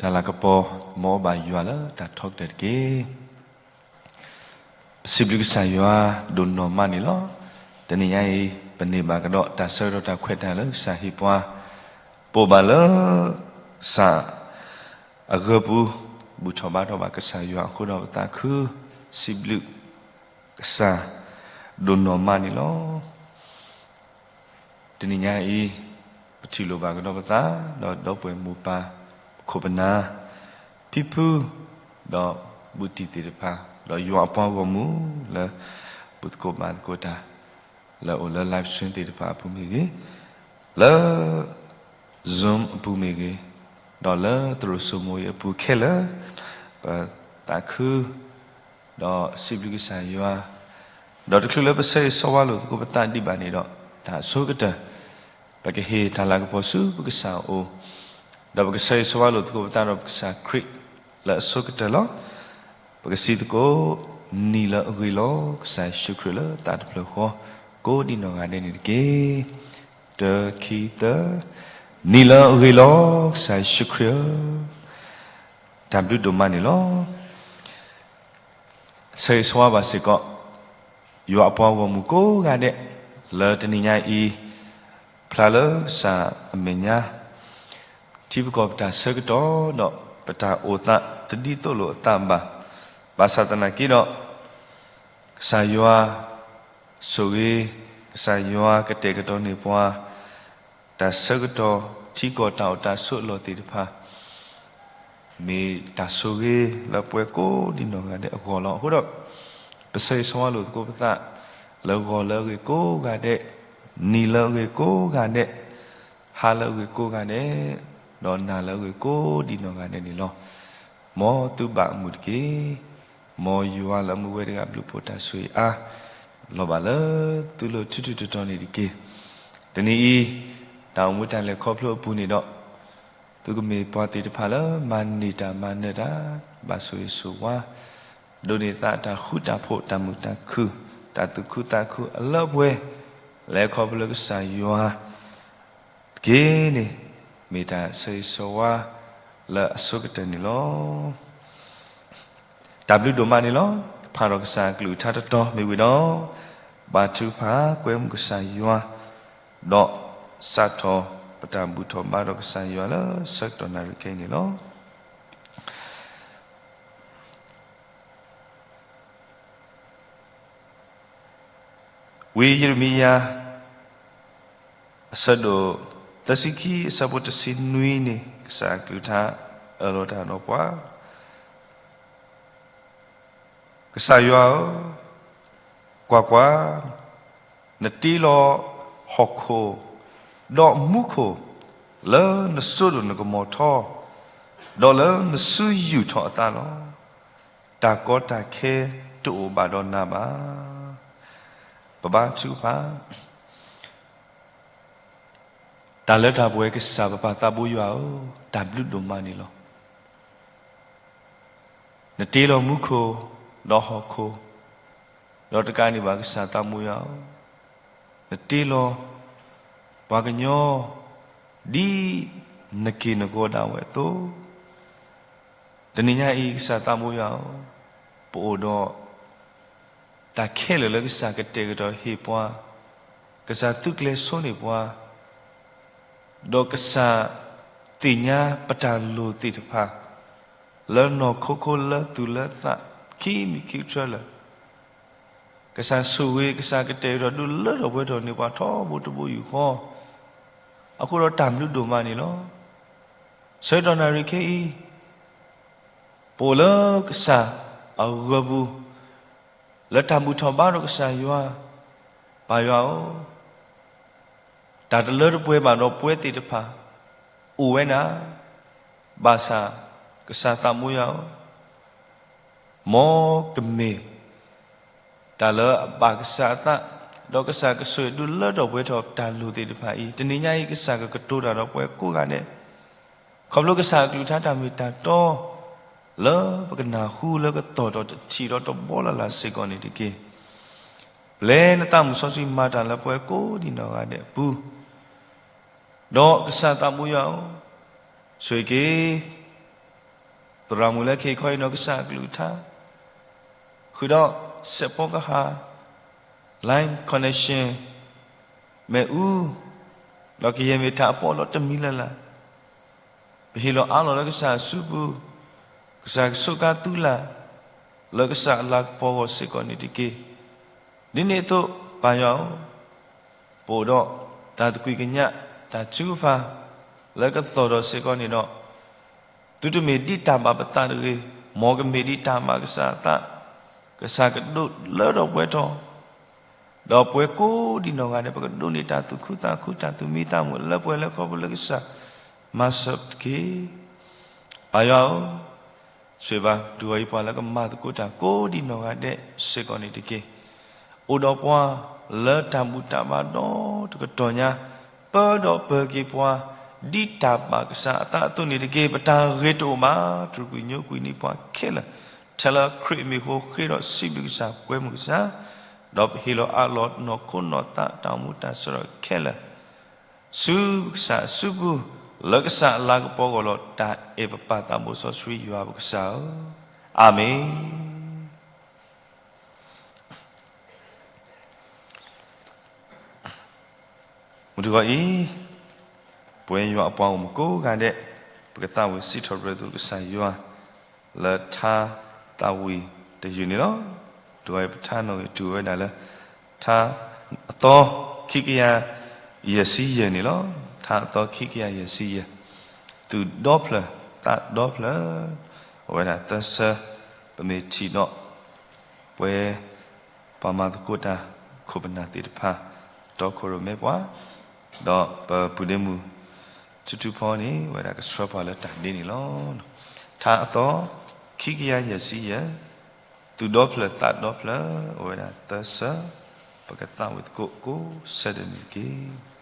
တၢ်လၤကပီၤ မ်အအိၣ်ဘၣ်ယွၤလၢတၢ်ထီကတၢၢ်တက့ၢ်. ပစံးဘျုးကစၢ်ယွၤဒိၣ်နီၢ်မးန့ၣ်လီၤ. တနံၤညါအံၤ ပန့ၢ်ဘၣ်ကဒီးတၢ်ဆၢကတီၢ်တၢ်ခွဲးတၢ်ယာ်လၢကစၢ်ဟ့ၣ်ပှၤ, ပအိၣ်ဘၣ်လၢကစၢ်အဂၢၢ်ပူၤ, ဘူၣ်ထီၣ်ဘါထီၣ်ဘၣ်ကစၢ်ယွၤအဃိဒီးပသးခု စံးဘျုးကစၢ်ဒိၣ်နီၢ်မးန့ၣ်လီၤ. တနံၤညါအံၤ ပထံၣ်လိာ်ဘၣ်ကဒီးပသး ဒီးဒီပုၢ်ဝဲၢ်မိၢ်ပၢ် ပခိၣ်ပနၢ် ဖံဖု ဒီးဘူးတံၢ်သ့ၣ်တဖၣ် ဒီးယွၤအပှၤဂီၢ်မုၢ်လၢ ဘူၣ်သကိးဘါသကိးတၢ် လၢအိၣ်လၢ live stream သ့ၣ်တဖၣ်အပူၤမ့ၢ်ဂ့ၤ, လၢ Zoom အပူၤမ့ၢ်ဂ့ၤ, ဒီးလၢသရိာ်စိမိၤအံၤအပူၤခဲလၢာ်, ပသးခု ဒီးစံးဘျုးကစၢ်ယွၤ, ဒီးတချုးလၢပဆၢဂ့ၤဆၢဝါလိာ်သကိးပသးဒံးဘၣ်န့ၣ်ဒီး တၢ်အဆိကတၢၢ် ပကဟ့ၣ်တၢ်လၤကပီၤဆူပကစၢ်အအိၣ်, ဒီးပကဆၢဂ့ၤဆၢဝါလိာ်သကိးပသးဒီးပကစၢ်ခရံာ်လၢအဆိကတၢၢ်လီၤ. ပကစံးသကိး, နံၤလၢအဂ့ၤလီၤ ကစၢ်ယ့ၣ်ၡူးခရံာ်လၢသးတဖျၢၣ်ဃီ ကိးဒံနီၢ်ဂၤဒဲးန့ၣ်တက့ၢ်. တၢ ခံ သၢ, နံၤလၢအဂ့ၤလီၤ ကစၢ်ယ့ၣ်ၡူးခရံာ်ဧၢ, တၢ်ဘျုးဒိၣ်မးန့ၣ်လီၤ. ဆၢဂ့ၤဆၢဝါဘၣ်စ့ၢ်ကီး ယွၤအပှၤဂီၢ်မုၢ်ကိးဂၤဒဲး လၢတနံၤညါအံၤ ဖျါလၢကစၢ်အမဲာ်ညါ ထံပကီၢ်ပတၢ်ဆၢကတီၢ်ဒီး ပတၢ်အိၣ်သးတဒ်သိးလိာ်အသးဘၣ်. ဘၣ်ဆၣ်သနာ်က့ဒီး ကစၢ်ယွၤဆိၣ်ဂ့ၤ, ကစၢ်ယွၤကတဲာ်ကတီၤန့ၢ်ပှၤ တၢ်ဆၢကတီၢ်ထံကီၢ်တၢ်အိၣ်တၢ်ဆိးအလီၢ်သ့ၣ်တဖၣ် မ့ၢ်တၢ်ဆိၣ်ဂ့ၤလၢပှၤကိးဒံနီၢ်ဂၤဒဲးအဂီၢ်လီၤ. အဃိဒီး ပဆၢဂ့ၤဆၢဝါလိာ်သကိးပသး လၢဂီၤလၢအဂ့ၤကိးဂၤဒဲး, နံၤလၢအဂ့ၤကိးဂၤဒဲး, ဟါလၢအဂ့ၤကိးဂၤဒဲး, ဒီးနၤလၢအဂ့ၤကိးဒံနီၢ်ဂၤဒဲးန့ၣ်လီၤ. မ်သုဘၣ်အမုာ်တက့ၢ်. မ်ယွၤလၢအမူဝဲတဂၤဘျုးဖှိၣ်တၢ်ဆိၣ်ဂ့ၤအါ လီၤဘၣ်လၢသုလၢထူထူတီတီန့ၣ်တက့ၢ်. တနံၤအံၤ တၢ်အိၣ်မူတၢ်လဲၤခီဖျိအပူၤန့ၣ်ဒီး သုကမ့ၢ်ပှၤသ့ၣ်တဖၣ်လၢမၤန့ၢ်တၢ်မၤနၢၤတၢ် ဘၣ်ဆိၣ်ဂ့ၤဆိၣ်ဝါ, ဒိးန့ၢ်သးတၢ်ဃူတၢ်ဖိး တၢ်မုာ်တၢ်ခုၣ် တၢ်သူၣ်ခုသးခုအလၢအပှဲၤ လဲၤခီဖျိလၢကစၢ်ယွၤ တက့ၢ်န့ၣ် မ့ၢ်တၢ်ဆၢဂ့ၤဆၢဝါလၢအဆိကတၢၢ်န့ၣ်လီၤ. တၢ်ဘျုးဒိၣ်မးန့ၣ်လီၤ. ကဖးထီၣ်ကစၢ်အကလုၢ်ကထါတတီၤမ့ၢ်ဝံၤဒီး ဘါထုကဖၣ်ကွဲမုာ်ကစၢ်ယွၤ, ဒီးစးထီၣ်ပတၢ်ဘူၣ်ထီၣ်ဘါထီၣ်ကစၢ်ယွၤလၢဆၢကတီၢ်နၣ်ရံၣ်ခဲအံၤန့ၣ်လီၤ. ဝံယံးရမံယၤ အဆၢဒိၣ်သၢဆံခံ အဆၢဖိတဆံနွံန့ၣ် ကစၢ်အကလုၢ်ကထါအၢၣ်လီၤတၢ်ဒီးပှၤ, ကစၢ်ယွၤဧၢ, ကွၢ်ကွၢ်, နတ့လီၤဟီၣ်ခိၣ်ဒီးမူခိၣ် လၢနစိဒိၣ်နကမီၤထီ, ဒီးလၢနစုယူာ်ထီၣ်အသးလီၤ. တၢ်ကီတၢ်ခဲတအိၣ်ဘၣ်ဒီးနၤဘၣ်. ပဘါထုကဖၣ် တၢ်လၢတၢ်ပှဲၤကစၢ်ပပၢ်သးဘိယွၤဧၢ, တၢ်ဘျုးဒိၣ်မးန့ၣ်လီၤ. နတ့လီၤမူခိၣ်ဒီးဟီၣ်ခိၣ်, ဒီးတကးန့ၣ်ဘၣ်ကစၢ်သးဘိယွၤဧၢ, နတ့လီၤပှၤကညီ ဒ်နက့ၢ်နဂီၤဒၣ်ဝဲအသိး, တနံၤညါအံၤ ကစၢ်သးဘိယွၤဧၢ, ပအိၣ်ဒီး တၢ်ခဲလၢာ်လၢကစၢ်ကတဲာ်ကတီၤဟ့ၣ်ပှၤ, ကစၢ်သုးကျဲၤဆိန့ၢ်ပှၤ, ဒီးကစၢ်သ့ၣ်ညါပတၢ်လိၣ်သ့ၣ်တဖၣ် လၢနီၢ်ခိခိလၢသူၣ်လၢသး ခံမံၤခံကတြၢလၢာ်, ကစၢ်ဆိၣ်ဂ့ၤ ကစၢ်ကတဲာ်ကတီၤဒုးလၢထီၣ်ပှဲၤထီၣ်န့ၢ်ပှၤထီဘိတဘိယူၢ်ဃီ, အဃိဒီးတၢ်ဘျုးဒိၣ်မးန့ၣ်လီၤ. ဆၢကတီၢ်နၣ်ရံၣ်ခဲအံၤ ပအိၣ်လၢကစၢ်အဂၢၢ်ပူၤ, လၢတၢ်ဘူၣ်ထီၣ်ဘါထီၣ်ကစၢ်ယွၤ, ပၢ်ယွၤဧၢ, တၢ်တလၢတပှဲၤဘၣ်ဒီးပဝဲသ့ၣ်တဖၣ် အိၣ်ဝဲဒၣ်, ဘၣ်ဆၣ်ကစၢ်သးဘိယွၤဧၢ, မ်ကမ့ၢ် တၢ်လၢအဘၣ်ကစၢ်အသး, ဒီးကစၢ်ကဆိၣ်ဂ့ၤဒုးလၢထီၣ်ပှဲၤထီၣ်တၢ်လိၣ်သ့ၣ်တဖၣ်အံၤ, တနံၤညါအံၤ ကစၢ်ကကတိၤတၢ်ဒီးပှၤကိးဂၤဒဲး, ခီဖျိကစၢ်အကလုၢ်ကထါတၢ်မ့ၢ်တၢ်တီ လၢပကနၢ်ဟူလၢကတီၢ်ဒီးတထံၣ်ဒီးတဘီလၢ်လၢ်စ့ၢ်ကီးန့ၣ်တက့ၢ်. ပျဲနသးမုၢ်စီဆှံမၤတၢ်လၢပှၤကိးဒံးနီၢ်ဂၤဒဲးအပူၤ, ဒီးကစၢ်သးဘိယွၤဧၢ, ဆိၣ်ဂ့ၤက့ၤ သရၣ်မုၣ်လၢခဲအံၤခီအံၤနီၢ်ကစၢ်အကလုၢ်ကထါ ဃုာ်ဒီးစဲးဖီကဟၣ် line connection မ့ၣ်အူ ဒီးကယဲၢ်မ့ၢ်တၢ်အပီးလီၤတမံၤလၢ်လၢ် ပဟ့ၣ်လီၤအါလီၤလၢကစၢ်အစုပူၤ, ကစၢ်ကဆိးကါသုလၢ် လၢကစၢ်အလၤကပီၤအဂီၢ်စ့ၢ်ကီးန့ၣ်တက့ၢ်. ဒ်န့ၣ်အသိး ပၢ်ယွၤဧၢ, ပအိၣ်ဒီးတၢ်သကွံာ်ကညး တၢ်ထုကဖၣ် လၢကသီၣ်ဒီးစ့ၢ်ကီးန့ၣ်ဒီး သုတမ့ၢ်ဒ်တၢ်ဘၣ်ပသးတဂ့ၤ, မ်ကမ့ၢ်ဒ်တၢ်မၤကစၢ်အသး, ကစၢ်ကဒိးလၢထီၣ်ပှဲၤထီၣ် ဒီးပဝဲကိးဒံနီၢ်ဂၤဒဲး ပကဒိးန့ၢ်တၢ်သူၣ်ခုသးခု တၢ်သူၣ်မံသးမုာ်လၢပှဲၤလၢခီဖျိလၢကစၢ် မၤစၢၤတက့ၢ်. ပၢ်ယွၤဧၢ, ဆိၣ်ဂ့ၤဘၣ် ဒုးဂီၤအံၤပှၤလၢကမၤသကိးတၢ်ကိးဒံနီၢ်ဂၤဒဲးစ့ၢ်ကီးန့ၣ်တက့ၢ်. အိၣ်ဒီးပှၤလၢတၢ်ဘူၣ်တၢ်ဘါဒီတကတီၢ်ညါ, ပၢဒီးပၢၤက့ၤပှၤ ဒ်တၢ်ဘၣ်ကစၢ်အသးအသိးန့ၣ်တက့ၢ်. ပတၢ်ဂ့ၤတအိၣ်ဘၣ်, တရံးကွံာ်ညိကွံာ်န့ၢ်ပှၤခဲလၢာ်, ထဲလၢခရံာ်အမံၤအဃိ ဃ့ဒီးစံးဘျုးကစၢ် ကွဲမုာ်ကစၢ်, ဒီးပဟ့ၣ်လီၤအးလီၤနီၢ်ခိနီၢ်သးတၢ်အိၣ်မူတၢ်ဆၢထၢၣ်ခဲလၢာ် ဆူပကစၢ်အစုပူၤ, လၢကစၢ်အလၤကပီၤအဂီၢ်လီၤ. တၢ်အဲၣ်ပပၢ်သးဘိစီဆှံယွၤပကစၢ်ဧၢ, အၤမ့ၣ်. မုၢ်တဂီၤအံၤ, ပဝဲယွၤအပှၤဂီၢ်မုၢ်ကိးဂၤဒဲး, ပကသးဝံၣ်စံးထီၣ်ပတြၢၤသုကစၢ်ယွၤ လၢထါသးဝံၣ်တယုၢ်န့ၣ်လီၤ. တဂီၤအံၤပထါနီၣ်ဂံၢ်တူၢ်ဝဲဒၣ်လၢ ထါအသီ ခံကယၤယဲၢ်ဆံယဲၢ်န့ၣ်လီၤ. ထါအသီခံကယၤယဲၢ်ဆံယဲၢ်, သူၣ်ဒီဖျၢၣ်သးဒီဖျၢၣ်, အဝဲဒၣ်သၢဆၢ, ပမ့ၢ်ထံၣ်ဒီး ပဝဲ ပှၤမၤသကိးတၢ်ခိၣ်ပနၢ်သ့ၣ်တဖၣ် တီခိၣ်ရိၣ်မဲပှၤ, ဒီးပပုၢ်ဒ့မုၣ် ထူထူဖီန့ၣ် အဝဲဒၣ်ကဆှၢပှၤလၢတၢ်ဒ့န့ၣ်လီၤ. ထါအသီ ခံကယၤယဲၢ်ဆံယဲၢ်, သူၣ်ဒီဖျၢၣ်သးဒီဖျၢၣ် အဝဲဒၣ်သၢဆၢ, ပကသးဝံၣ်သကိးကိးဆၢဒၢးန့ၣ်တက့ၢ်.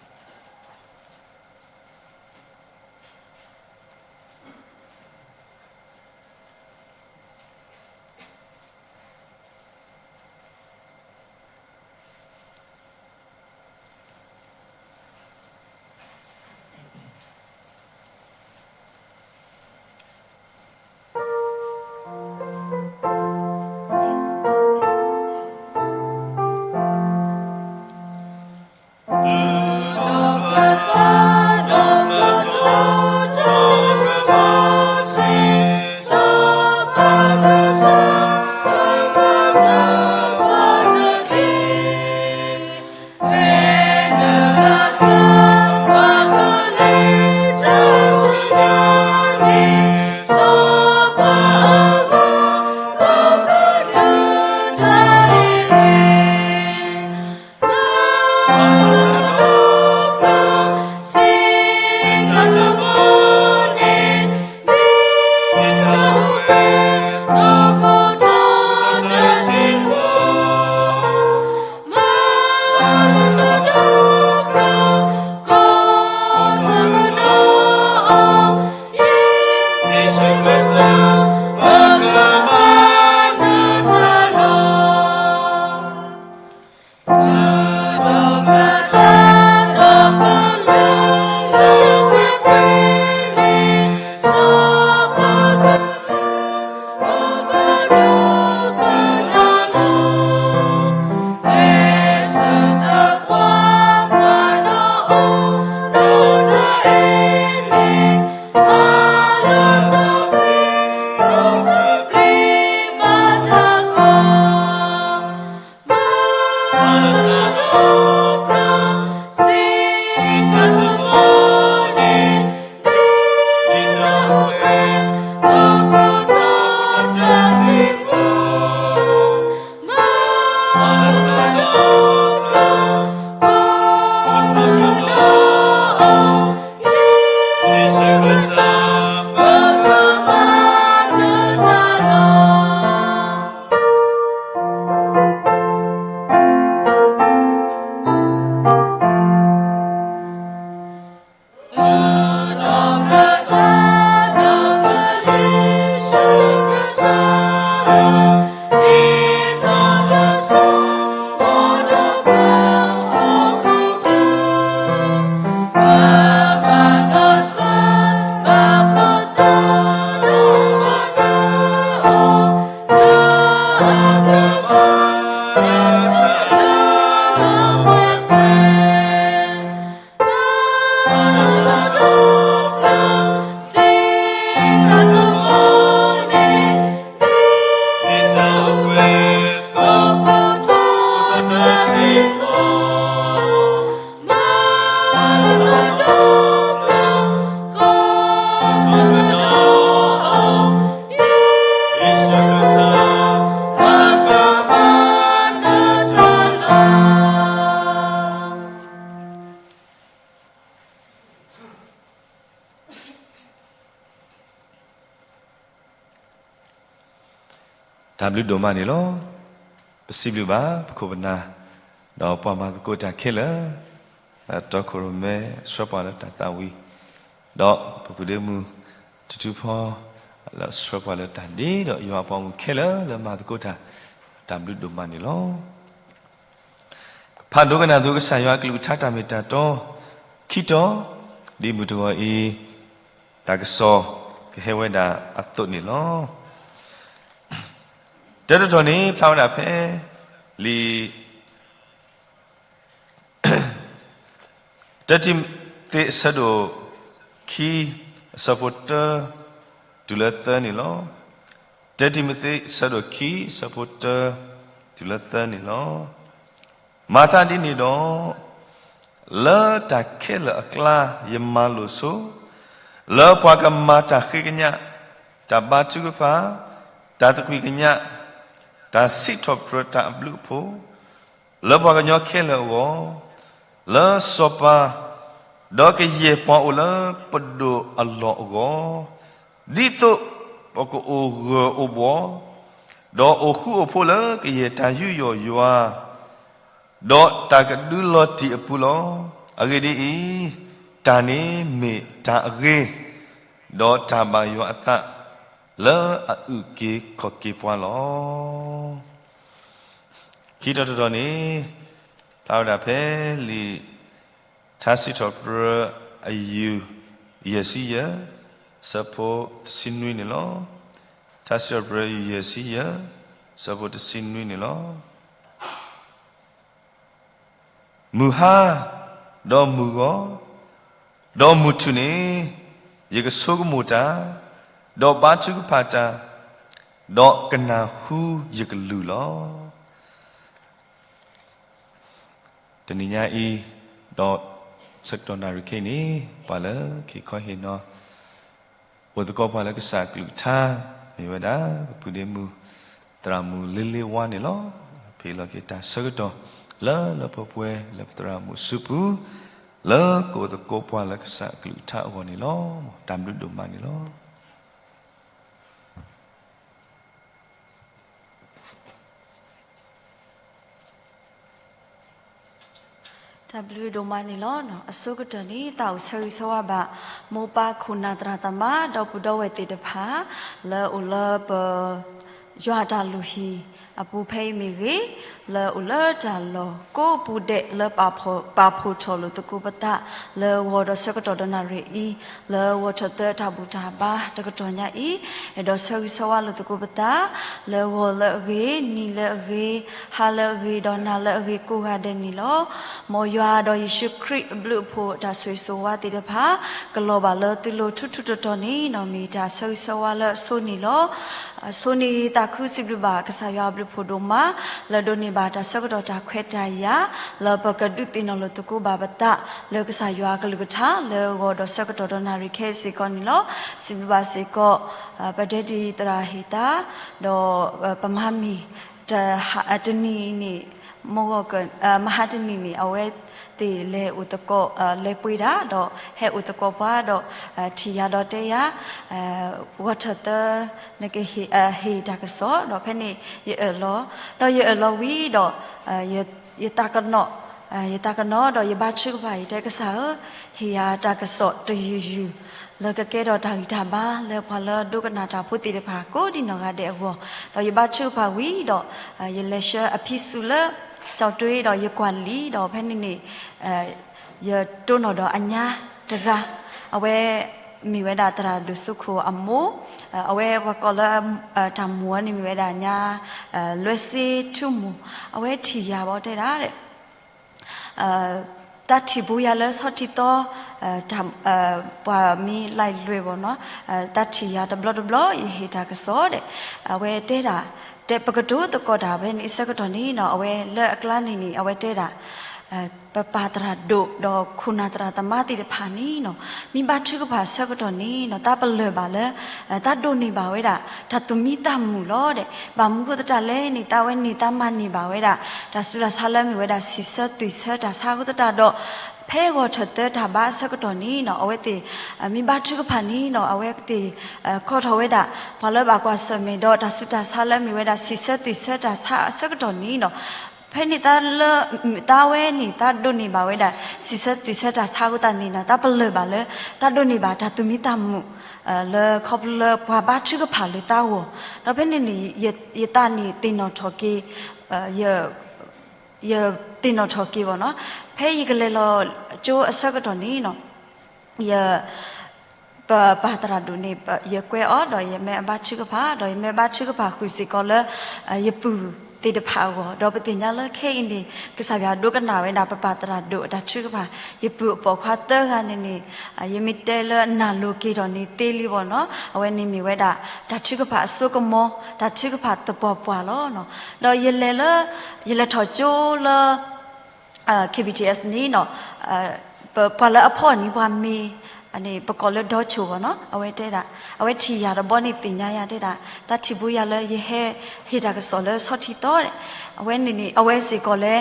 တၢ်ဘျုးဒိၣ်မးန့ၣ်လီၤ. ပစံးဘျုးဘၣ်ပခိၣ်ပနၢ်, ဒီးပှၤမၤသကိးတၢ်ခဲလၢာ်, တီခိၣ်ရိၣ်မဲဆှၢပှၤလၢတၢ်သးဝံၣ်, ဒီးပပုၢ်ဒ့မုၣ်ထူထူဖီ လၢဆှၢပှၤလၢတၢ်ဒ့, ဒီးယွၤအပှၤမုၣ်ခဲလၢာ်လၢမၤသကိးတၢ်, တၢ်ဘျုးဒိၣ်မးန့ၣ်လီၤ. ဖးဒိကနၣ်သုကစၢ်ယွၤအကလုၢ်ကထါတၢ်မ့ၢ်တၢ်တီ, ခံတီၤ, ဒ်မုၢ်တဂီၤအံၤ, တၢ်ကစီၣ်ကဟဲဝဲဒၣ်အသိးန့ၣ်လီၤ. တၢတတီၤန့ၣ် ဖျါဝဲဒၣ်ဖဲ လံာ် တၢတံၤမသ့း အဆၢဒိၣ်ခံ အဆၢဖိတၢ တုၤလၢသၢန့ၣ်လီၤ. တၢတံၤမသ့း အဆၢဒိၣ်ခံ အဆၢဖိတၢ တုၤလၢသၢန့ၣ်လီၤ. မၤသးဒ်န့ၣ်ဒီး, လၢတၢ်ခဲလၢာ်အကျါ ယမၤလိာ်ဆိ, လၢပှၤကမၤတၢ်ဃ့ကညး, တၢ်ဘါထုကဖၣ်, တၢ်သကွံာ်ကညး, တၢ်စံးထီၣ်ပတြၢၤတၢ်အဘျုးအဖှိၣ်, လၢပှၤကညီခဲလၢာ်အဂီၢ်, လၢစီၤပၤ, ဒီးကယဲၢ်ပှၤအိၣ်လၢပဒိၣ်အလီၢ်အဂီၢ်, ဒ်သိးပကအိၣ်ဂၢၢ်အိၣ်ဘှီၣ်, ဒီးအိၣ်ဃူအိၣ်ဖိးလၢကယဲၢ်တၢ်ယူးယီၣ်ယွၤ, ဒီးတၢ်ကဒုးလီၤတံၢ်အပူၤလီၤ. အဂ့ၢ်ဒ်အံၤ, တၢ်န့ၣ်မ့ၢ်တၢ်အဂ့ၤ, ဒီးတၢ်ဘၣ်ယွၤအသး လၢအအုၣ်က့ၤခီၣ်က့ၤပှၤလီၤ. ခံတီၤတတီၤန့ၣ် ဖျါဝဲဒၣ်ဖဲလံာ် ထါစံးထီၣ်ပတြၢၤ အယူၢ် ယဲၢ်ဆံယဲၢ် ဆၢဖိတဆံနွံန့ၣ်လီၤ. ထါစံးထီၣ်ပတြၢၤ ယဲၢ်ဆံယဲၢ် ဆၢဖိတဆံနွံန့ၣ်လီၤ. မုၢ်ဟါ, ဒီးမုၢ်ဂီၤ, ဒီးမုၢ်ထူၣ်န့ၣ် ယကဆိကမိၣ်တၢ်, ဒီးဘါထုကဖၣ်တၢ်, ဒီးကနၢ်ဟူယကလုၢ်လီၤ. တနံၤညါအံၤ, ဒီးဆၢကတီၢ်နၣ်ရံၣ်ခဲအံၤန့ၣ်, ပှၤလၢကဟ့ၣ်ခီဟ့ၣ်နီၤ အိၣ်သကိးပှၤလၢကစၢ်အကလုၢ်ကထါ, မ့ၢ်ဝဲဒၣ် ပပုၢ်ဒ့မုၣ် သရၣ်မုၣ်လ့လ့ဝါန့ၣ်လီၤ. ဖဲအံၤလီၤက့ၤတၢ်ဆၢကတီၢ် လၢလၢပှဲၤပှဲၤလၢပသရၣ်မုၣ်စုပူၤ, လၢကအိၣ်သကိးပှၤလၢကစၢ်အကလုၢ်ကထါအဂီၢ်န့ၣ်လီၤ. တၢ်ဘျုးဒိၣ်မးန့ၣ်လီၤ. တၢ်ဘျုးဒိၣ်မးန့ၣ်လီၤ. အဆိကတၢၢ်န့ၣ် သးအိၣ်ဆၢဂ့ၤဆၢဝါဘၣ် မိၢ်ပၢ်ခိၣ်နၢ်သရၣ်သမါ ဒီပုၢ်ဒီဝဲၢ်သ့ၣ်တဖၣ် လၢအိၣ်လၢပ ယွၤတၢ်လုၢ်ဟံၣ်အပူၤဖဲအံၤမ့ၢ်ဂ့ၤ, လၢအိၣ်လၢတၢ်လီၢ်ကိးပူၤဒဲး လၢပာ်ဖှိၣ်ထီၣ်လိာ်သကိးပသး လၢဂီၤဒီးဆၢကတီၢ်ဒီးနၣ်ရံၣ်အံၤ, လၢဂီၤထီၣ်သၢတၢ်ဘူၣ်တၢ်ဘါတကတီၢ်ညါအံၤ, အဲၣ်ဒိးဆၢဂ့ၤဆၢဝါလိာ်သကိးပသး လၢဂီၤလၢအဂ့ၤ, နံၤလၢအဂ့ၤ, ဟါလၢအဂ့ၤ, ဒီးနၤလၢအဂ့ၤကိးဂၤဒဲးန့ၣ်လီၤ. မ်ယွၤဒီးယ့ၣ်ၡူးခရံာ်အဘျုးအဖှိၣ် တၢ်ဆိၣ်ဂ့ၤဆိၣ်ဝါသ့ၣ်တဖၣ် ကလီၤဘၣ်လၢသုလိၤထူထူတီတီန့ၣ် နီၢ်မ့ၢ်တၢ်ဆၢဂ့ၤဆၢဝါလၢအဆိန့ၣ်လီၤ. အဆိန့ၣ်သးခုစံးဘျုးဘၣ်ကစၢ်ယွၤအဘျုးအဖှိၣ်ဒိၣ်မး လၢဒိးန့ၢ်ဘၣ်တၢ်ဆၢကတီၢ်တၢ်ခွဲးတၢ်ယာ် လၢပကဒုးသ့ၣ်နီၣ်လိာ်သကိးဘၣ်ပသး လၢကစၢ်ယွၤအကလုၢ်ကထါ လၢဂီၤဒီးဆၢကတီၢ်ဒီးနၣ်ရံၣ်ခဲအံၤစ့ၢ်ကီးန့ၣ်လီၤ. စံးဘျုးဘၣ်စ့ၢ်ကီး ပဒဲဒံၣ်သရၣ်ဟ့ၣ်သါ ဒီး ပမၤမ့ၢ် တနံၤန့ၣ် မဟါတနံၤန့ၣ် အဝဲသ့ၣ်လဲၤအိၣ်သကိး လဲၤပှ့ၤတၢ် ဒီးဟဲအိၣ်သကိးပှၤ ဒီးထံၣ်ယၤဒီးတဲယၤ ဂီၤထၢၣ်သၢ နကဟ့ၣ်တၢ်ကစီၣ် ဒီးဖဲန့ၣ် ယအၢၣ်လီၤ ဒီးယအၢၣ်လီၤဝံၤဒီး ယသးကနီၣ် ယသးကနီၣ်ဒီးယဘါထုကဖၣ် ယတဲကစၢ်ဧၢ, ဟ့ၣ်ယၤတၢ်ကစီၣ်တယုၢ်ယုၢ် လၢကကဲထီၣ်တၢ်ဂံၢ်တၢ်ဘါလၢပှၤလၢဒိကနၣ်တၢ်ဖိသ့ၣ်တဖၣ် ကိးဒံနီၢ်ဂၤဒဲးအဂီၢ်, ဒီးယဘါထုကဖၣ်ဝံၤဒီး ယလဲၤဆှၢအဖံစုလၢ ကၠီၣ်တွ့ဒီးယကွၢ်လံာ်ဒီးဖဲန့ၣ်န့ၣ် ယတိၢ်နီၣ်ဒီးအညါတဂၤ, အဝဲမ့ၢ်ဝဲဒၣ်သရၣ်ဒိၣ်စိခိၣ်အမိၢ် အဝဲပှၤကိးလၢ တၢ်မူၤအီၤန့ၣ်မ့ၢ်ဝဲဒၣ်ညါ လွဲစ့ထူမူၤ, အဝဲထံၣ်ယၤဘၣ်တဲဒၣ် တၢ်ထံၣ်ဘူးယၤလၢဆီထံသီ ပှၤမ့ၢ်လဲၤလွဲၢ်ဘၣ်နီၤ, တၢ်ထံၣ်ယၤတဘျီတဘျီ ယဟ့ၣ်တၢ်ကစီၣ်ဒီး အဝဲတဲဒၣ် တဲပကတိၤသကိးတၢ်ဖဲန့ၣ်အဆၢကတီၢ်န့ၣ်နီၤ အဝဲလၢအကျါန့ၣ်န့ၣ် အဝဲတဲဒၣ် ပပၢ်သရၣ်ဒိၣ်ဒီးခိၣ်နၢ်သရၣ်သမါသ့ၣ်တဖၣ်န့ၣ်နီၤ မ့ၢ်ဘါထုကဖၣ်ဆၢကတီၢ်န့ၣ်နီၤ တၢ်ပလၢၢ်ဘၣ်လၢ တၢ်ဒိးန့ၢ်ဘၣ်ဝဲဒၣ် တၢ်သူၣ်မံသးမုာ်လီၤဒီး ဘၣ်မနုၤအဃိသတးလဲၣ်န့ၣ် တၢ်ဝဲန့ၣ်တၢ်မၤန့ၢ်ဘၣ်ဝဲဒၣ် တၢ်ဆူးတၢ်ဆါလၢမ့ၢ်ဝဲဒၣ် စံးဆၢသွံၣ်ဆၢတၢ်ဆါအဃိသတးဒီး ဖဲဂီၤထၢၣ်သၢတၢ်ဘါအဆၢကတီၢ်န့ၣ်နီၤ အဝဲသ့ၣ် မ့ၢ်ဘါထုကဖၣ်န့ၣ်နီၤ အဝဲသ့ၣ် ကိးထီၣ်ဝဲဒၣ် ပှၤလၢဘၣ်ကွၢ်ဆၢၣ်မဲာ်ဒီးတၢ်ဆူးတၢ်ဆါလၢမ့ၢ်ဝဲဒၣ် စံးဆၢသွံၣ်ဆၢတၢ်ဆါအဆၢကတီၢ်န့ၣ်နီၤ ဖဲန့ၣ်တၢ်လၢ တၢ်ဝဲန့ၣ် တၢ်ဒိးန့ၢ်ဘၣ်ဝဲဒၣ် စံးဆၢသွံၣ်ဆၢတၢ်ဆါအဃိသတးန့ၣ်နီၤ တၢ်ပလၢၢ်ဘၣ်လၢ တၢ်ဒိးန့ၢ်ဘၣ်တၢ်သူၣ်မံသးမုာ် လၢခီဖျိလၢပှၤဘါထုကဖၣ်လၢတၢ်ဂီၢ်, ဒီးဖဲန့ၣ်န့ၣ် ယသးန့ၣ်သ့ၣ်နီၣ်ထီၣ်က့ၤ ယသ့ၣ်နီၣ်ထီၣ်က့ၤဘၣ်နီၤ, ဖဲယကလဲၤလီၤကၠိအဆၢကတီၢ်န့ၣ်နီၤ ယ ပပၢ်သရၣ်ဒိၣ်န့ၣ် ယကွဲအီၤ ဒီးယမ့ၢ်အဘါထုကဖၣ် ဒီးယမ့ၢ်အဘါထုကဖၣ်ဃုာ်စ့ၢ်ကီးလၢ ယပုၢ်သ့ၣ်တဖၣ်အဂီၢ်, ဒီးပသ့ၣ်ညါလၢခဲအံၤန့ၣ် ကစၢ်ယွၤဒိကနၣ်ဝဲဒၣ်ပပၢ်သရၣ်ဒိၣ်အတၢ်ထုကဖၣ်, ယပုၢ်အပိာ်ခွါသၢဂၤန့ၣ်န့ၣ် ယမ့ၢ်တဲလၢနၢ်လိၤက့ၤထီၣ်န့ၣ်သ့လံဘၣ်နီၤ, အဝဲန့ၣ်မ့ၢ်ဝဲဒၣ် တၢ်ထုကဖၣ်အစိကမီၤ, တၢ်ထုကဖၣ်သပှၢ်ပှၢ်လီၤ. ဒီးယလဲၤလၢ ယလဲၤထီၣ်ကၠိလၢ KBTS န့ၣ်နီၤ, ပပှၤလၢအဖီၣ်န့ၣ် ပှၤမ့ၢ် န့ၣ် ပကိးလၢဒီဆိၣ်ဘၣ်နီၤ, အဝဲတဲဒၣ် အဝဲထံၣ်ယၤတဘျီန့ၣ်သ့ၣ်ညါယၤတဲဒၣ် တၢ်ထံၣ်ဘူးယၤလၢယဟဲ ဟ့ၣ်တၢ်ကစီၣ်လၢဆီထံသီဒီး အဝဲန့ၣ်န့ၣ် အဝဲစ့ၢ်ကီးလၢ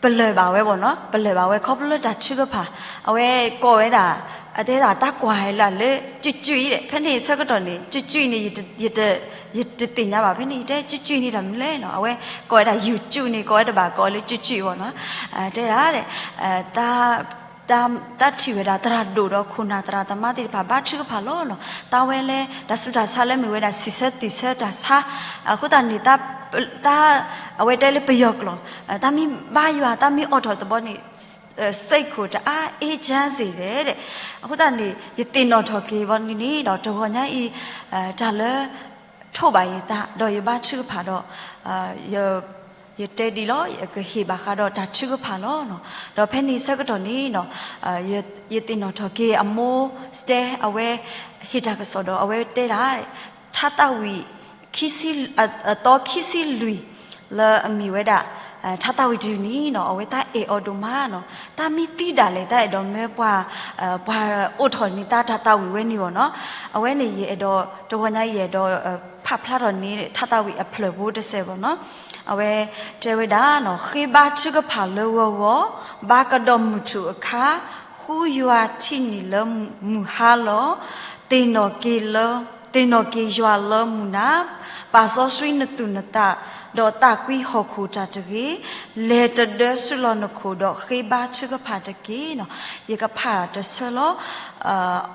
ပလၢၢ်ဘၣ်ဝဲဘၣ်နီၤ, ပလၢၢ်ဘၣ်ဝဲခီဖျိလၢတၢ်ထုကဖၣ်, အဝဲကိးဝဲဒၣ် အတဲဒၣ်တၢ်ကွၢ်ဟဲလၢလၢ ကၠူၣ်ကၠူၣ်အံၤဒီး ဖဲန့ၣ်အဆၢကတီၢ်န့ၣ် ကၠူၣ်ကၠူၣ်အံၤန့ၣ် ယတသ့ၣ်ညါဘၣ်, ဖဲန့ၣ်ယတဲ ကၠူၣ်ကၠူၣ်အံၤန့ၣ်တၢ်မနုၤလဲၣ်နီၤ, အဝဲကိးဝဲဒၣ် YouTube န့ၣ် ကိးဝဲတဘၣ် ကိးဝဲလၢ ကၠူၣ်ကၠူၣ်အံၤဘၣ်နီၤ, တဲဒၣ် တၢ်ထံၣ်ဝဲဒၣ်သရၣ်ဒိၣ်ဒီးခိၣ်နၢ်သရၣ်သမါသ့ၣ်တဖၣ်ဘါထုကဖၣ်လီၤနီၤ, တၢ်ဝဲလၢ တၢ်ဆူးတၢ်ဆါလၢမ့ၢ်ဝဲဒၣ် စံးဆၢသွံၣ်ဆၢတၢ်ဆါ, အဃိသတးန့ၣ် တၢ် အဝဲတဲလၢပယီၤကျိာ် တၢ်မ့ၢ်ဘါယွၤ တၢ်မ့ၢ်အိးထီၣ်တဘျီန့ၣ် စိတ်ကို တအားအေးချမ်းစေတယ် အဃိသတးန့ၣ် ယသ့ၣ်နီၣ်ထီၣ်က့ၤဘၣ်န့ၣ်န့ၣ်ဒီး တဂီၤညါအံၤ တၢ်လၢ ထိးဘၣ်ယသး ဒီးယဘါထုကဖၣ်ဒီး ယတဲဒ်လီၤ ယကဟ့ၣ်ဘၣ်ဃးဒီးတၢ်ထုကဖၣ်လီၤ. ဒီးဖဲန့ၣ်ဆၢကတီၢ်န့ၣ်နီၤ ယသ့ၣ်နီၣ်ထီၣ်က့ၤအမိၢ်စတဲ အဝဲဟ့ၣ်တၢ်ကစီၣ်ဒီး အဝဲတဲဒၣ် ထါသးဝံၣ် ခံဆံ အသီခံဆံလွံၢ် လၢအမ့ၢ်ဝဲဒၣ် ထါသးဝံၣ်တယုၢ်န့ၣ်နီၤ အဝဲတၢ်အဲၣ်အီၤဒိၣ်မးနီၤ, တၢ်မ့ၢ်သံဒၣ်လဲာ် တၢ်အဲၣ်ဒိးမၢပှၤ ပှၤအိးထီၣ်န့ၢ်တၢ်ထါသးဝံၣ်ဝဲန့ၣ်ဘၣ်နီၤ, အဝဲန့ၣ် ယအဲၣ်ဒိး တဂီၤညါယအဲၣ်ဒိး ဖးဖျါထီၣ်န့ၢ် ထါသးဝံၣ်အဖျၢၣ်ဖိတစဲးဘၣ်နီၤ, အဝဲတဲဝဲဒၣ်နီၤ ဃ့ဘါထုကဖၣ်လၢဂီၤဂီၤ ဘၣ်ကဒီးမုၢ်ထူၣ်အခါ ဃုယွၤထံၣ်န့ၢ်လၢမုၢ်ဟါလီၤ, သ့ၣ်နီၣ်က့ၤလၢ သ့ၣ်နီၣ်က့ၤယွၤလၢမုၢ်နၤ, ပာ်စီဆှံနသူၣ်နသး ဒီးသးကွံဟီၣ်ခိၣ်တၢ်တဂ့ၤ, လဲၤတဒၢဆူလီၢ်နခိၣ်ဒီးဃ့ဘါထုကဖၣ်တက့ၢ်နီၤ, ယကဖးတဆၢလီၤ,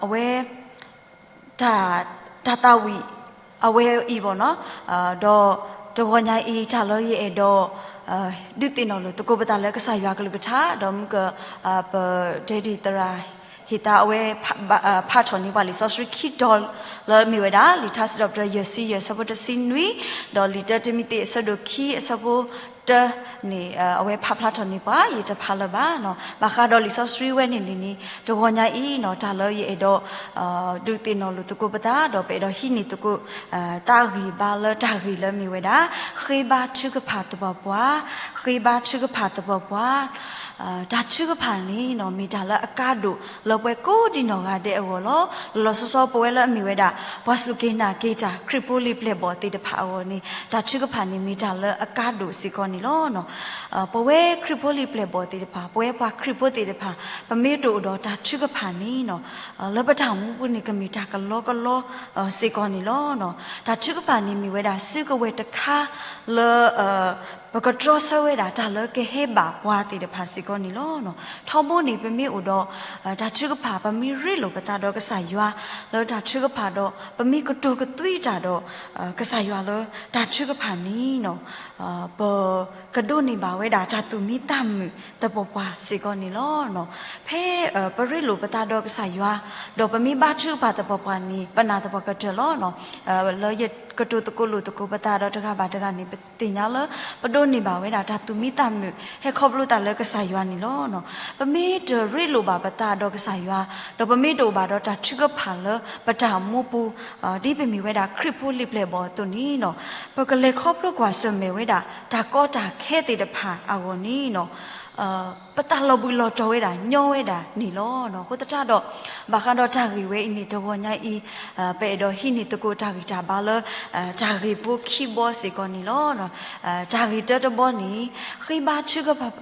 အဝဲ တၢ် တၢ်သးဝံၣ် အဝဲအံၤဘၣ်နီၤ, ဒီးတဂီၤညါအံၤ တၢ်လၢယအဲၣ်ဒိး ဒုးသ့ၣ်နီၣ်လိာ်သကိးပသးလၢကစၢ်ယွၤကလုၢ်ကထါ ဒီးမုၢ်က ပဒဲဒံၣ်သရၣ် ဟ့ၣ်သးအဝဲ ဖးထီၣ်န့ၢ်ပှၤလံာ်စီဆှံခံတီၤ လၢမ့ၢ်ဝဲဒၣ် လံာ်ထါစံးထီၣ်ပတြၢၤ ယဲၢ်ဆံယဲၢ် အဆၢဖိတဆံနွံ, ဒီးလံာ်တၢတံၤမသ့း အဆၢဒိၣ်ခံ အဆၢဖိတၢန့ၣ် အဝဲဖးဖျါထီၣ်န့ၢ်ပှၤ ယတဖးလၢၤဘၣ်နီၤ, ဘၣ်ဃးဒီးလံာ်စီဆှံဝဲန့ၣ်န့ၣ်န့ၣ် တဂီၤညါအံၤနီၤ တၢ်လၢယအဲၣ်ဒိး ဒုးသ့ၣ်နီၣ်လိာ်သကိးပသး ဒီးပအဲၣ်ဒိးဟံးန့ၢ်သကိး တၢ်ဂံၢ်ဘါလၢတၢ်ဂ့ၢ်လၢမ့ၢ်ဝဲဒၣ် ဃ့ဘါထုကဖၣ်သပှၢ်ပှၢ်, ဃ့ဘါထုကဖၣ်သပှၢ်ပှၢ်, တၢ်ထုကဖၣ်န့ၣ်နီၤ မ့ၢ်တၢ်လၢအကါဒိၣ်လၢပှၤကိးဒံနီၢ်ဂၤဒဲးအဂီၢ်လီၤ. လီၤလီၤဆီဆီ ပဝဲလၢအမ့ၢ်ဝဲဒၣ် ပှၤစူၢ်က့ၤနာ်က့ၤတၢ် ခရံာ်ဖိလံၤပျဲၢ်ဘီၣ်သ့ၣ်တဖၣ်အဂီၢ်န့ၣ် တၢ်ထုကဖၣ်န့ၣ်မ့ၢ်တၢ်လၢအကါဒိၣ်စ့ၢ်ကီးန့ၣ်လီၤ. ပဝဲခရံာ်ဖိလံၤပျဲၢ်ဘီၣ်သ့ၣ်တဖၣ် ပဝဲပှၤခရံာ်ဖိသ့ၣ်တဖၣ် ပမ့ၢ်တအိၣ်ဒီးတၢ်ထုကဖၣ်န့ၣ်နီၤ လၢပတၢ်မူပူၤန့ၣ် ကမ့ၢ်တၢ်ကလီကလီ စ့ၢ်ကီးန့ၣ်လီၤ. တၢ်ထုကဖၣ်န့ၣ်မ့ၢ်ဝဲဒၣ်စုကဝဲၤတခါလၢ ပကတြီဆၢဝဲဒၣ်တၢ်လၢကဟဲဘၣ်ပှၤသ့ၣ်တဖၣ်စ့ၢ်ကီးန့ၣ်လီၤ. ထီဘိန့ၣ် ပမ့ၢ်အိၣ်ဒီးတၢ်ထုကဖၣ်, ပမ့ၢ်ရ့လိာ်ပသးဒီးကစၢ်ယွၤလၢတၢ်ထုကဖၣ်ဒီး ပမ့ၢ်ကတိၤကသွံတၢ်ဒီးကစၢ်ယွၤလၢတၢ်ထုကဖၣ်န့ၣ် ပကဒိးန့ၢ်ဘၣ်ဝဲဒၣ်တၢ်သူၣ်မံသးမုာ်သပှၢ်ပှၢ်စ့ၢ်ကီးန့ၣ်လီၤ. ဖဲပရ့လိာ်ပသးဒီးကစၢ်ယွၤ ဒီးပမ့ၢ်ဘါထုကဖၣ်သပှၢ်ပှၢ်န့ၣ် ပနာ်သပှၢ်ကတၢၢ်လီၤ. လၢယကတိၤသကိးလိာ်သကိးပသးဒီးတဂၤဘၣ်တဂၤန့ၣ် ပသ့ၣ်ညါလၢ ပဒိးန့ၢ်ဘၣ်ဝဲဒၣ်တၢ်သူၣ်မံသးမုာ် ဟဲခီဖျိသးလၢကစၢ်ယွၤန့ၣ်လီၤ. ပမ့ၢ်တရ့လိာ်ဘၣ်ပသးဒီးကစၢ်ယွၤ ဒီးပမ့ၢ်တအိၣ်ဘၣ်ဒီးတၢ်ထုကဖၣ်လၢပတၢ်မူပူၤ ဒ်ပမ့ၢ်ဝဲဒၣ်ခရံာ်ဖိလံာ်ပျဲၢ်ဘီၣ်အသိးန့ၣ် ပကလဲၤခီဖျိကွၢ်ဆၢၣ်မဲာ်ဝဲဒၣ် တၢ်ကီတၢ်ခဲသ့ၣ်တဖၣ်အဂီၢ်န့ၣ် ပတၢ်လီၤဘှံးလီၤတီၤဝဲဒၣ်ညီဝဲဒၣ်န့ၣ်လီၤ. အဃိသတးဒီး ဘၣ်ဃးဒီးတၢ်ဂ့ၢ်ဝဲအံၤန့ၣ် တဂီၤညါအံၤ ပအဲၣ်ဒိးဟံးန့ၢ်သကိးတၢ်ဂံၢ်တၢ်ဘါလၢ တၢ်ဂ့ၢ်ဖိခံဘီစ့ၢ်ကီးန့ၣ်လီၤ. တၢ်ဂ့ၢ်တၢတဘီန့ၣ် ဃ့ဘါထုကဖၣ်,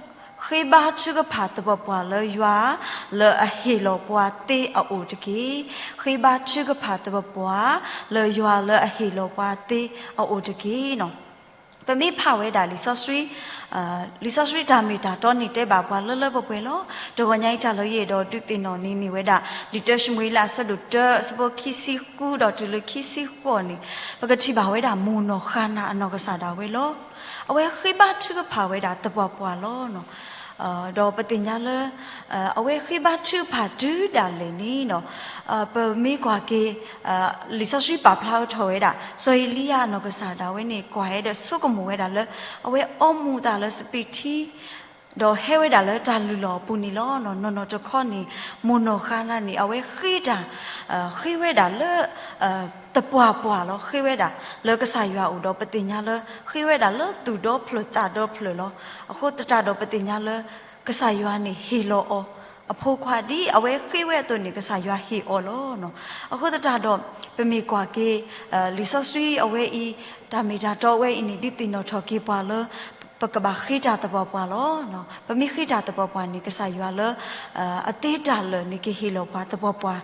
ဃ့ဘါထုကဖၣ်သပှၢ်ပှၢ်လၢယွၤလၢအဟ့ၣ်လီၤပှၤသ့အအိၣ်တက့ၢ်. ဃ့ဘါထုကဖၣ်သပှၢ်ပှၢ်လၢယွၤလၢအဟ့ၣ်လီၤပှၤသ့အအိၣ်တက့ၢ်. ပမ့ၢ်ဖးဝဲဒၣ်လံာ်စီဆှံ, လံာ်စီဆှံတၢ်မ့ၢ်တၢ်တီန့ၣ် တဲဘၣ်ပှၤလၢလၢပှဲၤပှဲၤလီၤ. တဂီၤညါအံၤတၢ်လၢယအဲၣ်ဒိးဒုးသ့ၣ်နီၣ်န့ၣ်မ့ၢ်ဝဲဒၣ် လံာ်တၢၡမူၤအ့လးအဆၢဒိၣ်တၢ အဆၢဖိခံဆံဃုဒီးတုၤလၢခံဆံဃိးန့ၣ် ပကထံၣ်ဘၣ်ဝဲဒၣ်မိၢ်နီၢ်ဃၤနၤအနီၢ်ကစၢ်ဒၣ်ဝဲလီၤ. အဝဲဃ့ဘါထုကဖၣ်ဝဲဒၣ်သပှၢ်ပှၢ်လီၤ. ဒီးပသ့ၣ်ညါလၢ အဝဲဃ့ဘါထုကဖၣ်တုၤဒၣ်လဲာ်န့ၣ် ပမ့ၢ်ကွၢ်က့ၤ လံာ်စီဆှံပာ်ဖျါထီၣ်ဝဲဒၣ် စီၤအ့လံယၤအနီၢ်ကစၢ်ဒၣ်ဝဲန့ၣ် ကွၢ်ဝဲဒီးဆိကမိၣ်ဝဲဒၣ်လၢ အဝဲအီမူၤသးလၢစပံးထံ ဒီးဟဲဝဲဒၣ်လၢတၢ်လုၢ်လီၢ်အပူၤန့ၣ်လီၤ. နီၢ်နီၢ်တခီန့ၣ် မိၢ်နီၢ်ဃၤနၤန့ၣ် အဝဲဃ့တၢ် ဃ့ဝဲဒၣ်လၢ သပှၢ်ပှၢ်လီၤ. ဃ့ဝဲဒၣ်လၢကစၢ်ယွၤအအိၣ်ဒီး ပသ့ၣ်ညါလၢ ဃ့ဝဲဒၣ်လၢသူၣ်ဒီဖျၢၣ်သးဒီဖျၢၣ်လီၤ. အဃိသတးဒီးပသ့ၣ်ညါလၢ ကစၢ်ယွၤန့ၣ်ဟ့ၣ်လီၤအီၤ အဖိခွါဒ်အဝဲဃ့ဝဲအသိးန့ၣ် ကစၢ်ယွၤဟ့ၣ်အီၤလီၤ. အဃိသတးဒီး ပမ့ၢ်ကွၢ်က့ၤ လံာ်စီဆှံအဝဲအံၤ တၢ်မ့ၢ်တၢ်တီဝဲအံၤန့ၣ် ဒုးသ့ၣ်နီၣ်ထီၣ်က့ၤပှၤလၢ ပကဘၣ်ဃ့တၢ်သပှၢ်ပှၢ်လီၤ. ပမ့ၢ်ဃ့တၢ်သပှၢ်ပှၢ်န့ၣ် ကစၢ်ယွၤလၢ အသ့တၢ်လၢာ်န့ၣ် ကဟ့ၣ်လီၤပှၤသပှၢ်ပှၢ်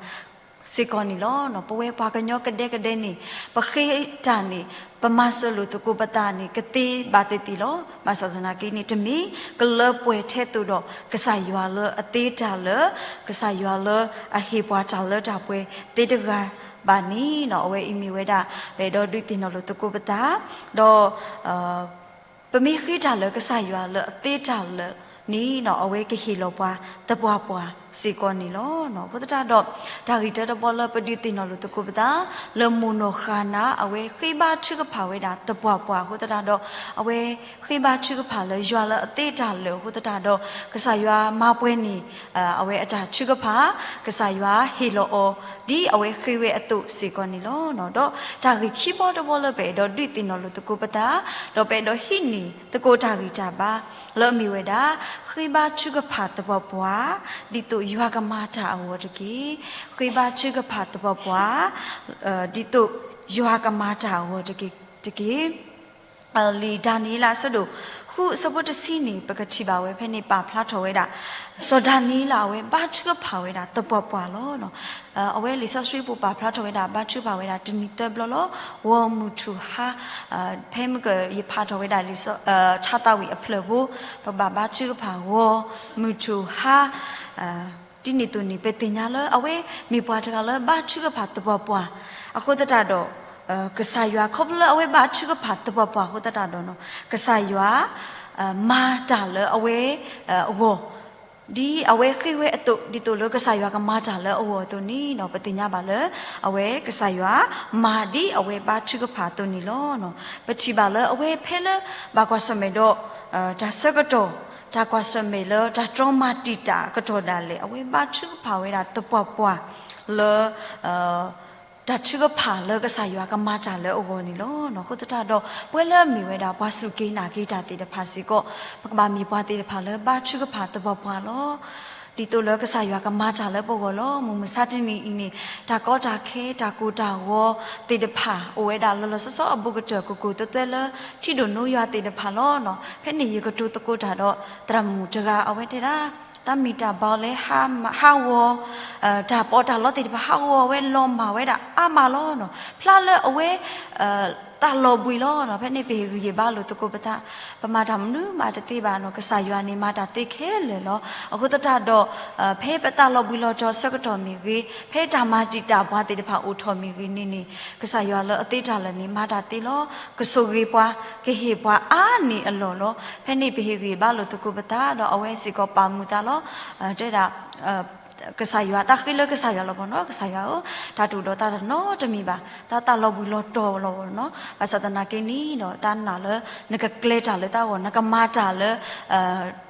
စ့ၢ်ကီးန့ၣ်လီၤ. ပဝဲပှၤကညီကဒဲကဒဲန့ၣ် ပဃ့တၢ်န့ၣ် ပမၤစၢၤလိာ်သကိးပသးန့ၣ် ကသ့ဘၣ်သ့ၣ်သ့ၣ်လီၤ. ဘၣ်ဆၣ်သနာ်က့န့ၣ် တမ့ၢ်ကလၢပှဲၤထဲသိးဒီး ကစၢ်ယွၤလၢအသ့တၢ်လၢာ်, ကစၢ်ယွၤလၢအဟ့ၣ်ပှၤတၢ်လၢတၢ်ပှဲၤသ့တဂၤဘၣ်န့ၣ် အဝဲအံၤမ့ၢ်ဝဲဒၣ် ပအဲၣ်ဒိးဒုးသ့ၣ်နီၣ်လိာ်သကိးပသး ဒီး ပမ့ၢ်ဃ့တၢ်လၢာ် ကစၢ်ယွၤလၢအသ့တၢ်လၢာ်န့ၣ် အဝဲကဟ့ၣ်လီၤပှၤသပှၢ်ပှၢ်စ့ၢ်ကီးန့ၣ်လီၤ. အဃိသတးဒီး တၢ်ဂ့ၢ်တၢတဘီလၢပဒုးသ့ၣ်နီၣ်လိာ်သကိးပသး လၢမိၢ်နီၢ်ဃၤနၤ အဝဲဃ့ဘါထုကဖၣ်ဝဲဒၣ်သပှၢ်ပှၢ်အဃိသတးဒီး အဝဲဃ့ဘါထုကဖၣ်လၢယွၤလၢအသ့တၢ်လၢာ်အဃိသတးဒီး ကစၢ်ယွၤမၤပှဲၤန့ၢ် အဝဲအတၢ်ထုကဖၣ်, ကစၢ်ယွၤဟ့ၣ်လီၤအီၤ ဒ်အဝဲဃ့ဝဲအသိးစ့ၢ်ကီးန့ၣ်လီၤ. ဒီးတၢ်ဂ့ၢ်ခံဘီတဘီလၢပအဲၣ်ဒိးဒုးသ့ၣ်နီၣ်လိာ်သကိးပသး ဒီးပအဲၣ်ဒိးဟံးန့ၢ်သကိးတၢ်ဂံၢ်တၢ်ဘါ လၢအမ့ၢ်ဝဲဒၣ် ဃ့ဘါထုကဖၣ်သပှၢ်ပှၢ် ဒ်သိးယွၤကမၤတၢ်အဂီၢ်တက့ၢ်. ဃ့ဘါထုကဖၣ်သပှၢ်ပှၢ် ဒ်သိးယွၤကမၤတၢ်အဂီၢ်တက့ၢ်, တက့ၢ်. လံာ်ဒၤနံးယ့လးအဆၢဒိၣ်ဃုအဆၢဖိတဆံန့ၣ် ပကထံၣ်ဘၣ်ဝဲဖဲန့ၣ် ပာ်ဖျါထီၣ်ဝဲဒၣ် စီၤဒၤနံးယ့လးအဝဲဘါထုကဖၣ်ဝဲဒၣ်သပှၢ်ပှၢ်လီၤ. အဝဲလံာ်စီဆှံပူၤပာ်ဖျါထီၣ်ဝဲဒၣ် ဘါထုကဖၣ်ဝဲဒၣ်တနံၤသၢဘျီလီၤ. ဂီၤမုၢ်ထူၣ်ဟါ ဖဲမုၢ်ကယဖးထီၣ်ဝဲဒၣ်လံာ်စီ ထါသးဝံၣ်အဖျၢၣ်ဘိ ပကဘၣ်ဘါထုကဖၣ်ဂီၤမုၢ်ထူၣ်ဟါ ဒ်န့ၣ်အသိးန့ၣ် ပသ့ၣ်ညါလၢအဝဲမ့ၢ်ပှၤတဂၤလၢဘါထုကဖၣ်သပှၢ်ပှၢ်အဃိသတးဒီး ကစၢ်ယွၤ ခီဖျိလၢအဝဲဘါထုကဖၣ်သပှၢ်ပှၢ်အဃိသတးဒီး ကစၢ်ယွၤ မၤတၢ်လၢအဝဲအဂီၢ် ဒ်အဝဲဃ့ဝဲအသိး ဒ်သိးလၢကစၢ်ယွၤကမၤတၢ်လၢအဂီၢ်အသိးန့ၣ် ပသ့ၣ်ညါဘၣ်လၢ အဝဲကစၢ်ယွၤမၤဒ်အဝဲဘါထုကဖၣ်အသိးန့ၣ်လီၤ. ပထံၣ်ဘၣ်လၢအဝဲဖဲလၢဘၣ်ကွၢ်ဆၢၣ်မဲာ်ဒီး တၢ်ဆၢကတီၢ် တၢ်ကွၢ်ဆၢၣ်မဲာ်လၢတၢ်တြီမၤတံာ်တာ်အကတီၢ်ဒၣ်လဲာ် အဝဲဘါထုကဖၣ်ဝဲဒၣ်သပှၢ်ပှၢ်လၢ တၢ်ထုကဖၣ်လၢကစၢ်ယွၤကမၤတၢ်လၢအဂီၢ်န့ၣ်လီၤ. အဃိသတးဒီး ပဝဲလၢအမ့ၢ်ဝဲဒၣ်ပှၤစူၢ်က့ၤနာ်က့ၤတၢ်သ့ၣ်တဖၣ်စ့ၢ်ကီး ပကဘၣ်မ့ၢ်ပှၤသ့ၣ်တဖၣ်လၢဘါထုကဖၣ်သပှၢ်ပှၢ်လီၤ. ဒ်သိးလၢကစၢ်ယွၤကမၤတၢ်လၢပဂီၢ်လီၤ. မုၢ်မဆါတနံၤအံၤန့ၣ် တၢ်ကီတၢ်ခဲ တၢ်ကိၢ်တၢ်ဂီၤသ့ၣ်တဖၣ် အိၣ်ဝဲဒၣ်လီၤလီၤဆီဆီအဘူးကတၢၢ် ကိၢ်ကိၢ်သွဲသွဲလၢ ထံဒိၣ်နိယွၤသ့ၣ်တဖၣ်လီၤ. ဖဲန့ၣ်ယကတိၤသကိးတၢ်ဒီး သရၣ်မုၣ်တဂၤ အဝဲတဲဒၣ် တၢ်မံၣ်တၢ်ဘၢလၢဟးဂီၤ တၢ်ပီးတၢ်လီသ့ၣ်တဖၣ် ဟးဂီၤဝဲလီၤမၢ်ဝဲဒၣ် အါမးလီၤနီၤ. ဖျါလၢအဝဲ တၢ်လီၤဘှံးလီၤနီၤ. ဖဲန့ၣ်ပဟ့ၣ်ဂံၢ်ဟ့ၣ်ဘါလိာ်သကိးပသး, ပမၤတၢ်မနုၤမးတသ့ဘၣ်နီၤ. ကစၢ်ယွၤန့ၣ်မၤတၢ်သ့ခဲလၢာ်လီၤ. အဃိသတးဒီး ဖဲပတၢ်လီၤဘှံးလီၤတီၤအဆၢကတီၢ်မ့ၢ်ဂ့ၤ, ဖဲတၢ်မၤတံာ်တာ်ပှၤသ့ၣ်တဖၣ်အိၣ်ထီၣ်မ့ၢ်ဂ့ၤန့ၣ်န့ၣ်, ကစၢ်ယွၤလၢအသ့တၢ်လၢာ်န့ၣ် မၤတၢ်သ့လီၤ. ကဆိၣ်ဂ့ၤပှၤ, ကဟ့ၣ်ပှၤအါန့ၢ်အလီၢ်လီၤ. ဖဲန့ၣ်ပဟ့ၣ်ဂံၢ်ဟ့ၣ်ဘါလိာ်သကိးပသး ဒီးအဝဲစ့ၢ်ကီးပာ်မူသးလီၤ. တဲဒၣ် ကစၢ်ယွၤ တၢ်ဃ့လၢကစၢ်ယွၤလီၤဘၣ်နီၤ. ကစၢ်ယွၤဧၢ, တၢ်တအိၣ်ဒီးသးတနီတမံၤဘၣ်, တၢ်တၢ်လီၤဘှံးလီၤတီၤလီၤဘၣ်နီၤ. ဘၣ်ဆၣ်သနာ်က့န့ၣ်ဒီး တၢ်နာ်လၢ နကကျဲၤတၢ်လၢသးဂီၢ်, နကမၤတၢ်လၢ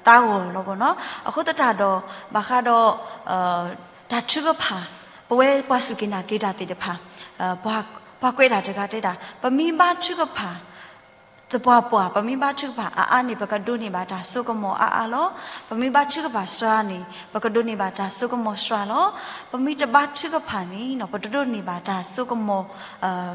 သးဂီၢ်လီၤဘၣ်နီၤ. အဃိသတးဒီး ဘၣ်ဃးဒီး တၢ်ထုကဖၣ်, ပဝဲပှၤစူၢ်က့ၤနာ်က့ၤတၢ်သ့ၣ်တဖၣ်, ပှၤကွဲးတၢ်တဂၤတဲဒၣ် ပမ့ၢ်ဘါထုကဖၣ် သပှၢ်ပှၢ်, ပမ့ၢ်ဘါထုကဖၣ်အါအါန့ၣ် ပကဒိးန့ၢ်ဘၣ်တၢ်စိကမီၤအါအါလီၤ. ပမ့ၢ်ဘါထုကဖၣ်စှၤန့ၣ် ပကဒိးန့ၢ်ဘၣ်တၢ်စိကမီၤစှၤလီၤ. ပမ့ၢ်တဘါထုကဖၣ်န့ၣ်နီၤ ပတဒိးန့ၢ်ဘၣ်တၢ်စိကမီၤ,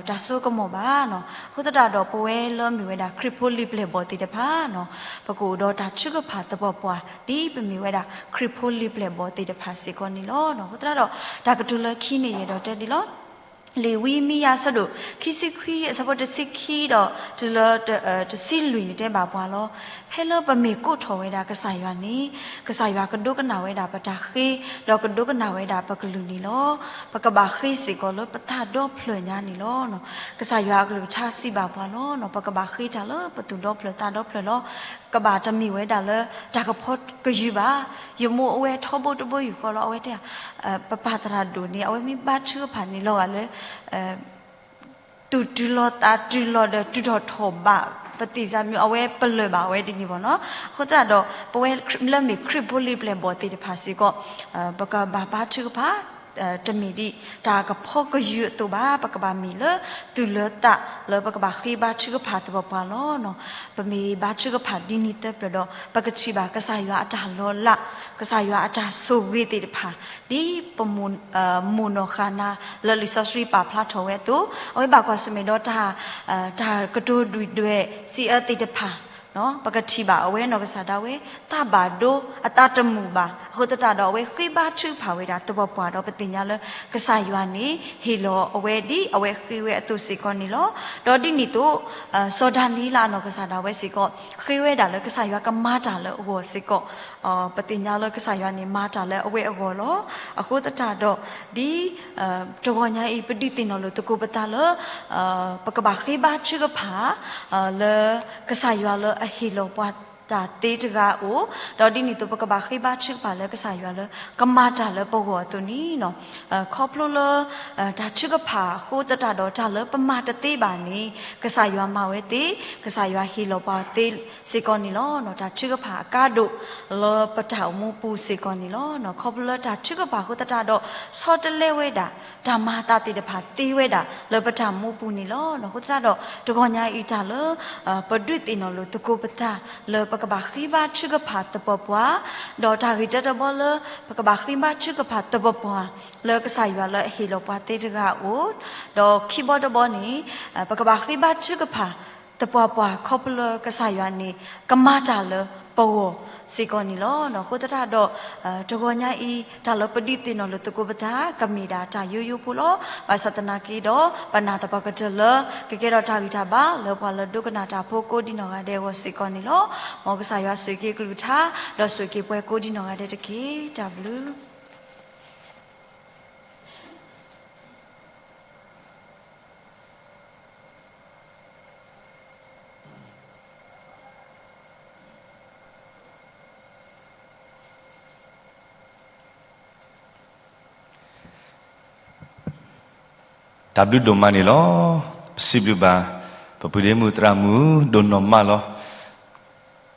တၢ်စိကမီၤဘၣ်နီၤ. အဃိသတးဒီး ပဝဲလၢမ့ၢ်ဝဲဒၣ်ခရံာ်ဖိလံာ်ပျဲၢ်ဘီၣ်သ့ၣ်တဖၣ်နီၤ, ပကအိၣ်ဒီးတၢ်ထုကဖၣ်သပှၢ်ပှၢ် ဒ်ပမ့ၢ်ဝဲဒၣ်ခရံာ်ဖိလံာ်ပျဲၢ်ဘီၣ်သ့ၣ်တဖၣ်စ့ၢ်ကီးန့ၣ်လီၤ. အဃိသတးဒီး တၢ်ကတိၤလၢခံန့ၣ် ယအဲၣ်ဒိးတဲဒ်လီၤ. လံာ်ဝံမံယၤ အဆၢဒိၣ်ခံဆံခွံ အဆၢဖိတဆံခံဒီး တုၤလၢ တဆံလွံၢ်န့ၣ်တဲဘၣ်ပှၤလီၤ. ဖဲလၢပမ့ၢ်ကိးထီၣ်ဝဲဒၣ်ကစၢ်ယွၤန့ၣ်, ကစၢ်ယွၤကဒိကနၣ်ဝဲဒၣ်ပတၢ်ဃ့, ဒီးကဒိကနၣ်ဝဲဒၣ်ပကလုၢ်န့ၣ်လီၤ. ပကဘၣ်ဃ့စ့ၢ်ကီးလၢပသးဒီဖျၢၣ်ညါန့ၣ်လီၤ. ကစၢ်ယွၤအကလုၢ်ကထါစံးဘၣ်ပှၤလီၤ. ပကဘၣ်ဃ့တၢ်လၢပသူၣ်ဒီဖျၢၣ်သးဒီဖျၢၣ်လီၤ. ကဘၣ်တမ့ၢ်ဝဲဒၣ်လၢတၢ်ကဖီကယုၢ်ဘၣ်. ယမိၢ်အိၣ်ဝဲထီဘိတဘိယူၢ်ဃီလီၤ. အဝဲတဲ ပပၢ်သရၣ်ဒိၣ်န့ၣ် အဝဲမ့ၢ်ဘါထုကဖၣ်န့ၣ်လီၤဂာ်လၢ သူၣ်တုၤလီၤသးတုၤလီၤဒီးတုၤထီၣ်ထီၣ်ဘး ပသံၣ်စၢ်မ့ၢ် အဝဲပလၢၢ်ဘၣ်ဝဲဒ်န့ၣ်ဘၣ်နီၤ. အဃိသတးဒီး ပဝဲလၢမ့ၢ်ခရံာ်ဖိလံာ်ပျဲၢ်ဘီၣ်သ့ၣ်တဖၣ်စ့ၢ်ကီး ပကဘၣ်ဘါထုကဖၣ် တမ့ၢ်ဒ်တၢ်ကဖီကယုၢ်အသိးဘၣ်. ပကဘၣ်မ့ၢ်လၢသူၣ်လၢသးလၢပကဘၣ်ဃ့ဘါထုကဖၣ်သပှၢ်ပှၢ်လီၤ. ပမ့ၢ်ဘါထုကဖၣ်ဒ်န့ၣ်သၢပျၢၢ်ဒီး ပကထံၣ်ဘၣ်ကစၢ်ယွၤအတၢ်လီၤလး, ကစၢ်ယွၤအတၢ်ဆိၣ်ဂ့ၤသ့ၣ်တဖၣ် ဒ်ပ မိၢ်နီၢ်ဃၣ်နၤ လၢလံာ်စီဆှံပာ်ဖျါထီၣ်ဝဲအသိး, အဝဲဘၣ်ကွၢ်ဆၢၣ်မဲာ်ဒီးတၢ်, တၢ်ကတိၤဒုၣ်ဒွဲၣ်စံးအၢသ့ၣ်တဖၣ်, ပကထံၣ်ဘၣ်အဝဲနီၢ်ကစၢ်ဒၣ်ဝဲ သးဘၣ်ဒိ အသးတမုာ်ဘၣ်. အဃိသတးဒီး အဝဲဃ့ဘါထုကဖၣ်ဝဲဒၣ်သပှၢ်ပှၢ်ဒီး ပသ့ၣ်ညါလၢ ကစၢ်ယွၤန့ၣ် ဟ့ၣ်လီၤအဝဲဒ်အဝဲဃ့ဝဲအသိးစ့ၢ်ကီးန့ၣ်လီၤ. ဒီးဒ်န့ၣ်အသိး စီၤဒၤနံးယ့လးနီၢ်ကစၢ်ဒၣ်ဝဲစ့ၢ်ကီး ဃ့ဝဲဒၣ်လၢကစၢ်ယွၤကမၤတၢ်လၢအဂီၢ်စ့ၢ်ကီး, ပသ့ၣ်ညါလၢကစၢ်ယွၤန့ၣ်မၤတၢ်လၢအဝဲအဂီၢ်လီၤ. အဃိသတးဒီး ဒ်တဂီၤညါအံၤ ပဒုးသ့ၣ်နီၣ်လိာ်သကိးပသးလၢ ပကဘၣ်ဃ့ဘါထုကဖၣ် လၢကစၢ်ယွၤလၢအဟ့ၣ်လီၤပှၤတၢ်သ့တဂၤအအိၣ်, ဒီးဒ်န့ၣ်အသိး ပကဘၣ်ဃ့ဘါထုကဖၣ်လၢကစၢ်ယွၤလၢကမၤတၢ်လၢပဂီၢ်အသိးန့ၣ်, ခီဖျိလၢ တၢ်ထုကဖၣ်အဃိသတးဒီး တၢ်လၢပမၤတသ့ဘၣ်န့ၣ် ကစၢ်ယွၤမၤဝဲသ့, ကစၢ်ယွၤဟ့ၣ်လီၤပှၤသ့စ့ၢ်ကီးန့ၣ်လီၤ. တၢ်ထုကဖၣ်အကါဒိၣ် လၢပတၢ်အိၣ်မူပူၤစ့ၢ်ကီးန့ၣ်လီၤ. ခီဖျိလၢတၢ်ထုကဖၣ်အဃိသတးဒီး ဆီတလဲဝဲဒၣ် တၢ်မၤအသးသ့ၣ်တဖၣ်သ့ဝဲဒၣ်လၢပတၢ်မူပူၤန့ၣ်လီၤ. အဃိသတးဒီး တဂီၤညါအံၤတၢ်လၢ ပဒုးသ့ၣ်နီၣ်လိာ်သကိးပသးလၢပကဘၣ်ဃ့ဘါထုကဖၣ်သပှၢ်ပှၢ်, ဒီးတၢ်ဂ့ၢ်တၢတဘီလၢ ပကဘၣ်ဃ့ဘါထုကဖၣ်သပှၢ်ပှၢ် လၢကစၢ်ယွၤလၢအဟ့ၣ်လီၤပှၤသ့တဂၤအအိၣ်, ဒီးခံဘီတဘီန့ၣ် ပကဘၣ်ဃ့ဘါထုကဖၣ်သပှၢ်ပှၢ် ခီဖျိလၢကစၢ်ယွၤန့ၣ် ကမၤတၢ်လၢပဂီၢ်စ့ၢ်ကီးန့ၣ်လီၤ. အဃိသတးဒီး တဂီၤညါအံၤ တၢ်လၢပဒုးသ့ၣ်နီၣ်လိာ်သကိးပသး ကမ့ၢ်ဒၣ်တၢ်ယိယိဖိလီၤ. ဘၣ်ဆၣ်သနာ်က့ဒီး ပနာ်သပှၢ်ကတၢၢ်လၢ ကကဲထီၣ်တၢ်ဂံၢ်တၢ်ဘါ လၢပှၤလၢဒိကနၣ်တၢ်ဖိကိးဒံနီၢ်ဂၤဒဲးအဂီၢ်စ့ၢ်ကီးန့ၣ်လီၤ. မ်ကစၢ်ယွၤဆိၣ်ဂ့ၤက့ၤကလုၢ်ကထါ ဒီးဆိၣ်ဂ့ၤက့ၤပှၤကိးဒံနီၢ်ဂၤဒဲးတက့ၢ်. တၢ်ဘျုး တၢ်ဘျုးဒိၣ်မးန့ၣ်လီၤ. ပစံးဘျုးဘၣ် ပပုၢ်ဒ့မုၣ်သရၣ်မုၣ် ဒိၣ်နီၢ်မးလီၤ.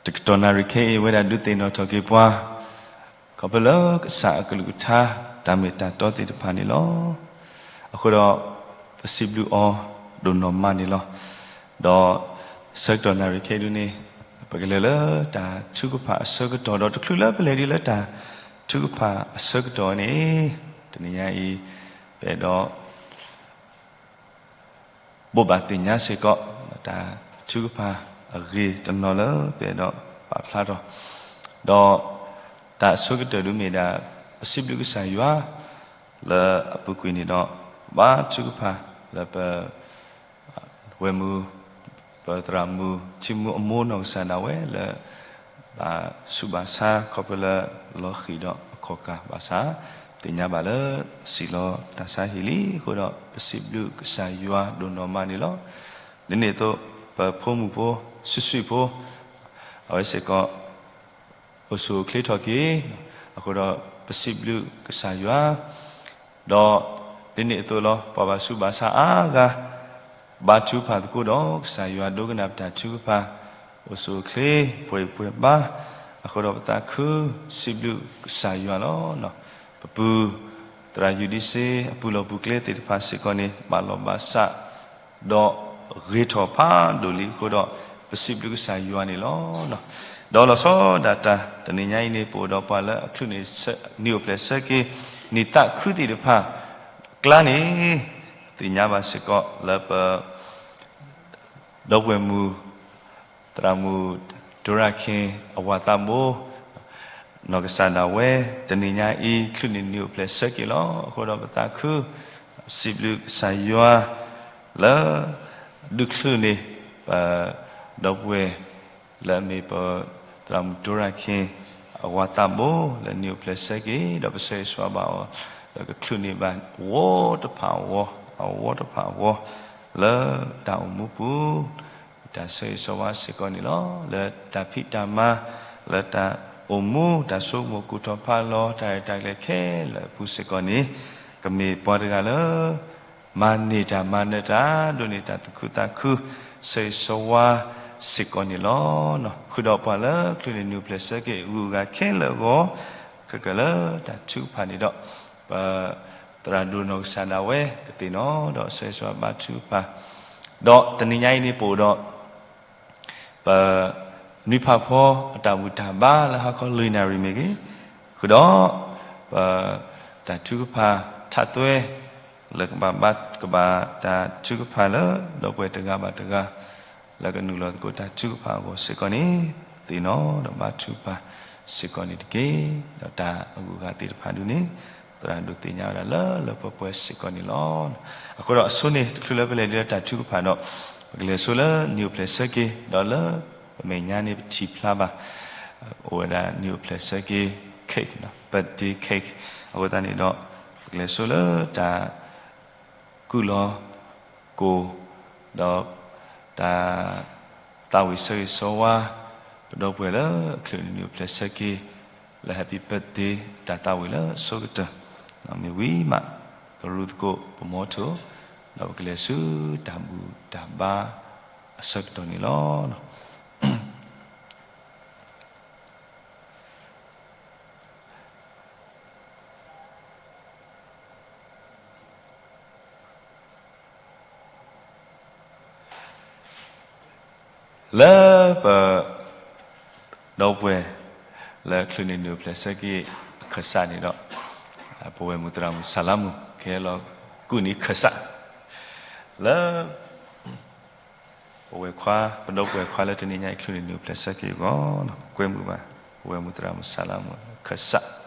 တကတီၢ်နၣ်ရံၣ်ခဲအံၤ အဝဲဒၣ်ဒုးသ့ၣ်နီၣ်ထီၣ်က့ၤပှၤ ခီဖျိလၢကစၢ်အကလုၢ်ကထါ တၢ်မ့ၢ်တၢ်တီသ့ၣ်တဖၣ်န့ၣ်လီၤ. အဃိဒီး ပစံးဘျုးအီၤဒိၣ်နီၢ်မးန့ၣ်လီၤ. ဒီးဆၢကတီၢ်နၣ်ရံၣ်ခဲအံၤဒုန့ၣ် ပကလဲၤလၢတၢ်ထုကဖၣ်အဆၢကတီၢ်ဒီး တချုးလၢပလဲၤဒံးလၢတၢ်ထုကဖၣ်အဆၢကတီၢ်န့ၣ် တနံၤညါအံၤ ပအဲၣ်ဒိး ဘိးဘၣ်သ့ၣ်ညါစ့ၢ်ကီး တၢ်ထုကဖၣ်အဂ့ၢ်တနီၤလၢပအဲၣ်ဒိးပာ်ဖျါထီၣ်, ဒီးတၢ်အဆိကတၢၢ်ဒုမ့ၢ်ဒၣ် ပစံးဘျုးကစၢ်ယွၤ လၢအပူၤကွံာ်န့ၣ်ဒီး ဘါထုကဖၣ်လၢပ ဝဲၢ်မုၢ် ပသရၣ်မုၣ် ထံမူအမိၢ်နီၢ်ကစၢ်ဒၣ်ဝဲလၢ ဘၣ်ဆူးဘၣ်ဆါခီဖျိလၢ လီၤဃံၤဒီးအခီၣ်ကၢ်ဘၣ်ဆၣ် သ့ၣ်ညါဘၣ်လၢ စံၣ်လီၤတၢ်ဆါဟံၣ်လံအဃိဒီး ပစံးဘျုးကစၢ်ယွၤဒိၣ်နီၢ်မးန့ၣ်လီၤ. ဒ်န့ၣ်အသိး ပဖိမုၣ်ဖိ စုာ်စုာ်ဖိ အဝဲစ့ၢ်ကီး အိၣ်ဆူၣ်အိၣ်ချ့ထီၣ်က့ၤ အဃိဒီးပစံးဘျုးကစၢ်ယွၤ ဒီးဒ်န့ၣ်အသိးလီၤ ပှၤဘၣ်ဆူးဘၣ်ဆါအါဂၤ ဘါထုကဖၣ်သကိးဒီး ကစၢ်ယွၤဒိကနၣ်ပတၢ်ထုကဖၣ် အိၣ်ဆူၣ်အိၣ်ချ့ ပှဲၤပှဲၤဘါ အဃိဒီးပသးခုစံးဘျုးကစၢ်ယွၤလီၤ. ပပုၢ် သရၣ်ယူၢ်ဒံစ့ အပူၤလီၢ်ပူၤကျဲသ့ၣ်တဖၣ်စ့ၢ်ကီးန့ၣ် ဘၣ်လီၤဘၣ်စး ဒီးဂ့ၤထီၣ်ဖးဒိၣ်လံအဃိဒီး ပစံးဘျုးကစၢ်ယွၤန့ၣ်လီၤ. ဒီးလီၤဆီဒၣ်တၢ်တနံၤညါအံၤန့ၣ် ပအိၣ်ဒီးပှၤလၢအချုးန့ၢ် နံၣ်အိၣ်ဖျဲၣ်ဆၢက့ၤ နံၣ်သးခုသ့ၣ်တဖၣ် ကျါန့ၣ် သ့ၣ်ညါဘၣ်စ့ၢ်ကီးလၢပ ဒီပုၢ်ဝဲၢ်မုၣ် သရၣ်မုၣ် ဒိရၣ်ခ့ အဝၤသးဘိ နီၢ်ကစၢ်ဒၣ်ဝဲ တနံၤညါအံၤ ချုးန့ၢ်နံၣ်အိၣ်ဖျဲၣ်ဆၢက့ၤလီၤ. အဃိဒီးပသးခု စံးဘျုးကစၢ်ယွၤ လၢ ဒုးချုးန့ၢ် ပ ဒီပုၢ်ဝဲၢ် လၢအမ့ၢ်ပ သရၣ်မုၣ်ဒိရၣ်ခ့ အဝၤသးဘိ လၢနံၣ်အိၣ်ဖျဲၣ်ဆၢက့ၤ ဒီးပဆၢဂ့ၤဆၢဝါဘၣ်အီၤ လၢကချုးန့ၢ်ဘၣ်ဝီတဖၣ်အဝီ အဝီတဖၣ်အဝီ လၢတၢ်အိၣ်မူပူၤ တၢ်ဆၢဂ့ၤဆၢဝါစ့ၢ်ကီးန့ၣ်လီၤ. လၢတၢ်ဖံးတၢ်မၤ လၢတၢ်အိၣ်မူ တၢ်ဆိကမိၣ်ကူၣ်ထီၣ်ဖးလီၤ တၢ်ရဲၣ်တၢ်ကျဲၤခဲလၢာ်အပူၤစ့ၢ်ကီးန့ၣ် ကမ့ၢ်ပှၤတဂၤလၢ မၤန့ၢ်တၢ်မၤနၢၤတၢ် ဒိးန့ၢ်တၢ်သူၣ်ခုသးခု ဆၢဂ့ၤဆၢဝါစ့ၢ်ကီးန့ၣ်လီၤ. ဃုာ်ဒီးပှၤလၢချုးန့ၢ်နံၣ်အိၣ်ဖျဲၣ်ဆၢက့ၤ အဂုၤအဂၤခဲလၢာ်အဂီၢ် ခဲကလၢာ်တၢ်ထုကဖၣ်န့ၣ်ဒီး ပ သရၣ်ဒိၣ်နီၢ်ကစၢ်ဒၣ်ဝဲ ကသ့ၣ်နီၣ်ဒီးဆၢဂ့ၤဆၢဝါဘါထုကဖၣ် ဒီးတနံၤညါအံၤန့ၣ်ပအိၣ်ဒီး ပ နွံဖးဖီ အတၢ်ဘူၣ်တၢ်ဘါလၢဟါခီလွံၢ်နၣ်ရံၣ်မ့ၢ်ဂ့ၤ, ဃုာ်ဒီး ပ တၢ်ထုကဖၣ်ထးသွဲ လၢကဘၣ်ဘါ ကဘၣ်တၢ်ထုကဖၣ်လၢ ဒီပုၢ်ဝဲၢ်တဂၤဘၣ်တဂၤ လၢကနုာ်လီၤသကိးတၢ်ထုကဖၣ်အဂီၢ်စ့ၢ်ကီးန့ၣ် သ့ၣ်နီၣ်ဒီးဘါထုကဖၣ်စ့ၢ်ကီးန့ၣ်တက့ၢ်. ဒီးတၢ်အဂုၤအဂၤသ့ၣ်တဖၣ်ဒုန့ၣ် သရၣ်ဒိၣ်သ့ၣ်ညါဝဲဒၣ်လၢလၢပှဲၤပှဲၤစ့ၢ်ကီးန့ၣ်လီၤ. အဃိဒီးအဆိန့ၣ် တချုးလၢပလဲၤဒ်လၢတၢ်ထုကဖၣ်ဒီး ပကလဲၤဆိလၢနံၣ်အိၣ်ဖျဲၣ်ဆၢက့ၤ ဒီးလၢပမဲာ်ညါန့ၣ်ပထံၣ်ဖျါဘၣ် အိၣ်ဝဲဒၣ်နံၣ်အိၣ်ဖျဲၣ်ဆၢက့ၤ cake နီၤ birthday cake အဃိသတးန့ၣ်ဒီး ပကလဲၤဆိလၢတၢ် ကူၣ်လီၤကိၢ် ဒီးတၢ် သးဝံၣ်ဆၢဂ့ၤဆၢဝါ ပဒီပုၢ်ဝဲၢ်လၢအချုးန့ၢ်နံၣ်အိၣ်ဖျဲၣ်ဆၢက့ၤ လၢ Happy Birthday တၢ်သးဝံၣ်လၢအဆိကတၢၢ် မ့ၢ်ဝံၤမး ကရူၢ်သကိးပမီထိၣ် ဒီးပကလဲၤဆူတၢ်ဘူၣ်တၢ်ဘါအဆၢကတီၢ်န့ၣ်လီၤ. လၢပ ဒီပုၢ်ဝဲၢ် လၢချုးန့ၢ်နံၣ်အိၣ်ဖျဲၣ်ဆၢက့ၤအခၢၣ်စးန့ၣ်ဒီး ပဝဲၢ်မုၢ်သရၣ်မုၣ်စၢ်လါမုၣ် ကဟဲလီၤကူၣ်န့ၢ်ခၢၣ်စး လၢ ပဝဲၢ်ခွါ ပဒီပုၢ်ဝဲၢ်ခွါလၢတနံၤညါအံၤချုးန့ၢ်နံၣ်အိၣ်ဖျဲၣ်ဆၢက့ၤအဂီၢ် ကွဲမုာ်ဘၣ် ပဝဲၢ်မုၢ်သရၣ်မုၣ်စၢ်လါမုၣ်အခၢၣ်စး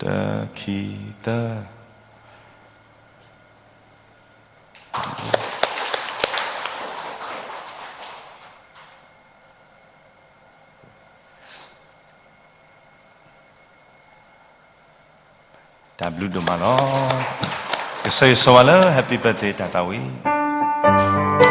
တၢ ခံ သၢ တၢ်ဘျုးဒိၣ်မးလီၤ. ကစၢ်ယွၤဆိၣ်ဂ့ၤလၢ Happy Birthday တၢ်သးဝံၣ်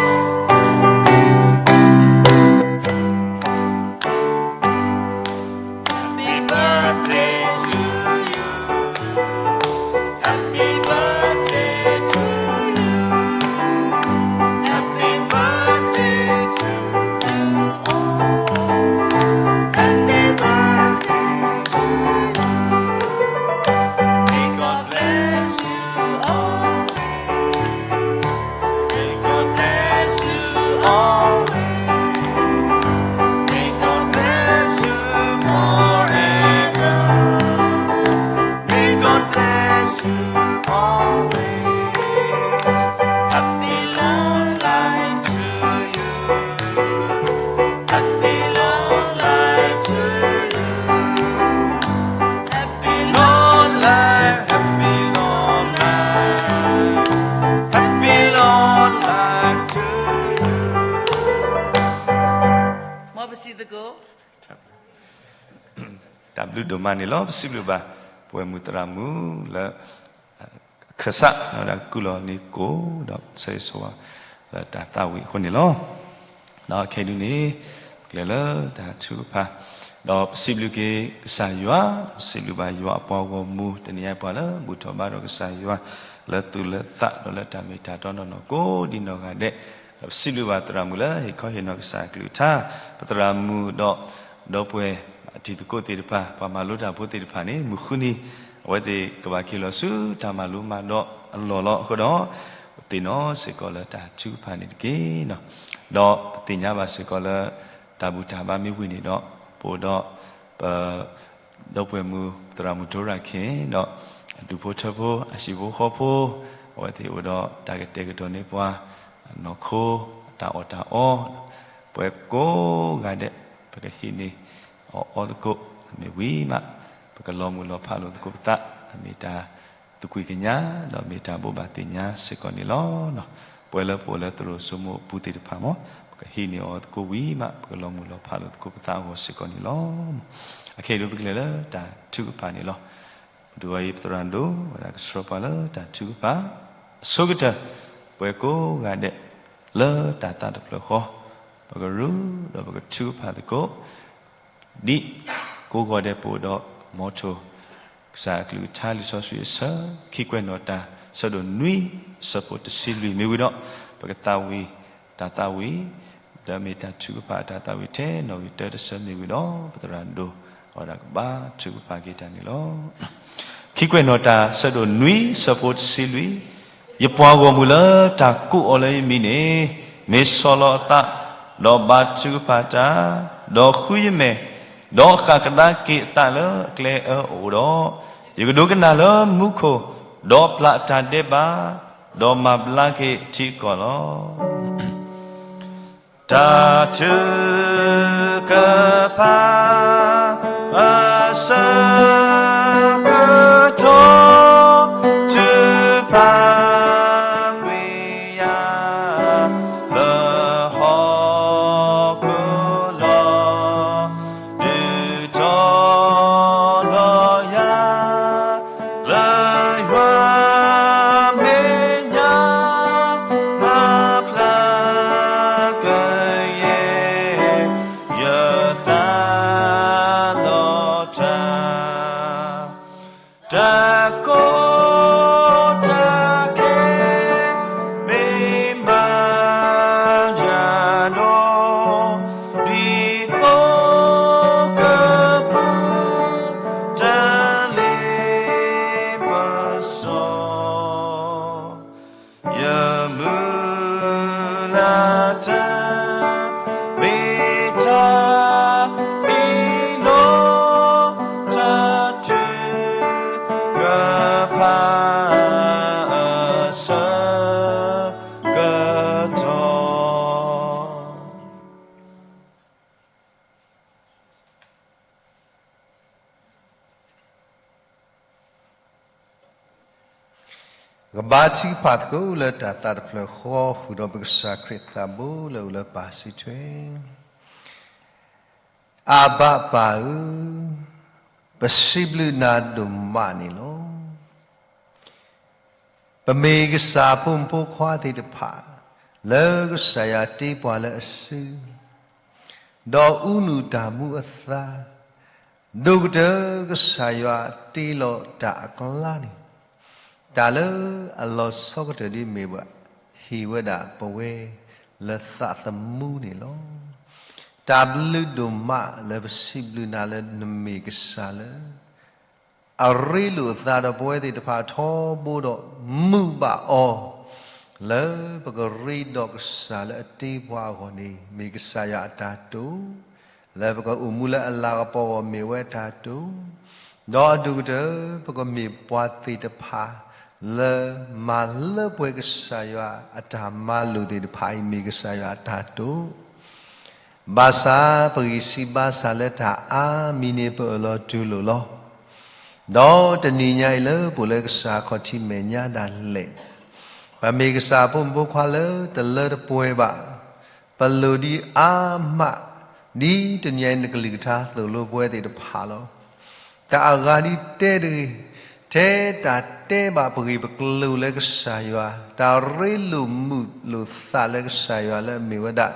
ပစံးသကိး တၢ်ဘျုးဒိၣ်မးန့ၣ်လီၤ. ပစံးဘျုးဘၣ် ပဝဲၢ်မုၢ်သရၣ်မုၣ်လၢ ခၢၣ်စး ဒီးကူၣ်လီၤန့ၢ်ကိၣ် ဒီးဆၢဂ့ၤဆၢဝါ လၢတၢ်သးဝံၣ်အဃိန့ၣ်လီၤ. ဒီးခဲအံၤဒုန့ၣ် ပကျဲၤလၢတၢ်ထုကဖၣ် ဒီးပစံးဘျုးက့ၤကစၢ်ယွၤ, ပစံးဘျုးဘၣ်ယွၤအပှၤဂီၢ်မုၢ် တနံၤအံၤပှၤလၢဘူၣ်ထီၣ်ဘါထီၣ်ကစၢ်ယွၤ လၢသူၣ်လၢသး ဒီးလၢတၢ်မ့ၢ်တၢ်တီနီၢ်နီၢ်ကိးဒံနီၢ်ဂၤဒဲး, ဒီးပစံးဘျုးဘၣ်သရၣ်မုၣ်လၢဟ့ၣ်ခီဟ့ၣ်နီၤကစၢ်အကလုၢ်ကထါ, ပသရၣ်မုၣ်ဒီး ဒီပုၢ်ဝဲၢ်အတံၤသကိးသ့ၣ်တဖၣ် ပှၤမၤလိတၢ်ဖိသ့ၣ်တဖၣ်န့ၣ် မုၢ်ဃုနံၤ အဝဲသ့ၣ်ကဘၣ်က့ၤလီၤဆူတၢ်မၤလိမၤဒိးအလီၢ်လီၤ. အဃိဒီး ပသ့ၣ်နီၣ်စ့ၢ်ကီးလၢတၢ်ထုကဖၣ်န့ၣ်တက့ၢ်. ဒီးပသ့ၣ်ညါဘၣ်စ့ၢ်ကီးလၢ တၢ်ဘူၣ်တၢ်ဘါမ့ၢ်ဝံၤန့ၣ်ဒီး ပအိၣ်ဒီး ပ ဒီပုၢ်ဝဲၢ်မုၣ်သရၣ်မုၣ်ဒိရၣ်ခ့ၣ်ဒီး အဒူၣ်ဖိထၢဖိ အဟံၣ်ဖိဃီဖိ အဝဲသ့ၣ်အိၣ်ဒီးတၢ်ကတဲာ်ကတီၤန့ၢ်ပှၤ နီၢ်ခိ အတၢ်အီၣ်တၢ်အီ ပှၤကိးဂၤဒဲး ပကဟံးန့ၢ်အီၣ်အီသကိး မ့ၢ်ဝံၤမး ပကလီၤမုၢ်လီၤဖးလိာ်သကိးပသး မ့ၢ်တၢ်သကွံာ်ကညး ဒီးမ့ၢ်တၢ်ဘိးဘၣ်သ့ၣ်ညါစ့ၢ်ကီးန့ၣ်လီၤ. ပဝဲလၢပအိၣ်လၢသရိာ်စိမိၢ်အပူၤသ့ၣ်တဖၣ်မ့ၢ် ပကဟံးန့ၢ်အီၣ်သကိးဝံၤမး ပကလီၤမုၢ်လီၤဖးလိာ်သကိးပသးအဂီၢ်စ့ၢ်ကီးန့ၣ်လီၤ. အခဲအံၤဒုပကလဲၤလၢတၢ်ထုကဖၣ်န့ၣ်လီၤ. ပဒိၣ်အံၤပသရၣ်ဒိၣ် ဝဲဒၣ်ကဆှၢပှၤလၢတၢ်ထုကဖၣ် အဆိကတၢၢ် ပှၤကိးဂၤဒဲး လၢတၢ်သးတဖျၢၣ်ဃီ ပကရူၢ်ဒီးပကထုကဖၣ်သကိး ဒ်ကိးဂီၤဒဲးပအိၣ်ဒီး မီထိၣ် ကစၢ်အကလုၢ်ကထါလံာ်စီဆှံအဆၢ ခံကွဲးနီၣ်တၢ် ဆၢဒိၣ်နွံ ဆၢဖိတဆံလွံၢ်မ့ၢ်ဝံၤဒီး ပကသးဝံၣ်တၢ်သးဝံၣ် ဒီးမ့ၢ်တၢ်ထုကဖၣ်အတၢ်သးဝံၣ်ထဲနီၣ်ဂံၢ်တၢတဆၢမ့ၢ်ဝံၤဒီး ပသရၣ်ဒိၣ် အဝဲဒၣ်ကဘါထုကဖၣ်က့ၤတၢ်န့ၣ်လီၤ. ခံကွဲးနီၣ်တၢ် ဆၢဒိၣ်နွံ ဆၢဖိတဆံလွံၢ် ယပှၤဂီၢ်မုၢ်လၢတၢ်ကိးအီၤလၢယမံၤန့ၣ် မ့ၢ်ဆီၣ်လီၤအသး ဒီးဘါထုကဖၣ်တၢ်, ဒီးဃုယမဲာ်, ဒီးဃၣ်ကဒါက့ၤအသးလၢအကျဲအၢအအိၣ်ဒီး, ယကဒိကနၣ်လၢမူခိၣ်, ဒီးပျၢ်အတၢ်ဒဲးဘး, ဒီးမၤဘျါက့ၤအထံအကီၢ်လီၤ. တၢ်ထုကဖၣ် အဆၢကတီၢ် ထုကဖၣ်ကွံာ်ယၤ လၢဟီၣ်ခိၣ်လီၤ. ဒုးတီၤလီၤယၤ လၢယွၤမဲာ်ညါ မၤဖျါကယဲၢ် ယသးဒီးတၢ် တၢ်ကီတၢ်ခဲ မ့ၢ်မၤယၤဒီး ဒ်သိးကပူၤ တၢ်လ့ပစီ ယမုၢ်လၢ်တၢ် မ့ၢ်တၢ်အ့ၣ်လိာ် တၢ်ထုကဖၣ် အဆၢကတီၢ် ကဘါထုကဖၣ်သကိးလၢတၢ်သးတဖျၢၣ်ဃီ ဃုာ်ဒီးပကစၢ်ခရံာ်သးဘိလၢအအိၣ်လၢပၢ်စုထွဲ အဘၣ်ပၢ်ဧၢ, ပစံးဘျုးနၤဒိၣ်မးန့ၣ်လီၤ. ပမ့ၢ်ကစၢ်အဖိမုၣ်ဖိခွါသ့ၣ်တဖၣ် လၢကစၢ်ယွၤတ့ပှၤလၢအစု ဒီးအူနူၢ်တၢ်မူအသါ, ဒိၣ်ကတၢၢ်ကစၢ်ယွၤတ့လီၤတၢ်အကျါန့ၣ်, တၢ်လၢအလီၤဆီကတၢၢ်ဒ်မ့ၢ်ဘၣ် ဟ့ၣ်ဝဲဒၣ်ပဝဲလၢသးသမူန့ၣ်လီၤ. တၢ်ဘျုးဒိၣ်မးလၢပစံးဘျုးနၤလၢနမ့ၢ်ကစၢ်လၢ အရ့လိာ်အသးဒီးပဝဲသ့ၣ်တဖၣ်ထီဘိဒီး မုာ်ဘၣ်အီၤ လၢပကရ့ဒီးကစၢ်လၢအတ့ပှၤအဂီၢ်န့ၣ် မ့ၢ်ကစၢ်ယွၤအတၢ်တိာ်, လၢပကအိၣ်မူလၢအလၤကပီၤအဂီၢ်မ့ၢ်ဝဲအတၢ်တိာ်, ဒီးအဒိၣ်ကတၢၢ် ပကမ့ၢ်ပှၤသ့ၣ်တဖၣ် လၢမၤလၢပှဲၤကစၢ်ယွၤအတၢ်မၤလိာ်သ့ၣ်တဖၣ်အံၤ မ့ၢ်ကစၢ်ယွၤအတၢ်တိာ် ဘၣ်ဆၣ်ပဂံၢ်စၢ်ဘါစၢ်လၢတၢ်အါမံၤန့ၣ် ပအၢၣ်လီၤတူၢ်လိာ်လီၤ. ဒီးတနံၤညါအံၤလၢပအိၣ်လၢကစၢ်ခီၣ်ထံးမဲာ်ညါဒၣ်လဲာ်, ပမ့ၢ်ကစၢ်အဖိမုၣ်ဖိခွါလၢတလၢတပှဲၤဘၣ်, ပလိၣ်ဒ်အါမး ဒ်တနံၤအံၤနကလုၢ်ကထါသိၣ်လိပဝဲသ့ၣ်တဖၣ်လီၤ. တၢ်အဂၤဒ်တဲတဂ့ၤ, ထဲတၢ်တဲဘၣ်ပဂ့ၢ်ပကျိၤလၢကစၢ်ယွၤ, တၢ်ရ့လိာ်မုာ်လိာ်သးလၢကစၢ်ယွၤလၢအမ့ၢ်ဝဲဒၣ်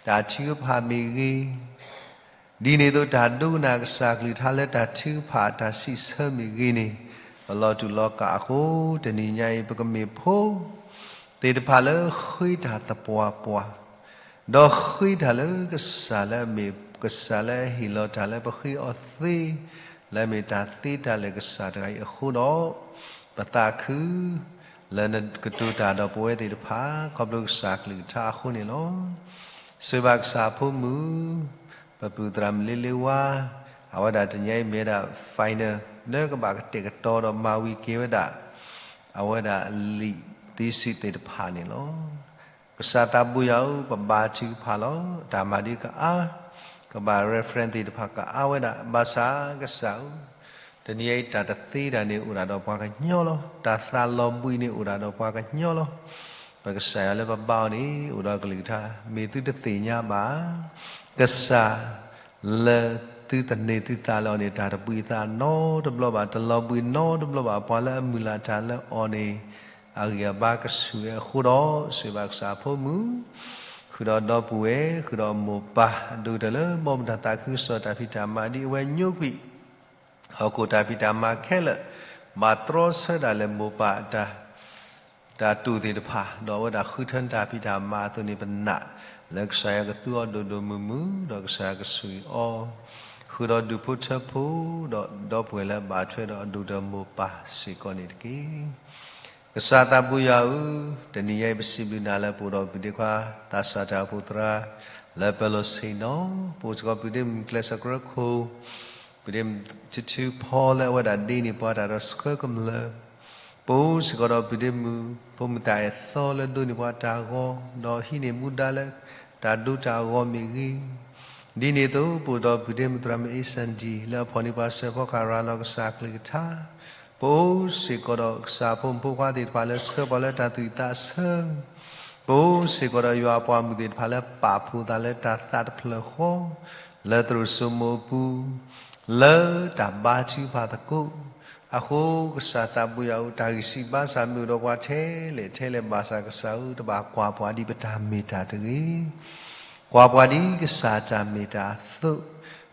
တၢ်ထုကဖၣ်မ့ၢ်ဂ့ၤ, ဒ်န့ၣ်အသိး တၢ်ဒိကနၣ်ကစၢ်ကလုၢ်ကထါလၢတၢ်ထုကဖၣ်အတၢ်စံးဆၢမ့ၢ်ဂ့ၤန့ၣ်, ပလီၤတူာ်လီၤကာ်အဃိ တနံၤညါအံၤ ပကမ့ၢ်ဖိသ့ၣ်တဖၣ်လၢဃ့တၢ်သပှၢ်ပှၢ်, ဒီးဃ့တၢ်လၢကစၢ်လၢအမ့ၢ်ကစၢ်လၢအဟ့ၣ်လီၤတၢ်လၢပဃ့အီၤသ့, လၢအမ့ၢ်တၢ်သ့တၢ်လၢာ်ကစၢ်တဂၤအံၤအဃိဒီး, ပသးခု လၢနကတိၤတၢ်ဒီးပဝဲသ့ၣ်တဖၣ် ခီဖျိကစၢ်ကလုၢ်ကထါအဃိန့ၣ်လီၤ. ဆိၣ်ဂ့ၤဘၣ်ကစၢ်အဖိမုၣ် ပပုၢ်သရၣ်မုၣ်လ့လ့ဝါ, အဝဲဒၣ်တနံၤအံၤမ့ၢ်ဝဲဒၣ် final လၢကဘၣ်ကတဲာ်ကတီၤဒီးမၤဝံၤက့ၤဝဲဒၣ် အဝဲဒၣ်လံာ်သံစံးသ့ၣ်တဖၣ်န့ၣ်လီၤ. ကစၢ်သးဘိယွၤဧၢ, ပဘါထုကဖၣ်လီၤ. တၢ်မၤဒ်ကအါ, ကဘၣ် reference သ့ၣ်တဖၣ်ကအါဝဲဒၣ်, ဘၣ်ဆၣ်ကစၢ်ဧၢ, တနံၤအံၤတၢ်တသ့တၢ်န့ၣ်အိၣ်ဒၣ်ဒီးပှၤကညီလီၤ. တၢ်သးလီၤဘှံးန့ၣ်အိၣ်ဒၣ်ဒီးပှၤကညီလီၤ. ပကစၢ်ယွၤလၢပဘါအီၤန့ၣ် အိၣ်ဒီးကလုၢ်ကထါ, မ့ၢ်သုတသ့ၣ်ညါဘၣ် ကစၢ်လၢသုသန့ၤသုသးလၢအီၤန့ၣ် တၢ်တဘှံးသးနီတဘျီဘၣ်, တလီၤဘှံးနီတဘျီဘၣ်, ပှၤလၢအမုၢ်လၢ်တၢ်လၢအီၤန့ၣ် အဂံၢ်အဘါကဆူၣ်ဝဲအဃိဒီး, ဆိၣ်ဂ့ၤဘၣ်ကစၢ်အဖိမုၣ်, ဃုာ်ဒီးဒီပုၢ်ဝဲၢ်, ဃုာ်ဒီးမိၢ်ပၢ်, အဒိၣ်ကတၢၢ်လၢဘီမုၢ်တၢ်သးခုကစီၣ်တၢ်ဖံးတၢ်မၤဒ်အဝဲညိကွံာ် ဟီၣ်ခိၣ်တၢ်ဖံးတၢ်မၤခဲလၢာ်, ဘၣ်တြီဆၢဒၣ်လဲာ်မိၢ်ပၢ်အတၢ် တၢ်တူၢ်သ့ၣ်တဖၣ်, ဒီးအဝဲဒၣ်ဃုထၢန့ၢ်တၢ်ဖံးတၢ်မၤအသိးန့ၣ် ပနာ်လၢကစၢ်ယွၤကသူအီၤဒိၣ်ဒိၣ်မုၢ်မုၢ်, ဒီးကစၢ်ယွၤကဆိၣ်ဂ့ၤအီၤ, ဃုာ်ဒီးဒူၣ်ဖိထၢဖိ, ဒီးဒီပုၢ်ဝဲၢ်လၢအဘၣ်ထွဲဒီးအဒိၣ်ကတၢၢ်မိၢ်ပၢ်စ့ၢ်ကီးန့ၣ်တက့ၢ်. ကစၢ်သးဘိယွၤဧၢ, တနံၤညါအံၤပစံးဘျုးနၤလၢပအိၣ်ဒီးပဒ့ခွါ သးစၢ်တၢ်အိၣ်ဖှိၣ်သရၣ် လၢပလီၢ်ဆ့ၣ်နီၤ, ပအိၣ်စ့ၢ်ကီးပုၢ်ဒ့မုၣ်ကျဲးစၢးကရၢခိၣ်, ပုၢ်ဒ့မုၣ်ထုထုဖီလၢအဝဲဒၣ်ဒ့န့ၢ်ပှၤတၢ်ဒီးဆှၢကမျၢၢ်, ပအိၣ်စ့ၢ်ကီးဒီးပုၢ်ဒ့မုၣ် ဖိမုၣ်သၣ်အဲၣ်သီလၢဒိးန့ၢ်ပှၤတၢ်ဂီၤ, ဒီးဟံးန့ၢ်မူဒါလၢတၢ်ဒိတၢ်ဂီၤမ့ၢ်ဂ့ၤ, ဒ်န့ၣ်အသိး ပအိၣ်ဒီးပုၢ်ဒ့မုၣ်သရၣ်မုၣ်အ့စၣ်ဒံၣ် လၢအဖီၣ်န့ၢ်ပှၤစၢၤဖီကဟၣ်ရၤလီၤကစၢ်ကလုၢ်ကထါ, ပအိၣ်စ့ၢ်ကီးဒီးကစၢ်ဖိမုၣ်ဖိခွါသ့ၣ်တဖၣ်လၢဆှၢပှၤလၢတၢ်သူၣ်ဝံၣ်သးဆၢ, ပအိၣ်စ့ၢ်ကီးဒီးယွၤအပှၤမုၣ်သ့ၣ်တဖၣ်လၢပာ်ဖှိၣ်သးလၢတၢ်သးတဖျၢၣ် ဃီ လၢသရိာ်စိမိၤအပူၤ, လၢတၢ်ဘါထုကဖၣ်သကိး, အဃိကစၢ်သးဘိယွၤဧၢ, တၢ်ဂံၢ်စၢ်ဘါစၢ်မ့ၢ်အိၣ်ဒီးပှၤထဲလဲၣ်ထဲလဲၣ်ဘၣ်ဆၣ်ကစၢ်ဧၢ, တဘၣ်ကွၢ်ပှၤဒ်ပတၢ်မ့ၢ်တၢ်တဂ့ၤ, ကွၢ်ပှၤဒ်ကစၢ်တၢ်မ့ၢ်တၢ်အသိး,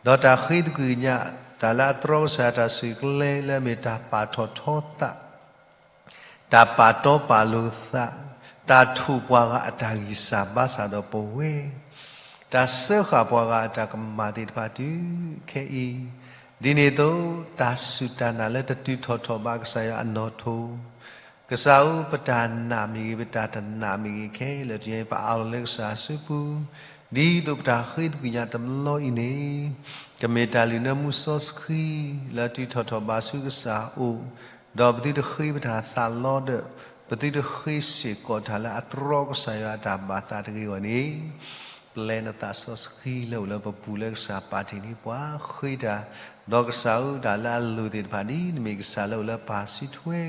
ဒီးတၢ်ဃ့သကွံၢ်ကညး တၢ်လၢအတြီကစၢ်တၢ်ဆိၣ်ဂ့ၤကျဲလၢအမ့ၢ်တၢ်ပာ်ထီၣ်ထီသး တၢ်ပာ်တီပာ်လိၤသး, တၢ်ထိၣ်ပှၤဂၤအတၢ်ဂံၢ်စၢ်ဘါစၢ်ဒီးပဝဲ, တၢ်စၢဃာ်ပှၤဂၤအတၢ်ကမၣ်သ့ၣ်တဖၣ်တုၤခဲအံၤ, ဒ်န့ၣ်အသိး တၢ်စူၢ်တၢ်နာ်လၢတတုၤထီၣ်ထီၣ်ဘၣ်ကစၢ်ယွၤအနီၣ်ထိး, ကစၢ်ဧၢ, ပတၢ်နာ်မ့ၢ်ဂ့ၤ, ပတၢ်တနာ်မ့ၢ်ဂ့ၤခဲလၢာ်တယဲၢ် ပအးလီၤလၢကစၢ်အစုပူၤ, ဒ်သိးပတၢ်ဃ့သကွံၢ်ကညးတဘျီအံၤန့ၣ် ကမ့ၢ်တၢ်လုၢ်နၢမူစီဆှံ လၢအတုၤထီၣ်ထီၣ်ဘၣ်ဆူကစၢ်အအိၣ်, ဒီးပသုတဃ့ပတၢ်သးလီဒီး ပသုတဃ့စ့ၢ်ကီးတၢ်လၢအတြီကစၢ်ယွၤအတၢ်ဘၣ်သးတဂ့ၤအဂီၢ်န့ၣ်, ပျဲနသးစီဆှံလၢအိၣ်လၢပပူၤလၢကစၢ်ပာ်တ့ၢ်န့ၢ်ပှၤဃ့တၢ်, ဒီးကစၢ်ဧၢ, တၢ်လၢအလိၤသ့ၣ်တဖၣ်ဒ်နမ့ၢ်ကစၢ်လၢအိၣ်လၢပၢ်စုထွဲ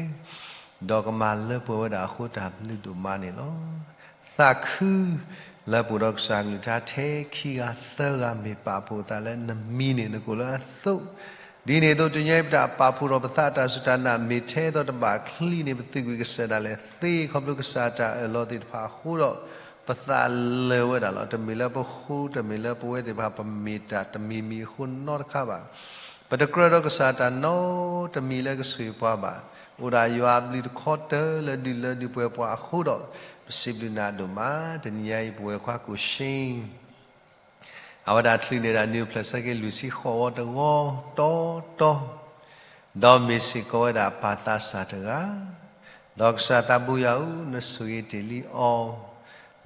ဒီးကမၤလၢပှဲၤဝဲဒၣ်အဃိတၢ်ဘျုးဒိၣ်မးန့ၣ်လီၤ. သးခုလၢပအိၣ်ဒီးကစၢ်ကလုၢ်ကထါထဲခံဂၤသၢဂၤမ့ၢ်ပာ်ဖှိၣ်သးလၢနမံၤန့ၣ် နကိးလၢအသိး, ဒ်န့ၣ်အသိး တနံၤအံၤပတၢ်ပာ်ဖှိၣ်ဒီးပသးတၢ်စူၢ်တၢ်နာ်မ့ၢ်ထဲသိးတဘၣ်ချံန့ၣ် ပသးကွံာ်ကစၢ်ဒၣ်လဲာ်သ့ ခီဖျိကစၢ်တၢ်အၢၣ်လီၤသ့ၣ်တဖၣ်အဃိဒီး ပသးလၢာ်ဝဲဒၣ်လီၤ. တမ့ၢ်လၢပဃိ တမ့ၢ်လၢပဝဲသ့ၣ်တဖၣ် ပမ့ၢ်တၢ်တမံၤမံၤအဃိနီတခါဘၣ်. ပတကြၢးဒီးကစၢ်တၢ်နီတမံၤလၢကဆိၣ်ဂ့ၤပှၤဘၣ်. အိၣ်ဒၣ်ယွၤအဘျုးတခီတၢၢ်လၢဒုၣ်လၢဒုၣ်ပှဲၤပှၤအဃိဒီး ပစံးဘျုးနၤဒိၣ်မး. တနံၤညါအံၤ ပဝဲၢ်ခွါကိၣ်ၡ့ အဝဲဒၣ်ချုးန့ၢ်ဒၣ်နံၣ်အိၣ်ဖျဲၣ်ဆၢက့ၤလွံၢ်ဆံဃိးဝီတဝီတီတီ, ဒီးမ့ၢ်စ့ၢ်ကီးဝဲဒၣ်ပၢ်သးစၢ်တဂၤ, ဒီးကစၢ်သးဘိယွၤဧၢ, နဆိၣ်ဂ့ၤတ့ၢ်လံအီၤ,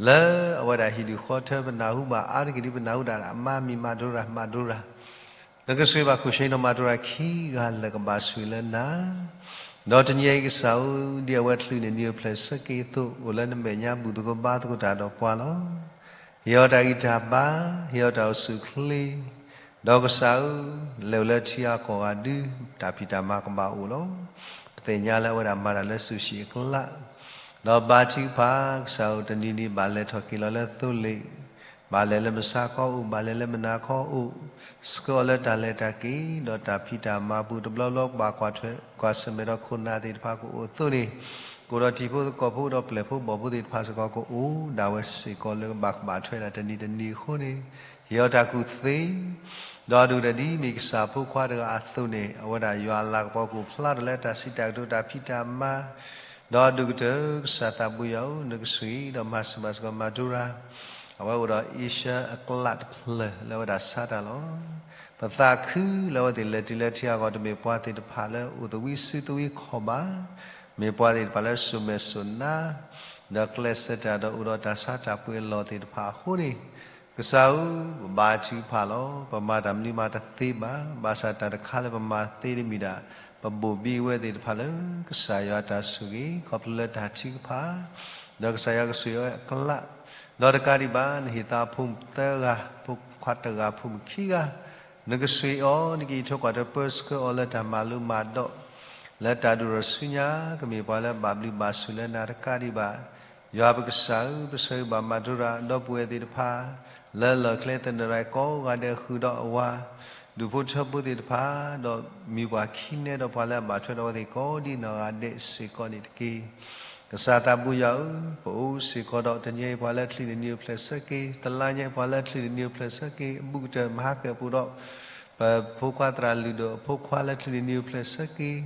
လၢအဝဲဒၣ်ဟံၣ်ဒူၣ်ဃီထၢပနၢ်ဟူဘၣ်အါတက့ၢ်ဒ်ပနၢ်ဟူဒၣ်အမါမံၤမၤဒိရၣ်မၤဒိရၣ် နကဆိၣ်ဂ့ၤဘၣ်ကိၣ်ၡ့ဒီးမၤဒိရၣ်ခံဂၤလၢာ်ကဘၣ်ဆိၣ်ဂ့ၤလၢနၤ, ဒီးတနံၤအံၤကစၢ်ဧၢ, ဒ်အဝဲချုးန့ၢ်နံၣ်အိၣ်ဖျဲၣ်ဆၢက့ၤအသိး အိၣ်လၢနမဲာ်ညါဘူၣ်သကိးဘါသကိးတၢ်ဒီးပှၤလီၤ. ဟ့ၣ်အီၤတၢ်ဂံၢ်တၢ်ဘါ, ဟ့ၣ်အီၤတၢ်အိၣ်ဆူၣ်အိၣ်ချ့, ဒီးကစၢ်ဧၢ, လဲၤအိၣ်လၢထံဂၤကီၢ်ဂၤဒု, တၢ်ဖံးတၢ်မၤကဘၣ်အိၣ်လီၤ. ပသ့ၣ်ညါလၢအဝဲဒၣ်မၤတၢ်လၢစိၤဆံးအကျါ, ဒီးဘါထုကဖၣ်, ကစၢ်ဧၢ, တနံၤဒံးဘၣ်လဲၤထီၣ်က့ၤလီၤလၢသိလ့ၣ် ဘၣ်လဲၤလၢမုၢ်ဆါခီအိၣ်, ဘၣ်လဲၤလၢမုၢ်နၤခီအိၣ်, ဆှၢအီၤလၢတၢ်လဲၤတၢ်က့ၤ ဒီးတၢ်ဖံးတၢ်မၤပူၤ တဘျီဘျီဘၣ်ကွၢ်ထွဲကွၢ်ဆၢၣ်မဲာ်ဒီးခိၣ်နၢ်သ့ၣ်တဖၣ်ကအိၣ်အသိးန့ၣ်, ကအိၣ်ဒီးတံၤဖိသကိးဖိဒီးပျဲၢ်ဖိဘီၣ်ဖိသ့ၣ်တဖၣ်စ့ၢ်ကီး ကအိၣ်ဒၣ်ဝဲစ့ၢ်ကီးလၢကဘၣ်ကဘၣ်ထွဲဒၣ်တနံၤတနံၤအဃိန့ၣ်, ဟ့ၣ်အီၤတၢ်ကူၣ်သ့ ဒီးအဒိၣ်ကတၢၢ်ဒ်မ့ၢ်ကစၢ်ဖိခွါတဂၤအသိးန့ၣ်, အဝဲဒၣ်ယွၤအလၤကပီၤကအိၣ်ဖျါထီၣ်လၢတၢ်စံးတၢ်ကတိၤတၢ်ဖံးတၢ်မၤ, ဒီးအဒိၣ်ကတၢၢ်ကစၢ်သးဘိယွၤဧၢ, နကဆိၣ်ဂ့ၤဒီးမၤစၢၤဘၣ်စ့ၢ်ကီး Madura, အဝဲအိၣ်ဒီး Asia အကျးတဖျၢၣ်လၢအဝဲဒၣ်ဆါတၢ်လီၤ. ပသးခုလၢအဝဲသ့ၣ်လဲၤတုၤလၢထံအဂီၢ် တမ့ၢ်ပှၤသ့ၣ်တဖၣ်လၢအိၣ်သဝံစုသဝံခီၣ်ဘၣ်, မ့ၢ်ပှၤသ့ၣ်တဖၣ်လၢစိာ်မဲာ်စိာ်နါ ဒီးကျဲးစၢးတၢ်ဒီးအိၣ်ဒီးတၢ်ဆါတၢ်ပှ့ၤအလီၢ်သ့ၣ်တဖၣ်အဃိန့ၣ်, ကစၢ်ဧၢ, ပဘါထုကဖၣ်လီၤ. ပမၤတၢ်မနုၤမးတသ့ဘၣ်, ဘၣ်ဆၣ်တၢ်တခါလၢပမၤသ့တမံၤဒၣ်, ပဘိၣ်ဘံဝဲသ့ၣ်တဖၣ်လၢကစၢ်ယွၤတၢ်ဆိၣ်ဂ့ၤ ခီဖျိလၢတၢ်ထုကဖၣ်, ဒီးကစၢ်ယွၤကဆိၣ်ဂ့ၤဝဲအကျး, ဒီးတကးဒံးဘၣ် နဟ့ၣ်သးဖိမုၣ်သၢဂၤ, ဖိခွါတဂၤ, ဖိမုၣ်ခံဂၤ, နကဆိၣ်ဂ့ၤအီၤ, နကအံးထွဲကွၢ်ထွဲပၢဆှၢအီၤလၢတၢ်မၤလိမၤဒိး, လၢတၢ်ဒိၣ်ထီၣ်ဆူညါ ကမ့ၢ်ပှၤလၢဘၣ်ဘျုးဘၣ်ဆိၣ်လၢနၤတကးဒံးဘၣ်, ယွၤပကစၢ်ဧၢ, ပဆၢဂ့ၤဘၣ် Madura ဒီပုၢ်ဝဲၢ်သ့ၣ်တဖၣ်, လၢလီၢ်ကျဲသနၢၣ်ကိးဂၤဒဲးဃုာ်ဒီးအဝၤ, ဒူၣ်ဖိထၢဖိသ့ၣ်တဖၣ်, ဒီးမံၤပှၢ်ခံနဲဒီးပှၤလၢအဘၣ်ထွဲဒီးအဝဲသ့ၣ်ကိးဒံနီၢ်ဂၤဒဲးစ့ၢ်ကီးန့ၣ်တက့ၢ်. ကစၢ်သးဘိယွၤဧၢ, ပအိၣ်စ့ၢ်ကီးဒီးတနံၤအံၤပှၤလၢချံးန့ၣ်နံၤအိၣ်ဖျဲၣ်ဆၢက့ၤ, တလါညါအံၤပှၤလၢချံးန့ၣ်နံၤအိၣ်ဖျဲၣ်ဆၢက့ၤ, အဘူးကတၢၢ်မဟါကၢၣ်ပူၤဒီး ပဖိခွါသရၣ်လုၢ်ဒိၣ်အဖိခွါလၢချံးန့ၣ်နံၤအိၣ်ဖျဲၣ်ဆၢက့ၤ,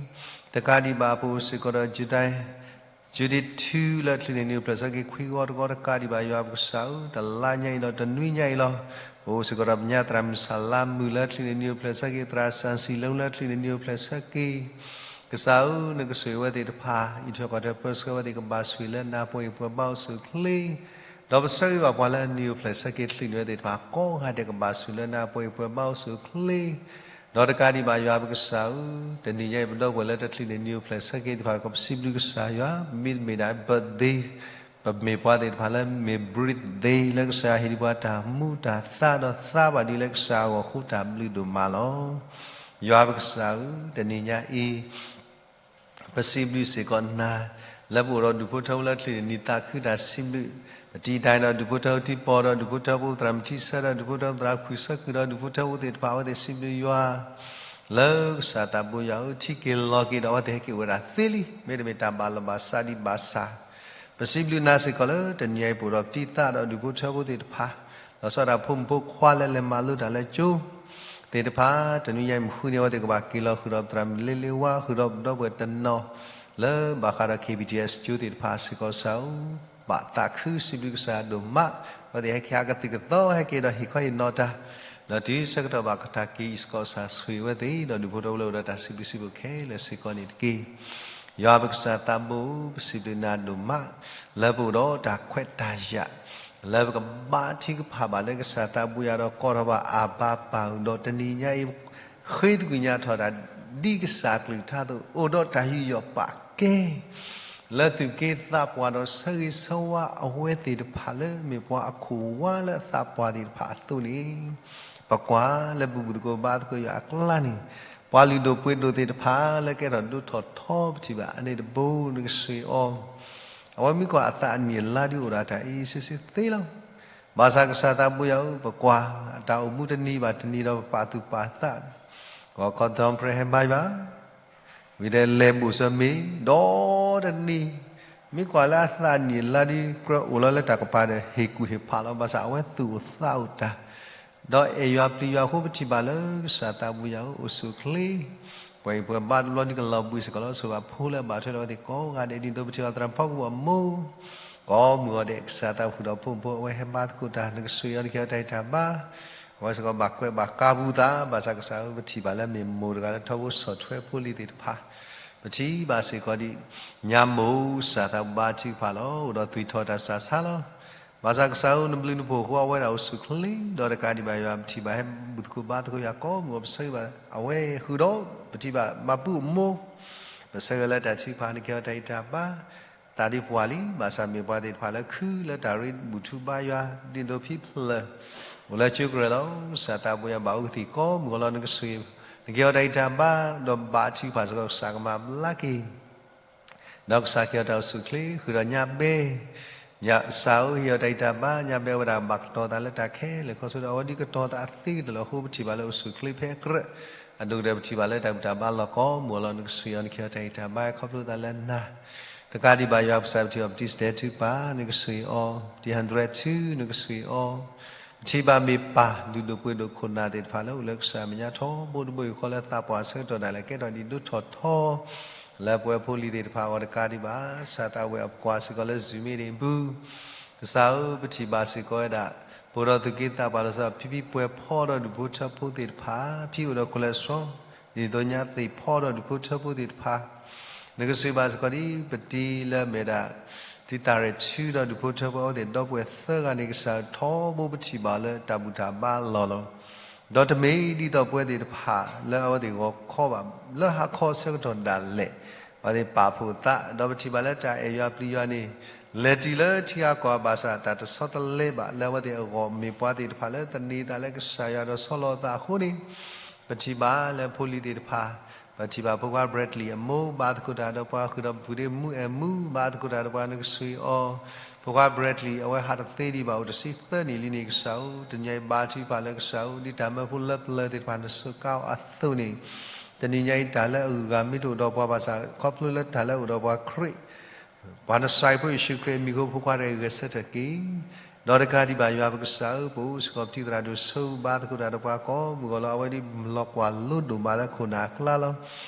တကးဒံးဘၣ်ပအိၣ်စ့ၢ်ကီးဒီး Judy, Judy two လၢချံးန့ၣ်နံၤအိၣ်ဖျဲၣ်ဆၢက့ၤ ခွံဂီၤတဂီၤတကးဒံးဘၣ် ယွၤပကစၢ်ဧၢ, တလါညါအံၤဒီးတနွံညါအံၤလီၤ. ပအိၣ်စ့ၢ်ကီးဒီးပညါသရၣ်မုၣ်စၢ်လါမုၢ်လၢချံးန့ၣ်နံၤအိၣ်ဖျဲၣ်ဆၢက့ၤ, သရၣ်စၣ်စံၤလၢလၢချံးန့ၣ်နံၤအိၣ်ဖျဲၣ်ဆၢက့ၤ, ကစၢ်ဧၢ, နကဆိၣ်ဂ့ၤဝဲသ့ၣ်တဖၣ်, အံးထွဲကွၢ်ထွဲပၢဆှၢဝဲသ့ၣ် ကဘၣ်ဆိၣ်ဂ့ၤလၢနၤပှဲၤအံၤပှဲၤဘါအိၣ်ဆူၣ်အိၣ်ချ့ ဒီးပဆၢဂ့ၤဘၣ်ပှၤလၢနံၤအိၣ်ဖျဲၣ်ဆၢက့ၤချံးန့ၣ်ဝဲသ့ၣ်တဖၣ်ကိးဂၤဒဲး ကဘၣ်ဆိၣ်လၢနၤပှဲၤအံၤပှဲၤဘါအိၣ်ဆူၣ်အိၣ်ချ့, ဒီးတကးဒံးဘၣ် ယွၤပကစၢ်ဧၢ, တနံၤညါအံၤပဒီပုၢ်ဝဲၢ်လၢတၢ်ချံးန့ၣ်နံၤအိၣ်ဖျဲၣ်ဆၢက့ၤသ့ၣ်တဖၣ် ကပစံးဘျုးကစၢ်ယွၤ, မ့တမ့ၢ်ဒၣ် birthday, ပမ့ၢ်ပှၤသ့ၣ်တဖၣ်လၢမ့ၢ် birthday လၢကစၢ်ယွၤဟ့ၣ်ဒံးပှၤတၢ်မူတၢ်သးဒီးသးဘၣ်ဒ်လၢကစၢ်အဂီၢ်အဃိ တၢ်ဘျုးဒိၣ်မးလီၤ. ယွၤပကစၢ်ဧၢ, တနံၤညါအံၤ ပစံးဘျုးစ့ၢ်ကီးနၤ, လၢပအိၣ်ဒီးဒူၣ်ဖိထၢဖိလၢချံးန့ၣ်နံၤသးခုတၢ်စံးဘျုး, ပတံာ်တာ်ဒီးဒူၣ်ဖိထၢဖိထံပီၢ်ဒီး ဒူၣ်ဖိထၢဖိသရၣ်မုၣ်ထံဆၢဒီး ဒူၣ်ဖိထၢဖိသရၣ်ဖုၣ်ဆၢကွံာ်ဒီး ဒူၣ်ဖိထၢဖိသ့ၣ်တဖၣ် အဝဲသ့ၣ်စံးဘျုးယွၤ, လၢကစၢ်သးဘိယွၤဧၢ, ထံက့ၤလီၤက့ၤဒီးအဝဲသ့ၣ်ဟဲက့ၤအိၣ်ဝဲဒၣ်သ့လံ, မ့တမ့ၢ်တၢ်ဘၣ်လီၤဘၣ်စးဒံးဘၣ်ဆၣ် ပစံးဘျုးနၤစ့ၢ်ကီးလၢတနံၤညါအံၤ ပအိၣ်ဒီးပတံၤသးဒီးဒူၣ်ဖိထၢဖိသ့ၣ်တဖၣ်, လီၤဆီဒၣ်တၢ်ဖိမုၣ်ဖိခွါလၢလဲၤမၤလိတၢ်လၢကၠိသ့ၣ်တဖၣ်, တနံၤညါအံၤမုၢ်ဃုန့ၣ် အဝဲသ့ၣ်ကဘၣ်က့ၤလီၤဃုာ်ဒီးပသရၣ်မုၣ်လ့လ့ဝါ ဃုာ်ဒီးပဒီပုၢ်ဝဲၢ်တနီၤ လၢဘၣ်ဃးဒီး KBTS ကၠိသ့ၣ်တဖၣ်စ့ၢ်ကီး ကစၢ်ဧၢ, ဘၣ်သးခုစံးဘျုးကစၢ်ဒိၣ်မး, အဝဲသ့ၣ်ဟဲက့ၤဟးကသံၣ်ကသီ ဟဲက့ၤဒီးဟ့ၣ်ခီဟ့ၣ်နီၤတၢ်, ဒီးတုၤဆၢကတီၢ်ဘၣ်ကတၢ်က့ၤအံၤစ့ၢ်ကီး ကစၢ်ဆိၣ်ဂ့ၤဝဲသ့ၣ် ဒီးဒူၣ်ဖိထၢဖိလၢအိၣ်ဒီးတၢ်စံးဘျုးစံးဖှိၣ်ခဲလၢာ်စ့ၢ်ကီးန့ၣ်တက့ၢ်. ယွၤပကစၢ်သးဘိ, ပစံးဘျုးနၤဒိၣ်မး, လၢပအိၣ်ဒီးတၢ်ခွဲးတၢ်ယာ်, လၢပကဘါထုကဖၣ်ဘၣ်လၢကစၢ်သးဘိယွၤဒီးကိးထီၣ်ဘၣ်အဘၤပၢ်အုၣ်ဒီးတနံၤညါအံၤ, ဃ့သကွံၢ်ညါထီၣ်တၢ်ဒ်ကစၢ်ကလုၢ်ကထါအသိး အိၣ်ဒီးတၢ်ယူးယီၣ်ပာ်ကဲ လၢသုးက့သးပှၢ်ဒီးဆၢဂ့ၤဆၢဝါအဝဲသ့ၣ်တဖၣ်လၢမ့ၢ်ပှၤအခိၣ်ဝါလၢအသးပှၢ်သ့ၣ်တဖၣ်အသိးန့ၣ်, ပကွၢ်လၢပဘူၣ်သကိးဘါသကိးယွၤအကျါန့ၣ်, ပှၤလုၢ်ဒိၣ်ပှ့ၤဒိၣ်သ့ၣ်တဖၣ်လၢကဲထီၣ်ဒိၣ်ထီၣ်ထီပထံၣ်ဘၣ်အန့ၣ်တဘိ နကဆိၣ်ဂ့ၤအီၤ, အဝဲမ့ၢ်ကွၢ်အသးအနံၣ်အလါဒုးအိၣ်ဒီးတၢ်အံၤဆ့ဆ့သ့လီၤ. ဘၣ်ဆၣ်ကစၢ်သးဘိယွၤဧၢ, ပကွၢ်အတၢ်အိၣ်မူတနံၤဘၣ်တနံၤဒီးပပာ်သူၣ်ပာ်သး, ဂီၤခီ Tom Prayer ဟဲဘါယွၤ ဝံၤဒီးလဲၤဘိၣ်စၢၤမ့ၤ ဒီတနံၤ, မ့ၢ်ကွၢ်လၢအသးနံၣ်အလါဒ်ကြၢးအိၣ်လီၤလၢတၢ်ကပၤဒီးဟ့ၣ်ကူၣ်ဟ့ၣ်ဖးလီၤ. ဘၣ်ဆၣ်အဝဲသူၣ်အိၣ်သးအိၣ်တၢ်, ဒီးအဲၣ်ယွၤပျံၤယွၤအဃိ ပထံၣ်ဘၣ်လၢကစၢ်သးဘိယွၤဧၢ အိၣ်ဆူၣ်အိၣ်ချ့, ပှၤအံၤပှၤဘါတဘျီဒ်ကလီၤဘှံးစ့ၢ်ကီးလီၤ. ဆိၣ်ဂ့ၤဘၣ်ဖိလၢအဘၣ်ထွဲဒီးအဝဲသ့ၣ်ကိးဂၤဒဲး ဒ်သိးပထံၣ်ဘၣ်သရၣ်ဖီကပူၤအမိၢ် ကိးမုၢ်ဂီၤဒဲး ကစၢ်သးဃုာ်ဒီးဖိမုၣ်ဖိ အဝဲဟဲဘါသကိးတၢ် နကဆိၣ်ဂ့ၤအီၤ နကဟ့ၣ်အီၤတၢ်ဂံၢ်တၢ်ဘါ, အဝဲစ့ၢ်ကီးဘၣ်ကွဲးဘၣ်ကါပူၤသး, ဘၣ်ဆၣ်ကစၢ်ဧၢ ပထံၣ်ဘၣ်လၢမ့ၢ်မိၢ်တဂၤလၢထီဘိဆီၣ်ထွဲဖိလံၤသ့ၣ်တဖၣ်, ပထံၣ်ဘၣ်စ့ၢ်ကီးဒ်ညါမိၢ်ကစၢ်သးဘိဘါထုကဖၣ်လီၤ. အိၣ်ဒီးသွံၣ်ထီၣ်တၢ်ဆူးတၢ်ဆါလီၤ. ဘၣ်ဆၣ်ကစၢ်ဧၢ နဘျုးနဖှိၣ်အဃိ အဝဲဒၣ်အိၣ်ဆူၣ်အိၣ်ချ့, ဒီးတကးဒံးဘၣ်ယွၤ ပထံၣ်ဘၣ်ဟဲဘူၣ်သကိးဘါသကိးယွၤကိးမုၢ်ဂီၤ ပဆၢဂ့ၤဘၣ်အဝဲဃုာ်ဒီး ပထံၣ်ဘၣ်မၤပူၤအမိၢ်, ပဆၢဂ့ၤလၢတၢ်ထုကဖၣ် နကဟ့ၣ်အီၤတၢ်ဂံၢ်တၢ်ဘါ, သးဒ်ပှၤလံ, ဘၣ်ဆၣ်မ့ၢ်ပှၤသ့ၣ်တဖၣ်လၢခုလၢတၢ်ရ့ဘူၣ်ထူဘါယွၤ ဒ်သိးဖံဖျၢၣ် အိၣ်လၢကၠိကရၢလီၤ. ကစၢ်သးဘိယွၤဘၣ်အိၣ်ကသံၣ်ကိးမုၢ်ဂီၤလီၤ. နကဆိၣ်ဂ့ၤ, နကဟ့ၣ်အီၤတၢ်ဂံၢ်တၢ်ဘါ, ဒီးဘါထုကဖၣ်စ့ၢ်ကီး ကစၢ်ကမၤဘျါက့ၤ, ဒီးကစၢ်ကဟ့ၣ်အီၤတၢ်အိၣ်ဆူၣ်အိၣ်ချ့ ဃုာ်ဒီးညါဘဲ ကစၢ်ဧၢ, ဟ့ၣ်အီၤတၢ်ဂံၢ်တၢ်ဘါ, ညါဘဲဝဲဒၣ်ဘၣ်ကတီၤသးလၢတၢ်ခဲလၢာ်ခဲဆ့ဒီး အဝဲဒ်ကတီၤသးသ့ကတၢၢ်လၢအဃိ ပထံၣ်ဘၣ်လၢအိၣ်ဆူၣ်အိၣ်ချ့ဖဲအကြၢး, အဒိၣ်ကတၢၢ်ပထံၣ်ဘၣ်လၢတၢ်ဘူၣ်တၢ်ဘါလီၢ်ကီးမူၤလီၤ. နကဆိၣ်ဂ့ၤအီၤ, နကဟ့ၣ်အီၤတၢ်ဂံၢ်တၢ်ဘါ ခီဖျိသးလၢနၤ တကးဒံးဘၣ် ယွၤပကစၢ် ပထံၣ်ဘၣ်ပတံၤစတဲၤထုကဖၣ်, နကဆိၣ်ဂ့ၤအီၤ, ပတံၤဟၣ်ဒြဲၤထု နကဆိၣ်ဂ့ၤအီၤ, ပထံၣ်ဘၣ်မ့ၢ်ပၢ် လုၢ်ဒိၣ်ပှ့ၤဒိၣ်ခိၣ်နၢ်သ့ၣ်တဖၣ်လၢအိၣ်လၢကစၢ်အမဲာ်ညါထီဘိတဘိယူၢ်ဃီ လၢသးပှၢ်ဆၢကတီၢ်ဒၣ်လဲာ် ကဲထီၣ်ဒံးဒိၣ်ထီၣ်ထီ လၢပဝဲဖိလံၤသ့ၣ်တဖၣ်အဂီၢ်တကးဒံးဘၣ်, စးသးဝဲအပှၤစ့ၢ်ကီးလၢZoomမ့ၢ်ဒံးပူၤ, ကစၢ်ဧၢ, ပထံၣ်ဘၣ်စ့ၢ်ကီးဝဲဒၣ် ပအိၣ်ဒီးသူၣ်က့သးပှၢ်လီၤဆီ ဖံဖံပှဲၤဖီဒီးဒူၣ်ဖိထၢဖိသ့ၣ်တဖၣ်, ဖံအိၣ်ဒီးcholesterol ဒ်သိးညါသ့ၣ်ဖီဒီးဒူၣ်ဖိထၢဖိသ့ၣ်တဖၣ်, နကဆိၣ်ဂ့ၤဘၣ်စ့ၢ်ကီးဒ်ပတံၤလၢအမ့ၢ်ဒၣ် တံၤသၣ်ရဲၣ်ထုဒီးဒူၣ်ဖိထၢဖိအဝဲသ့ၣ်ဒီပုၢ်ဝဲၢ်သၢဂၤန့ၣ် ကစၢ်ထီဘိပထံၣ်ဘၣ်လၢတၢ်ဘူၣ်တၢ်ဘါလီၢ်လီၤ. ဒီးတမ့ၢ်ဒ်သိးပဝဲသ့ၣ်တဖၣ်လၢအဝဲသ့ၣ်ဂီၤခီဘၣ်, လၢဟါခီဆၢကတီၢ်ဒၣ်လဲာ် အဝဲသ့ၣ်ပာ်ဖှိၣ်သး, ဒီးပထံၣ်ဘၣ်လၢတၢ်အဲၣ်ယွၤပျံၤယွၤန့ၣ် လဲၤတုၤလၢထံဂၤကီၢ်ဂၤဘၣ်ဆၣ် တၢ်တဆီတလဲဘၣ်လၢအဝဲသ့ၣ်အဂီၢ် မ့ၢ်ပှၤသ့ၣ်တဖၣ်လၢသန့ၤသးလၢကစၢ်ယွၤဒီးဆီလီၤအသးအဃိန့ၣ် ပထံၣ်ဘၣ်လၢဖိလံၤသ့ၣ်တဖၣ်, ပထံၣ်ဘၣ်ဖိခွါ Bradley အမိၢ် ဘါသကိးတၢ်ဒီးပှၤဃုာ်ဒီးပပုၢ်ဒ့မူအဲၣ်မူ ဘါသကိးတၢ်ဒီးပှၤ နကဆိၣ်ဂ့ၤအီၤ, ဖိခွါ Bradley အဝဲဟးတသ့ဒံးဘၣ် အိၣ်တဆံသၢနံၣ်လံန့ၣ် ကစၢ်ဧၢ, တနံၤညါအံၤဘါထုကဖၣ်လၢကစၢ်ဧၢ, ဒ်တၢ်မၢဖိလၢပျၢၤသ့ၣ်တဖၣ်နစူးကါအီၤအသိးန့ၣ် တနံၤညါအံၤတၢ်လၢအဂုၤအဂၤမ့ၢ်တအိၣ်ဒီးပှၤဘၣ်ဆၣ် ခီဖျိလၢတၢ်လၢအအိၣ်ဒီးပှၤခရံာ် ပှၤနစၤရ့းဖိယ့ၣ်ၡူးခရံာ်အမံၤအဃိ ဖိခွါတဂၤအံၤဂဲၤဆၢထၢၣ်က့ၤ, ဒီးတကးဒံးဘၣ်ယွၤပကစၢ်ဧၢ, ပအိၣ်စ့ၢ်ကီးပတံၤသရၣ်ဒိၣ်ဆၢ ဘါသကိးတၢ်ဒီးပှၤကိးမုၢ်ဂီၤလီၤ. အဝဲဒ်လီၤကွၢ်လိဒိၣ်မးလၢခိၣ်နၢ်အကျါလီၤ.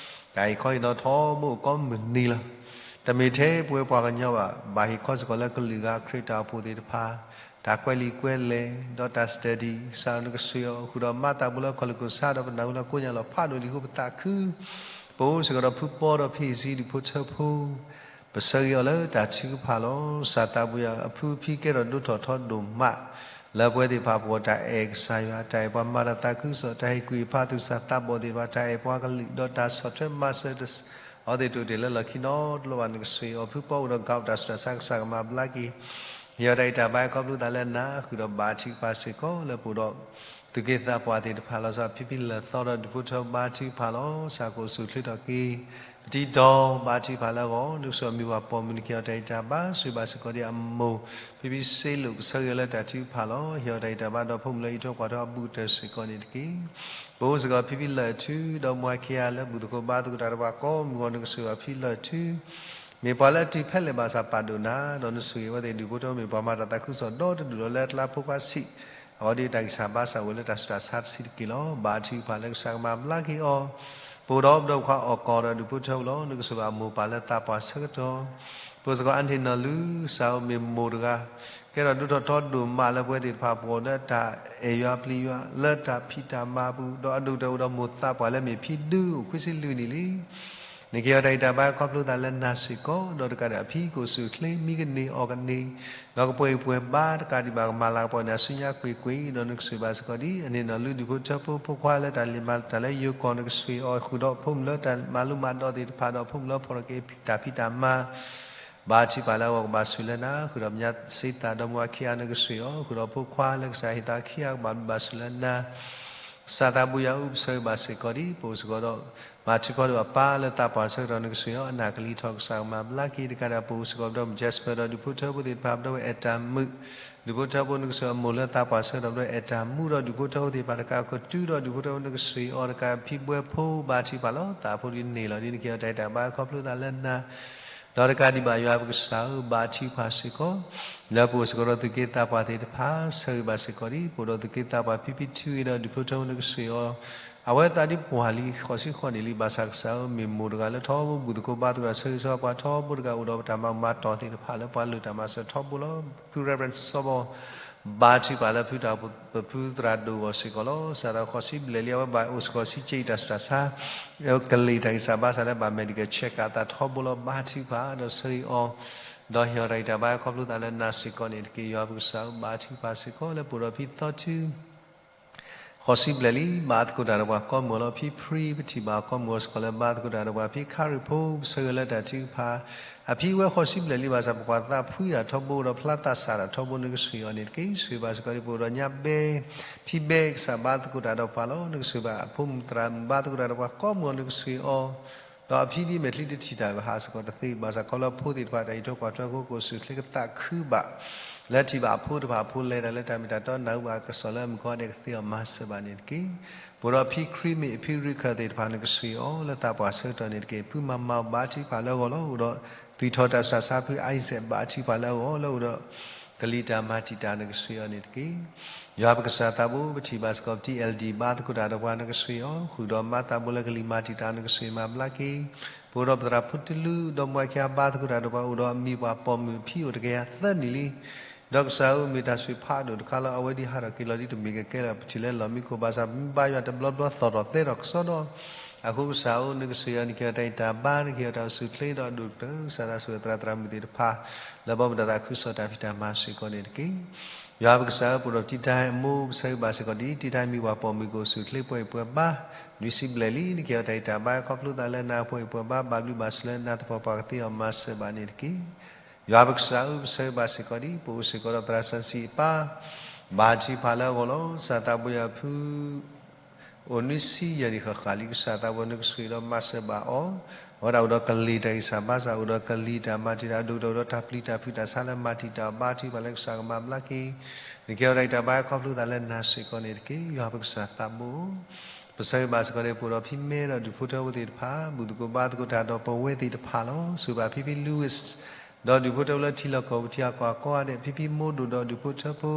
တၢ်ဟ့ၣ်ခီဟ့ၣ်နီၤထီဘိအိၣ်ကိးမုၢ်နံၤလီၤ. တမ့ၢ်ထဲပဝဲပှၤကညီဘၣ်, ဘၣ်ဟ့ၣ်ခီစ့ၢ်ကီးလၢကလုာ်ဂၤခရံာ်တၢ်အိၣ်ဖှိၣ်သ့ၣ်တဖၣ် တၢ်ကွဲးလံာ်ကွဲးလဲၢ် ဒီးတၢ် study, ကစၢ်ဧၢနကဆိၣ်ဂ့ၤအီၤ, ဃုာ်ဒီးမၤသးပူၤလၢအခီၣ်လ့ၢ်ခိၣ်ဆၣ်ဒီးပနၢ်ဟူလၢကိညၢ်လီၤဖးဒိၣ်လံအဃိပသးခု, ပအိၣ်စ့ၢ်ကီးဒီးဖုပီဒီးဖံအံၤဆံဒူၣ်ဖိထၢဖိ ပဆၢဂ့ၤအီၤလၢတၢ်ထုကဖၣ်လီၤ. စးသးပူၤယွၤအဖုအဖံကဲထီၣ်ဒိၣ်ထီၣ်ထီဒိၣ်မး လၢပဝဲသ့ၣ်တဖၣ်အပူၤ တၢ်အဲၣ်ကစၢ်ယွၤ, တၢ်အဲၣ်ပှၤမၤတၢ်သးခုကစီၣ်, တၢ်ဟ့ၣ်ကွံာ်ဖးသူၣ်စၢ်သးဘီၣ်သ့ၣ်တဖၣ်, တၢ်အဲၣ်ပှၤကလုာ်, ဒီးတၢ်ဆီၣ်ထွဲမၤစၢၤ အဝဲသ့ၣ်တအိၣ်တ့ၢ်လၢလီၢ်ခံနီတဘျီဘၣ်, နကဆိၣ်ဂ့ၤအီၤ, ဖုပီအိၣ်ဒီး gout တၢ်ဆူးတၢ်ဆါ ကစၢ်ကမၤဘျါက့ၤ, ဟ့ၣ်အီၤတၢ်ဂံၢ်တၢ်ဘါခီဖျိသးလၢနၤ, ဃုာ်ဒီးဘါထုကဖၣ်စ့ၢ်ကီးလၢပအိၣ်ဒီး သူၣ်က့သးပှၢ်သ့ၣ်တဖၣ်လီၤ. စးဖံဖံလၢာ်သီဒီးဒူၣ်ဖိထၢဖိဘါထုကဖၣ်လီၤ. စးကအိၣ်ဆူၣ်အိၣ်ချ့ထီၣ်က့ၤ ပတံၤတီၤဘါထုကဖၣ်လၢအဂီၢ်, နကဆိၣ်ဂ့ၤအီၤမ့ၢ်ပှၤပိာ်မုၣ် နကဟ့ၣ်အီၤတၢ်ဂံၢ်တၢ်ဘါ, ဆိၣ်ဂ့ၤဘၣ်စ့ၢ်ကီးဒ်အမိၢ် ဖံဖံစ့လိာ် ပဆၢဂ့ၤအီၤလၢတၢ်ထုကဖၣ်လီၤ. ဟ့ၣ်အီၤတၢ်ဂံၢ်တၢ်ဘါဒီးဖိမုၣ်လၢအအံးထွဲကွၢ်ထွဲအဘူးကတၢၢ်စ့ၢ်ကီးန့ၣ်တက့ၢ်. ပအိၣ်စ့ၢ်ကီးဖံဖံလၢာ်ထု ဒီးမူအခံဂၤလၢ ဘူၣ်သကိးဘါသကိးတၢ်ဒီးပှၤကိးမုၢ်ဂီၤ, နကဆိၣ်ဂ့ၤအီၤဖံလၢာ်ထု မ့ၢ်ပှၤလၢအတုၤဖဲလဲၣ်ဘၣ်ဆၣ်ပာ်ဒိၣ်နၤ, ဒီးနဆိၣ်ဂ့ၤအဝဲသ့ၣ်ဒူၣ်ဖိထၢဖိ မ့ၢ်ပှၤမၤတၢ်သးခုကစီၣ်ဒီတဒူၣ်ဒီးလၢအကျါဖိခွါဆံး, အဝဲဒ်တၢ်ဂံၢ်စၢ်ဘါစၢ်အိၣ်လၢတၢ်ဆူးတၢ်ဆါတဆံးတက့ၢ်လီၤ. ဘါထုကဖၣ်လၢကစၢ်ကမၤဘျါက့ၤအီၤ, ပအိၣ်ဒီးပဒီပုၢ်ခွါအီၣ်ကီၢ်ဒီးဒူၣ်ဖိထၢဖိလီၤ. နကဆိၣ်ဂ့ၤအမိၢ်ပၢ်လၢသးပှၢ်ဆၢကတီၢ်, ပအိၣ်စ့ၢ်ကီး Aunty နီၢ်လူ, စးအိၣ်မ့ၢ်မိၢ်တဂၤ ကဲထီၣ်ဒိၣ်ထီၣ်ထီဒိၣ်မးလၢပဝဲသ့ၣ်တဖၣ်အပူၤ လၢတၢ်အဲၣ်ယွၤပျံၤယွၤ လၢတၢ်ဖံးတၢ်မၤအပူၤ, ဒီးအဒိၣ်ကတၢၢ်အိၣ်ဒီးမိၢ်သးပှၢ်လၢမ့ၢ်ဖံဒု အိၣ်ခွံဆံလွံၢ်နံၣ်လံ. နကဟ့ၣ်အီၤတၢ်ဂံၢ်တၢ်ဘါခီဖျိသးလၢနၤစ့ၢ်ကီး, ဒီးတကးဒံးအဖံကအိၣ်ဆူၣ်အိၣ်ချ့ မံကန့ၢ်အီၣ်ကန့ၢ်, ဒီးကပှဲၤဂံၢ်ပှဲၤဘါတကးဒံးဘၣ် ကမၤလၤကပီၤန့ၢ်အစုညါကွ့ၢ်ကွ့ၢ်, ဒီးနကဆိၣ်ဂ့ၤဘၣ်စ့ၢ်ကီးဒ် Aunty နီၢ်လူ ဒူၣ်ဖိထၢဖိဖိခွါလၢတၢ်လဲၤမၤတၢ်လၢယိၤကီၢ်, နကဆိၣ်ဂ့ၤအီၤဃုာ်ဒီးဖိမုၣ်လၢတၢ်မၤလိမၤဒိးသ့ၣ်တဖၣ်, ဒီးဖိမုၣ်လၢဖီၣ်ထီၣ်က့ၤတၢ်ဖံးတၢ်မၤ ဘါထုကဖၣ်လၢအဂီၢ်ကဘၣ်ဆိၣ်လၢနၤ, ဃုာ်ဒီးပညါစ့သးဒီးမူအခံဂၤ နကဆိၣ်ဂ့ၤအီၤ, ဃုာ်ဒီးဖိခွါလၢကစၢ်ဟ့ၣ်သးခံဂၤကဘၣ်ဘျုးဘၣ်ဆိၣ်လၢနၤ. စးသးပူၤယွၤအုၣ်ပဆၢဂ့ၤဘၣ်စ့ၢ်ကီးဒ် ပအိၣ်စ့ၢ်ကီးဒီး ဘါထုကဖၣ်ဒီးအပၢ်လၢသးပှၢ်ဆၢကတီၢ် နကဆိၣ်ဂ့ၤအီၤ အနၢ်ကလံၤထီၣ် ကစၢ်ကမၤဘျါက့ၤ, တကးဒံး ပအိၣ်စ့ၢ်ကီးဒီး Jasper ဒီးဒူၣ်ဖိထၢဖိသ့ၣ်တဖၣ် ပဒီပုၢ်ဝဲၢ်အဲၣ်တၢ်မုာ် ဒူၣ်ဖိထၢဖိ နကဆိၣ်ဂ့ၤအမိၢ်လၢသးပှၢ်ဆၢကတီၢ် ပဒီပုၢ်ဝဲၢ်အဲၣ်တၢ်မုာ် ဒီးဒူၣ်ဖိထၢဖိသ့ၣ်တဖၣ်တကးကတုၤဒီး ဒူၣ်ဖိထၢဖိ နကဆိၣ်ဂ့ၤအီၤ တကးဖံဘှဲဖိ ဘါထုကဖၣ်လီၤ. သးဖိဒ်န့ၣ်လီၤ. ဒ်နကဟ့ၣ်အီၤတၢ်ဂံၢ်တၢ်ဘါခီဖျိသးလၢနၤ ဒီးတကးဒံးဘၣ်ယွၤပကစၢ်ဧၢ, ဘါထုကဖၣ်စ့ၢ်ကီး လၢပအိၣ်စ့ၢ်ကီးဒီးသူၣ်က့သးပှၢ်သ့ၣ်တဖၣ်, ဆၢဂ့ၤဘၣ်စ့ၢ်ကီးဒ် ပအိၣ်ဒီးသူၣ်က့သးပှၢ်ဖံဖံထူအံၤဒီး ဒူၣ်ဖိထၢဖိ နကဆိၣ်ဂ့ၤအီၤ, အဝဲသးဒ်ပှၢ်လံ ဃိးဆံဃိးနံၣ်လံ ဘၣ်ဆၣ်ကစၢ်ဧၢ, မ့ၢ်မိၢ်တဂၤလၢထီဘိ ဘူၣ်သကိးဘါသကိးတၢ် ဆၢဂ့ၤဆၢဝါပှၤထီဘိတဂၤ အိၣ်ဒီးပတၢ်မၤမၤတီၢ်သ့ၣ်တဖၣ်လၢပှၤလုၢ်တၢ်မၤစၢၤထီဘိလီၤ. ဖု Reverend စီၤဘီ ဘါထုကဖၣ်လၢဖုတၢ်အိၣ်ဖှိၣ် ပဖုသရၣ်ဒိၣ်ဂီၢ်စ့ၢ်ကီးလီၤ. စးထီၣ်ဃိးဆံဘျဲၣ်လံ အဝဲဘၣ်အိၣ်စ့ၢ်ကီးဆံက့တၢ်ဆူးတၢ်ဆါ ကလံၤတၢ်ဂံၢ်စၢ်ဘါစၢ်လၢဘၣ် medical check up အသးထီဘိလီၤ. ဘါထုကဖၣ်ဒီးဆၢဂ့ၤအီၤ, ဒီးဟ့ၣ်အီၤတၢ်ဂံၢ်တၢ်ဘါခီဖျိသးလၢနၤစ့ၢ်ကီးန့ၣ်တက့ၢ်. ယွၤပကစၢ်ဧၢ, ဘါထုကဖၣ်စ့ၢ်ကီးလၢပအိၣ်ဒီးဖံသီထု ဃိးဆံဘျဲၣ်လံ ဘါသကိးတၢ်ဒီးပှၤကိးမုၢ်ဂီၤလီၤ. ဖံဖရံ ပထံၣ်ဘၣ်အီၤကိးမုၢ်ဂီၤစ့ၢ်ကီးလၢ ဘါသကိးတၢ်ဒီးပှၤ, ဖံခါရံၣ်ဖိ ပဆၢဂ့ၤလၢတၢ်ထုကဖၣ်, အဖံဝဲဃိးဆံဘျဲၣ်လံ ဘၣ်ဆၣ်ပကွၢ်သးဖှံတၢ်ထီဘိဒီးဖျါသးစၢ်တၢ်ထီဘိ နကဆိၣ်ဂ့ၤအီၤန့ၣ်တက့ၢ်. ဆိၣ်ဂ့ၤဘၣ်စ့ၢ်ကီးဒ်ပအိၣ်ဒီးညါဘဲ, ဖံဘဲ ကစၢ်ဘါသကိးတၢ်ဒီးပှၤလီၤ. နကဆိၣ်ဂ့ၤဘၣ်အဖိမုၣ်သရၣ်မုၣ် ဘါသကိးတၢ်ဒီးပှၤကိးမုၢ်ဂီၤ နကဆိၣ်ဂ့ၤအီၤ ဒီးအဖံဒ်မဲာ်ချံတထံၣ်တၢ်ဘၣ်ဟးစ့ၢ်ကီးတသ့ဘၣ်ဆၣ် ခီဖျိဖိသ့ၣ်တဖၣ်တၢ်အံးထွဲကွၢ်ထွဲအဃိ ကအိၣ်ဆူၣ်အိၣ်ချ့ကသးခုဘၣ် လၢထံၣ်ဘၣ်အဖိတဖၣ်အဖိလဲၤတၢ်လၢတၢ်မ့ၢ်တၢ်တီ နၢ်ဟူဘၣ်ကစီၣ်လၢအမုၣ်ကီၤဒဲးကသ့အီၤမၤစၢၤဘၣ်န့ၣ်တက့ၢ်. ပအိၣ်ဒီးဖံခရံမ့ၢ်ဖံရူၣ်ခၢၣ်သ့ၣ်တဖၣ် နကဆှၢအီၤလၢသးပှၢ်ဆၢကတီၢ်န့ၣ်တက့ၢ်. ဖုမၤမၤဘါထုကဖၣ်လၢအဂီၢ်လီၤ. အိၣ်ဒီးသွံၣ်ထီၣ်တၢ်ဆူးတၢ်ဆါ ဖုအံစဲးဘါထုကဖၣ်လၢအဂီၢ်လၢအိၣ်ဒီး ကလံၤတၢ်မၤတံာ်တာ် နကဆှၢအီၤန့ၣ်တက့ၢ်. ယွၤပကစၢ်သးဘိ ပထံၣ်ဘၣ်စ့ၢ်ကီး ပတံၤ အဲလ်ဒံၣ် ဘါသကိးတၢ်ဒီးပှၤ နကဆှၢအီၤ ဃုာ်ဒီးမၤသးဘိလၢကလံၤမၤတံာ်တာ် နကဆှၢမၤဘျါက့ၤ. ပအိၣ်ဒီးပသရၣ်ဖိတလူ ဒီးမွဲၢ်ခံဂၤ ဘါသကိးတၢ်ဒီးပှၤ အိၣ်ဒီးအမံၤပှၢ်ပိာ်မုၣ်အဖံအိၣ်တကယၤသၢနံၣ်လံ. ဒီးကစၢ်ဧၢ မ့ၢ်တၢ်ဆိၣ်ဖးဒိၣ်တခါလၢအဝဲဒၣ်ဟးထီၣ်က့ၤလီၤဒ်တမ့ၢ်ကကဲလၢၤ ပထံၣ်လၢလီၢ်မံခိၣ်ဘၣ်ဆၣ် ပမ့ၢ်ဘါယွၤတဘျီဘျီသီၣ်ထီၣ်သဲထီၣ်ကစီဒီ အဃိကစၢ်ဧၢ နကဆှၢအီၤ နကဟ့ၣ်အီၤတၢ်အံးတၢ်ဘါ နကဟ့ၣ်အီၤတၢ်အိၣ်ဆူၣ်အိၣ်ချ့ဒီးဒိၣ်ကတၢၢ် ကစၢ်သးစူၤသရၣ်သရၣ်မုၣ်သ့ၣ်တဖၣ် လၢဘီမုၢ်တၢ်သးခုကစီၣ်တၢ်ဖံးတၢ်မၤစ့ၢ်ကီးန့ၣ်တက့ၢ်. ယွၤပကစၢ်ဧၢ ပအိၣ်ဒီးတံၤတၢ်အမိၢ် ပဆၢဂ့ၤဘၣ်စ့ၢ်ကီးဒ်တံၤတၢ်မံၤပှၢ်ပိာ်မုၣ်ကအိၣ်ဆူၣ်အိၣ်ချ့ပှဲၤအံၤပှဲၤဘါ နွံဆံဘျဲၣ်လံ နကဟ့ၣ်အီၤတၢ်အံးတၢ်ဘါခီဖျိသးလၢနၤပှဲၤအံၤပှဲၤဘါ ဘၣ်ဘျုးဘၣ်ဆိၣ်လၢနၤသပှၢ်ပှၢ်ကသ့အီၤမၤစၢၤဘၣ်န့ၣ်တက့ၢ်. ယွၤပကစၢ်ဧၢ ပဆၢဂ့ၤဘၣ်စ့ၢ်ကီးဒ် ပအိၣ်စ့ၢ်ကီးဒီးသရၣ်စီဆှံအပၢ် ဘါထုကဖၣ်လၢအဂီၢ်လီၤ. ကစၢ်သးဘိယွၤဖု အိၣ်နွံဆံယဲၢ်နံၣ်ဃၣ်ဃၣ်လံ ကစၢ်သးဘိနကဆှၢဒီးမၤစၢၤဘၣ်အီၤ, အဝဲဒၣ်အိၣ်ဒီးကလံၤတၢ်ဂံၢ်စၢ်ဘါစၢ် အိၣ်ဒီးကလံၤတၢ်မၤတံာ်တာ် ဒိၣ်ကတၢၢ်အိၣ်ဒီးတၢ်ပျံၤတၢ်ဖုးတၢ်ဆါလၢမၤတံာ်တာ်အီၤ ဘါထုကဖၣ်လၢကစၢ်ကမၤဘျါက့ၤ, နကဟ့ၣ်အီၤတၢ်ဂံၢ်တၢ်ဘါခီဖျိသးလၢနၤစ့ၢ်ကီးန့ၣ်တက့ၢ်. ယွၤပကစၢ်သးဘိ ပဆၢဂ့ၤဘၣ်စ့ၢ်ကီးန့ၣ် ပအိၣ်ဒီးဖံမဲဒီးဒူၣ်ဖိထၢဖိသ့ၣ်တဖၣ် ဘူၣ်သကိးဘါသကိးတၢ်ဒီးပဝဲသ့ၣ်တဖၣ်လီၤ. ဆိၣ်ဂ့ၤဘၣ်ဖံဖံ Louis ဒီးဒူၣ်ဖိထၢဖိလၢထံလီၢ်ကီၢ်ပူၤထံဂၤကီၢ်ဂၤကိးဂၤဒဲး, ဖံဖံမိၢ်ဒိၣ်ဒီးဒူၣ်ဖိထၢဖိ,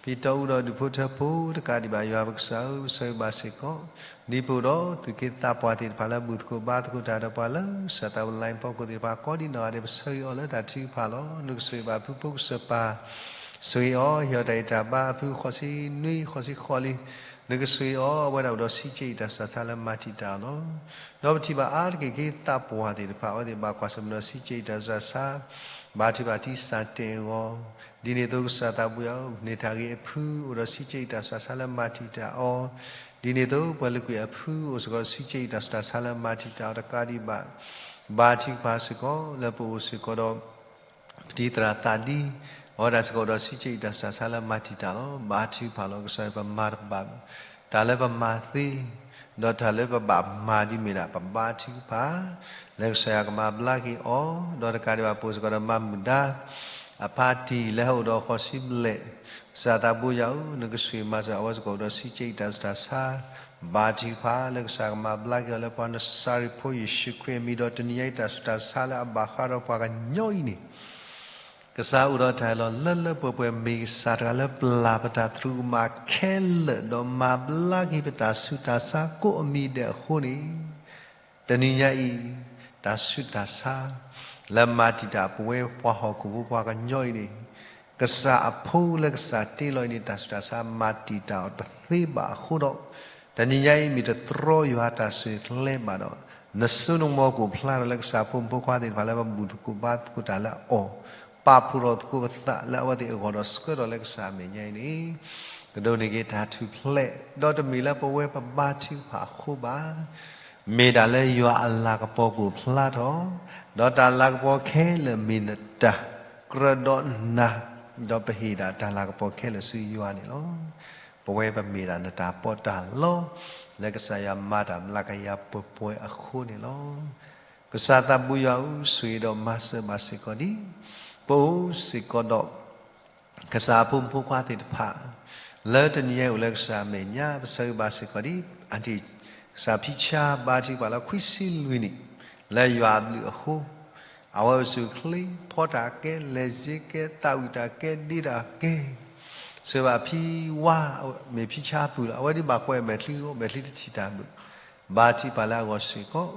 ဖံတီအူဒီးဒူၣ်ဖိထၢဖိတကးဒံးဘၣ် ယွၤပကစၢ်ဧၢ ပဆၢဂ့ၤဘၣ်စ့ၢ်ကီး, ဒ်ပအိၣ်ဒီးသူၣ်က့သးပှၢ်သ့ၣ်တဖၣ်လၢဘူၣ်သကိးဘါသကိးတၢ်ဒီးပှၤလၢကစၢ်သးပူၤ line ဖီခိၣ်သ့ၣ်တဖၣ်ကိးဒံးနီၢ်ဂၤဒဲး ပဆၢဂ့ၤအီၤလၢတၢ်ထုကဖၣ်လီၤ. နကဆိၣ်ဂ့ၤဘၣ်ဖုဖိကစၢ်ပၢ် ဆိၣ်ဂ့ၤအီၤ ဟ့ၣ်အီၤတၢ်အံးတၢ်ဘါ အဖုဃိးဆံနွံ ဃိးဆံဃိးလံ နကဆိၣ်ဂ့ၤအီၤ အဝဲဒၣ်အိၣ်ဒီးဆံးကဲအံၤတၢ်ဆူးတၢ်ဆါလၢမၤတံာ်တာ်အီၤလီၤ. ဒီးပထံၣ်ဘၣ်အါတက့ၢ်က့သးပှၢ်သ့ၣ်တဖၣ် အဝဲသ့ၣ်ဘၣ်ကွၢ်ဆၢၣ်မဲာ်ဒီးဆံးကဲအံၤတၢ်ဆူးတၢ်ဆါ ဘါထုကဖၣ်တံၢ်စၢ်တဲာ်အဂီၢ်, ဒ်န့ၣ်အသိးကစၢ်သးဘိယွၤဧၢ န့ၢ်ထၢ်ဂ့ၤအဖု အိၣ်ဒီးဆံးကဲအံၤတၢ်ဆူးတၢ်ဆါလၢမၤတံာ်တာ်အီၤ, ဒ်န့ၣ်အသိးပှၤလုၢ်ကွံာ်အဖုအိၣ်စ့ၢ်ကီးဒီးဆံးကဲအံၤတၢ်ဆူးတၢ်ဆါလၢမၤတံာ်တာ်အီၤတကးဒံးဘၣ် ဘါထုကဖၣ်စ့ၢ်ကီးလၢပအိၣ်စ့ၢ်ကီးဒီး ပတံၤသရၣ်သးဒံ အဝဲဒၣ်စ့ၢ်ကီးအိၣ်ဒီးဆံးကဲအံၤတၢ်ဆူးတၢ်ဆါလၢမၤတံာ်တာ်လီၤ. ဘါထုကဖၣ်လီၤ ကစၢ်ယွၤ ပမၤတဘၣ် တၢ်လၢပမၤသ့ ဒီးတၢ်လၢပဘၣ်မၤဒ်မ့ၢ်ဒၣ် ပဘါထုကဖၣ် လၢကစၢ်ယွၤကမၤဘျါက့ၤအီၤ, ဒီးတကးဒံးဘၣ်ပအိၣ်စ့ၢ်ကီးဒီးမၤမုာ်ဒါ အဖါတံၢ်လၢဟဲအိၣ်ဒီးဃိးဆံဘျဲၣ်, ကစၢ်သးဘိယွၤဧၢ နကဆိၣ်ဂ့ၤမၤစၢၤ အဝဲစ့ၢ်ကီးအိၣ်ဒီးဆံးကဲအံၤတၢ်ဆူးတၢ်ဆါ ဘါထုကဖၣ် လၢကစၢ်ကမၤဘျါက့ၤအီၤလၢပှၤနစၤရ့းဖိယ့ၣ်ၡူးခရံာ်အမံၤ ဒီးတနံၤညါအံၤတၢ်ဆူးတၢ်ဆါလၢအဘၣ်ဃးဒီးပှၤကညီအံၤန့ၣ် ကစၢ်အိၣ်ဒီးတၢ်အၢၣ်လီၤလၢလၢပှဲၤပှဲၤ မ့ၢ်ကစၢ်တဂၤလၢပျၢ်ပတၢ်သရူးကမၣ်ခဲလၢာ် ဒီးမၤဘျါက့ၤပတၢ်ဆူးတၢ်ဆါကိးအမံၤဒဲးအဃိန့ၣ် တနံၤညါအံၤ တၢ်ဆူးတၢ်ဆါ လၢမၤတံာ်တာ်ပဝဲပှၤဟီၣ်ခိၣ်ဖိပှၤကညီအံၤန့ၣ် ကစၢ်အဖိလၢကစၢ်တ့လီၤအံၤန့ၣ် တၢ်ဆူးတၢ်ဆါမၤတံာ်တာ်အီၤတသ့ဘၣ်အဃိဒီး တနံၤညါအံၤ မ့ၢ်တတြီယွၤတၢ်ဆိၣ်ဂ့ၤကျဲဘၣ်ဒီး နစိနကမီၤကအိၣ်ဖျါထီၣ်လၢကစၢ်ဖိမုၣ်ဖိခွါသ့ၣ်တဖၣ်လၢပဘူၣ်သကိးဘါသကိးတၢ်လၢအီၤ, ပာ်ဖှိၣ်ထီၣ်သကိးပသးလၢအဝဲသ့ၣ်အဂီၢ်ဒီးဆှၢထီၣ်လၢကစၢ်အမဲာ်ညါအံၤန့ၣ် ကဒိးန့ၢ်က့ၤတၢ်ထူၣ်ဖျဲး ဒီးတမ့ၢ်လၢပဝဲပဘါထုကဖၣ်အဃိဘၣ်. မ့ၢ်ဒၣ်လၢယွၤအလၤကပီၤကအိၣ်ဖျါထီၣ်, ဒီးတၢ်လၤကပီၤခဲလၢာ်မ့ၢ်နတၢ်ကြၢးဒီးနၤ, ဒီးပဟ့ၣ်ဒၣ်တၢ်လၤကပီၤခဲလၢာ်ဆူယွၤန့ၣ်လီၤ. ပဝဲပမ့ၢ်ဒၣ်နတၢ်ပီးတၢ်လီ လၢကစၢ်ယွၤမၤတၢ်ဘျါကယၤပှဲၤပှဲၤအဃိန့ၣ်လီၤ. ကစၢ်သးဘိယွၤဧၢ ဆိၣ်ဂ့ၤဒီးမၤစၢၤဘၣ်စ့ၢ်ကီးဒ် ပအိၣ်စ့ၢ်ကီးဒီး ကစၢ်အဖိမုၣ်ဖိခွါသ့ၣ်တဖၣ် လၢတနံၤညါအံၤအိၣ်လၢကစၢ်အမဲာ်ညါ ပဆၢဂ့ၤဘၣ်စ့ၢ်ကီးဒ် အဒံၣ် ကစၢ်ဖံဆါ ဘါထုကဖၣ်လၢခွံဆံလွံၢ်နံၣ် လၢယွၤအဘျုးအဃိ အဝဲအိၣ်ဆူၣ်အိၣ်ချ့ ဖီတၢ်ကဲ လဲၤစ့ကဲ သးဝံၣ်တၢ်ကဲ ဒ့တၢ်ကဲ ဆၢဘၣ်ဖံဝါ မ့ၢ်ဖံဆါပူၤလီၤ. အဝဲဒ်ဘၣ်ကွဲးမဲာ်ချံ မဲာ်ချံတထံၣ်တၢ်ဘၣ် ဘါထုကဖၣ်လၢအဂီၢ်စ့ၢ်ကီး,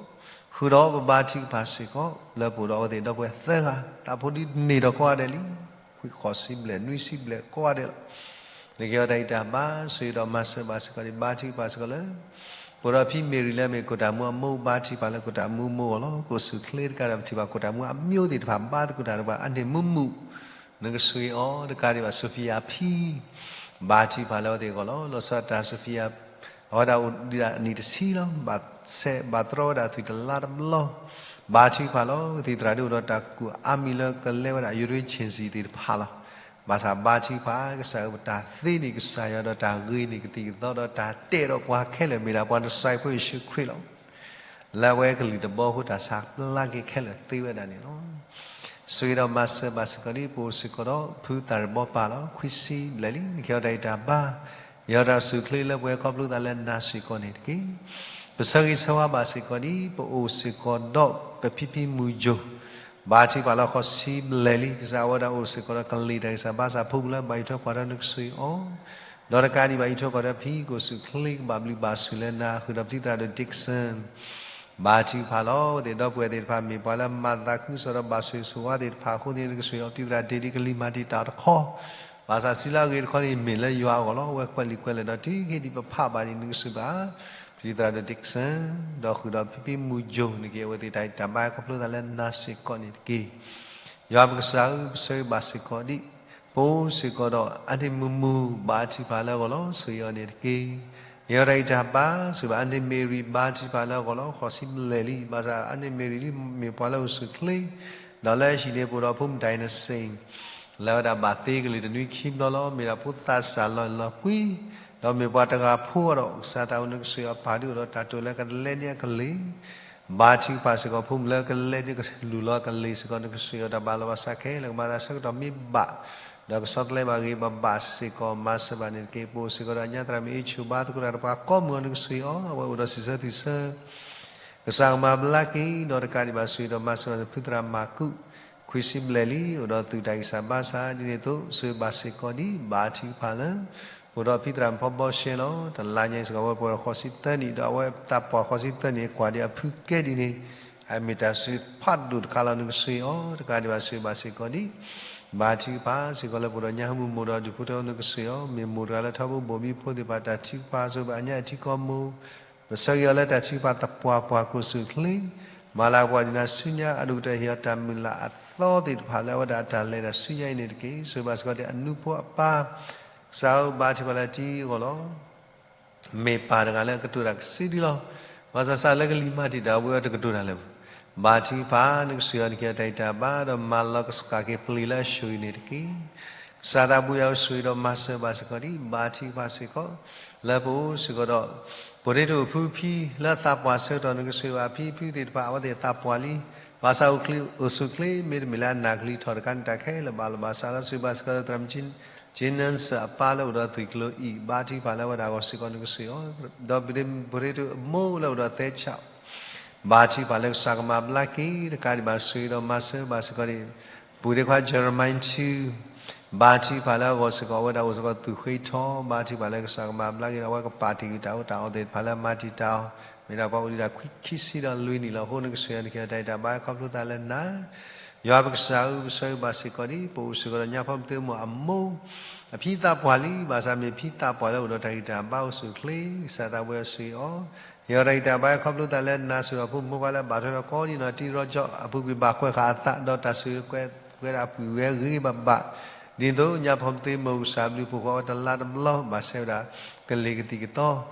ဃုာ်ဒီးပဘါထုကဖၣ်စ့ၢ်ကီး လၢပအိၣ်ဒီးအဝဲသ့ၣ်ဒီပုၢ်ဝဲၢ်သၢဂၤ သးဖိဒ်န့ၣ်ဒီးကိးဂၤဒဲးလံ, ခွံၣ်ဃိးဆံဘျဲၣ် နွံဆံဘျဲၣ်ကိးဂၤဒဲးလီၤ. နကဟ့ၣ်အီၤတၢ်ဂံၢ်တၢ်ဘါ ဆိၣ်ဂ့ၤဒီးမၤစၢၤဘၣ်စ့ၢ်ကီးဒ် ဘါထုကဖၣ်စ့ၢ်ကီးလၢ ပအိၣ်ဒီးဖံမ့ၢ်ရံလၢမ့ၢ်ခိၣ်တၢ်မူအမိၢ် ဘါထုကဖၣ်လၢခိၣ်တၢ်မူအမိၢ်အဂီၢ်လီၤ. ကအိၣ်ဆူၣ်အိၣ်ချ့တကးဒီး ပထံၣ်ဘၣ်ခိၣ်တၢ်မူအမံၤသ့ၣ်တဖၣ် ဘါသကိးတၢ်ဒီးပှၤအန့ၣ်မုာ်မုာ် နကဆိၣ်ဂ့ၤအီၤတကးဒံးဘၣ် Sophia ဖံ ဘါထုကဖၣ်လၢအဝဲသ့ၣ်အဂီၢ်လီၤ. လီၤဆီဒၣ်တၢ် Sophia အဝဲဒၣ်အိၣ်ဒံးဒၣ်နံၣ်တဆံလီၤ. ဘၣ်ဆဲးဘၣ်တြီဝဲဒၣ်သွံၣ်တလါတဘျီ, ဘါထုကဖၣ်လီၤ. သံၣ်သရၣ်ဒ်အိၣ်ဒီးတၢ်ကူၣ်အါမံၤလၢကလဲဝဲဒၣ် uterine cancer သ့ၣ်တဖၣ်လီၤ. ဘၣ်ဆၣ်ဘါထုကဖၣ် ကစၢ်ဧၢ ပတၢ်သ့န့ၢ်ကစၢ်ယွၤဒီးတၢ်ဂ့ၤန့ၢ်ကသံၣ်ကသီဒီးတၢ်တဲာ်ဒီးပှၤခဲလၢာ် မ့ၢ်ဒၣ်ပှၤနစၤရ့းဖိယ့ၣ်ၡူးခရံာ်လီၤ. လၢအဝဲကလုၢ်တဘီအဃိ တၢ်ဆါပျၢ်က့ၤခဲလၢာ်သ့ဝဲဒၣ်န့ၣ်လီၤ. ဆိၣ်ဂ့ၤဒီးမၤစၢၤဘၣ်စ့ၢ်ကီးဒ် ပအိၣ်စ့ၢ်ကီးဒီးဖုသၣ်ရံၣ်ဘီပၢ်လီၤ. ခွံဆံဘျဲၣ်လံ နကဟ့ၣ်အီၣ်တၢ်ဂံၢ်တၢ်ဘါ, ယွၤတၢ်အိၣ်ဆူၣ်အိၣ်ချ့လၢပှဲၤခီဖျိသးလၢနၤစ့ၢ်ကီးန့ၣ်တက့ၢ်. ပဆၢဂ့ၤဆၢဝါဘၣ်စ့ၢ်ကီးဒ် ပအိၣ်စ့ၢ်ကီးဒီးပဖံဖံမုၢ်ယိၤ ဘါထုကဖၣ်လၢဃိးဆံဘျဲၣ်လံ, ကစၢ်အဝဲဒၣ်အိၣ်စ့ၢ်ကီးဒီးကလ့ၢ်တၢ်ဂံၢ်စၢ်ဘါစၢ်ဖိပူၤလၢဘၣ်အံးထွဲကွၢ်ထွဲနကစၢ်အံၤအီၤ, ဒီးတကးဒံးဘၣ်အံးထွဲကွၢ်ထွဲဖံကအိၣ်ဆူၣ်အိၣ်ချ့ ကဘၣ်ဘျုးဘၣ်ဆိၣ်လၢနၤ ဃုာ်ဒီးပထံၣ်သရၣ်ဒိၣ် Dickson ဘါထုကဖၣ်လီၤ. အဝဲသ့ၣ်ဒီပုၢ်ဝဲၢ်သ့ၣ်တဖၣ် မ့ၢ်ပှၤလၢမၤသးခုကစီၣ်ဒီးဘၣ်ဆိၣ်ဂ့ၤဆိၣ်ဝါသ့ၣ်တဖၣ်အဃိန့ၣ် နကစၢ်အံၤအီၤ ပထံၣ်သရၣ်ဒ့ဒံးကလံၤမၤတံာ်တာ်တခီ, ဘၣ်ဆၣ်စုလၢအဂ့ၤတခီန့ၣ် မ့ၢ်လၢယွၤအဂီၢ်လီၤ. အဝဲကွဲးလံာ်ကွဲးလဲၢ်ဒီးတုၤက့ၤဒံးပဖးဘၣ်န့ၣ် နကစၢ်ဘၣ် ပထံၣ်သရၣ်ဒိၣ် Dickson ဒီးဃုာ်ဒီးဖံဖံမုၢ်ယိၤ နကဟ့ၣ်အဝဲသ့ၣ်တၢ်ဂံၢ်တၢ်ဘါခီဖျိသးလၢနၤစ့ၢ်ကီးန့ၣ်တက့ၢ်. ယွၤပကစၢ်ဧၢ, ပဆၢဂ့ၤဘၣ်စ့ၢ်ကီးဒ် ပအိၣ်စ့ၢ်ကီးဒီး အါန့ၢ်မုၢ်မုၢ် ဘါထုကဖၣ်လၢအဂီၢ်လီၤ. ဆိၣ်ဂ့ၤအီၤန့ၣ်တက့ၢ်. ယဟ့ၣ်အီၤတၢ်ဂံၢ်တၢ်ဘါ ဆိၣ်ဂ့ၤဘၣ်အါန့ၢ်မ့ၢ်ရံ ဘါထုကဖၣ်လၢအဂီၢ်လီၤ. ဃိးဆံဘျဲၣ်လံ, ဘၣ်ဆၣ်အါန့ၢ်မ့ၢ်ရံလံ မ့ၢ်ပှၤလၢအိၣ်ဆူၣ်အိၣ်ချ့ ဒီးလၢဟံၣ်န့ၣ်ပအိၣ်ဒီးဖိမုၣ်တၢ်အံၤနစ့ၣ် လၢဝဲဒၣ်ဘၣ်သ့ကလုၢ်တနွံခံဘျီလီၤ. မ့ၢ်ဒၣ်ဖိသၣ်စၢ်လီၤလီၤကွံ ဒီးမ့ၢ်ပှၤတဂၤဖိဒီး ကစၢ်သးအိၣ်နကစၢ်အံၤအီၤပာ်ဒုးအိၣ်ဒီးတၢ်တိာ်လၢကလဲန့ၢ်အကလ့ၢ်, ဘါထုကဖၣ်စ့ၢ်ကီးဖိမုၣ်လၢကလဲန့ၢ်ကလူၢ်လီၤအကလ့ၢ်စ့ၢ်ကီး နကစၢ်အံၤအီၤတၢ်ဘၣ်လီၤဘၣ်စးခဲလၢာ် ကမၤသးဆၢကတီၢ်မ့ၢ်ဘၣ် ဒီးကဆီတလဲဘၣ်ဂ့ၤဘၣ်ဘၣ်စ့ၢ်ကီး မၤစၢၤဘၣ်န့ၣ်တက့ၢ်. ပအိၣ်စ့ၢ်ကီးဒီးအညါသရၣ်မ့ၢ်အ့ၣ်ဆိၣ်ဘါသကိးတၢ်တပှၤကိးမုၢ်အီၤ နကစၢ်အံၤအီၤ အဝဲအိၣ်ဒီးစံးဆၢသုဆၢ ကစၢ်ကမၤဘျါက့ၤ ဒီးတကးဒံးဘၣ်ဆိၣ်ဂ့ၤဒီးမၤစၢၤဘၣ်ဖုသရၣ်မၤကူး ခွံဆံဘျဲၣ်လံ အိၣ်ဒီးသုးတၢ်ဂံၢ်စၢ်ဘါစၢ်ဒ်န့ၣ်အသိး ဆိၣ်ဂ့ၤဘၣ်စ့ၢ်ကီးဒ် ဘါထုကဖၣ်လၢ ပအိၣ်ဒီးဖံသရၣ်ဖီဘီရှဲလီၤ. တလါညါအံၤစ့ၢ်ကီး အဝဲပှဲၤဒီးဃိးဆံသၢနံၣ် ဒီးအဝဲသးပှၢ်ဃိးဆံသၢနံၣ် ကွၢ်ဒံးအဖုကဲဒ်န့ၣ် အမ့ၢ်တၢ်စံးဖးဒိၣ်တခါလီၤ နကစၢ်အံၤအီၤ တကးဒံးဘၣ်ဆိၣ်ဂ့ၤဘၣ်စ့ၢ်ကီးဒ် ဘါထုကဖၣ်စ့ၢ်ကီးလၢပအိၣ်ဒီးညၣ်ဟူမုၢ်မိၢ်ဒီးဒုးဖိထၢ နကစၢ်အံၤအီၤ မ့ၢ်မိၢ်တဂၤလၢထီဘိဘိၣ်မံဖိသ့ၣ်တဖၣ်တၢ်ထုကဖၣ် ဆိၣ်ဂ့ၤဘၣ်အညၣ်အထံကီၢ်မိၢ် ပဆၢဂ့ၤအီၤလၢတၢ်ထုကဖၣ်သပှၢ်ပှၢ် ကအိၣ်ဆူၣ်အိၣ်ချ့ မၤလၤကပီၤဒံးနၤဆူညါ အဒိၣ်ကတၢၢ်ဟ့ၣ်အီၤတၢ်မုၢ်လၢ်အသီသ့ၣ်တဖၣ်လၢအဝဲဒၣ်အတၢ်လဲၤတၢ်ဆူညါအံၤန့ၣ်တက့ၢ်. ဆိၣ်ဂ့ၤဘၣ်စ့ၢ်ကီးဒ်အနူဖိအပၢ် ကစၢ်ဧၢ ဘါထုကဖၣ်လၢတံၤအဂီၢ်လီၤ. မ့ၢ်ပၢ်တဂၤလၢအကတိၤတၢ်ကဆံဒံလီၤ. ဘၣ်ဆၣ်စးလၢကလံၤမၤတံာ်တာ်ဝဲအီၤတကတိၤတၢ်လၢၤဘၣ်. ဘါထုကဖၣ် နကစၢ်အံၤအီၤ နကဟ့ၣ်အီၤတၢ်ဂံၢ်တၢ်ဘါ ဒီးမၤလီၤကစၢ်က့ၤပျ့ၤလၢအဆိၣ်ဂ့ၤန့ၣ်တက့ၢ်. ကစၢ်သးဘိယွၤအိၣ်ဆိၣ်ဂ့ၤဒီးမၤစၢၤဘၣ်စ့ၢ်ကီးဒ် ဘါထုကဖၣ်စ့ၢ်ကီး လၢပအိၣ်စ့ၢ်ကီးဒီး ပှၤရ့ဒိၣ်အဖုအဖံ လၢသးပှၢ်ဆၢကတီၢ် နကစၢ်ဘၣ်ဖံဖုသ့ၣ်တဖၣ် အဝဲသ့ၣ်သးပှၢ်လံ ဘၣ်ဆၣ်အိၣ်ဆူၣ်အိၣ်ချ့ မ့တမ့ၢ်လၢအနၢ်ကလံၤထီၣ်တခါန့ၣ် တၢ်ခဲလၢာ်ဘၣ်လီၤဘၣ်စးလီၤ. ဆိၣ်ဂ့ၤဘၣ်စ့ၢ်ကီး သရၣ်မုၣ် ကၠ့နၢစၢၣ်အပၢ်လၢအိၣ်ဒီး သွံၣ်ကျိၤအံၣ် ဘါထုကဖၣ်လၢအဝဲဒၣ်အဂီၢ်စ့ၢ်ကီး နကစၢ်အံၤအီၤ ဒီးပှၤရ့ဒိၣ်အမိၢ်လၢအိၣ်ဒီးသဲဆၣ် ဘါထုကဖၣ်လၢကစၢ်ကမၤဘျါက့ၤ တကးဒံးဘၣ်ဆိၣ်ဂ့ၤဒီးမၤစၢၤဘၣ်စ့ၢ်ကီးန့ၣ် ပုၢ်သ့ၣ်ခွါ Jeremiah ထူ ဘါထုကဖၣ်လၢအဂီၢ်စ့ၢ်ကီး အဝဲဒၣ်အိၣ်စ့ၢ်ကီးသူၣ်ဃ့ထီ ဘါထုကဖၣ်လၢကစၢ်ကမၤဘျါက့ၤဒီး အဝဲကပာ်တ့ၢ်ကွံာ်တၢ်အီၣ်တၢ်အီသ့ၣ်တဖၣ်လၢအမၤတံာ်တာ်အီၤ မ့ၢ်ဒၣ်ပှၤအိၣ်ဒံးတၢ်ခွံခံဆံဒီးလွံၢ်နံၣ်လီၤ. အဃိ နကစၢ်အံၤ နကဟ့ၣ်အီၤတၢ်ဂံၢ်တၢ်ဘါခီဖျိသးလၢနၤ ယွၤပကစၢ်ဧၢ ပဆၢဂ့ၤဘၣ်စ့ၢ်ကီးဒ် ပအိၣ်စ့ၢ်ကီးဒီးညၣ်ဖိမုၣ်သ့ၣ်မုၣ်အမိၢ် အဖံသးပှၢ်လံ ဘၣ်ဆၣ်မ့ၢ်ဖံသးပှၢ်လၢအိၣ်ဒီးတၢ်ဂံၢ်တၢ်ဘါအိၣ်ဆူၣ်အိၣ်ချ့ ကစၢ်သးဘိယွၤဆိၣ်ဂ့ၤအီၤ ဟ့ၣ်အီၤတၢ်ဂံၢ်တၢ်ဘါခီဖျိသးလၢနၤ ဆိၣ်ဂ့ၤအဖိမုၣ်ဖိခွါလၢအဘၣ်ထွဲဒီးကိးဒံနီၢ် တံၤရီကၠီ အပူၤကွံာ်ဘၣ်ကွဲးဃာ်အသး ဒီးတၢ်ဆိၣ်ဂ့ၤကွဲးဒၣ်အပုၢ်ဝဲဂ့ၤဂ့ၤဘၣ်ဘၣ် ဒ်သိးညၣ်ဖိမုၣ်သ့ၣ်မုၣ်ကစၢ်ဘျုးဖှိၣ်ဃီအဝဲတလါတဘျီ ဘၣ်ဆၢဝဲဒၣ် ကလ့ၤကသံၣ်ကသီ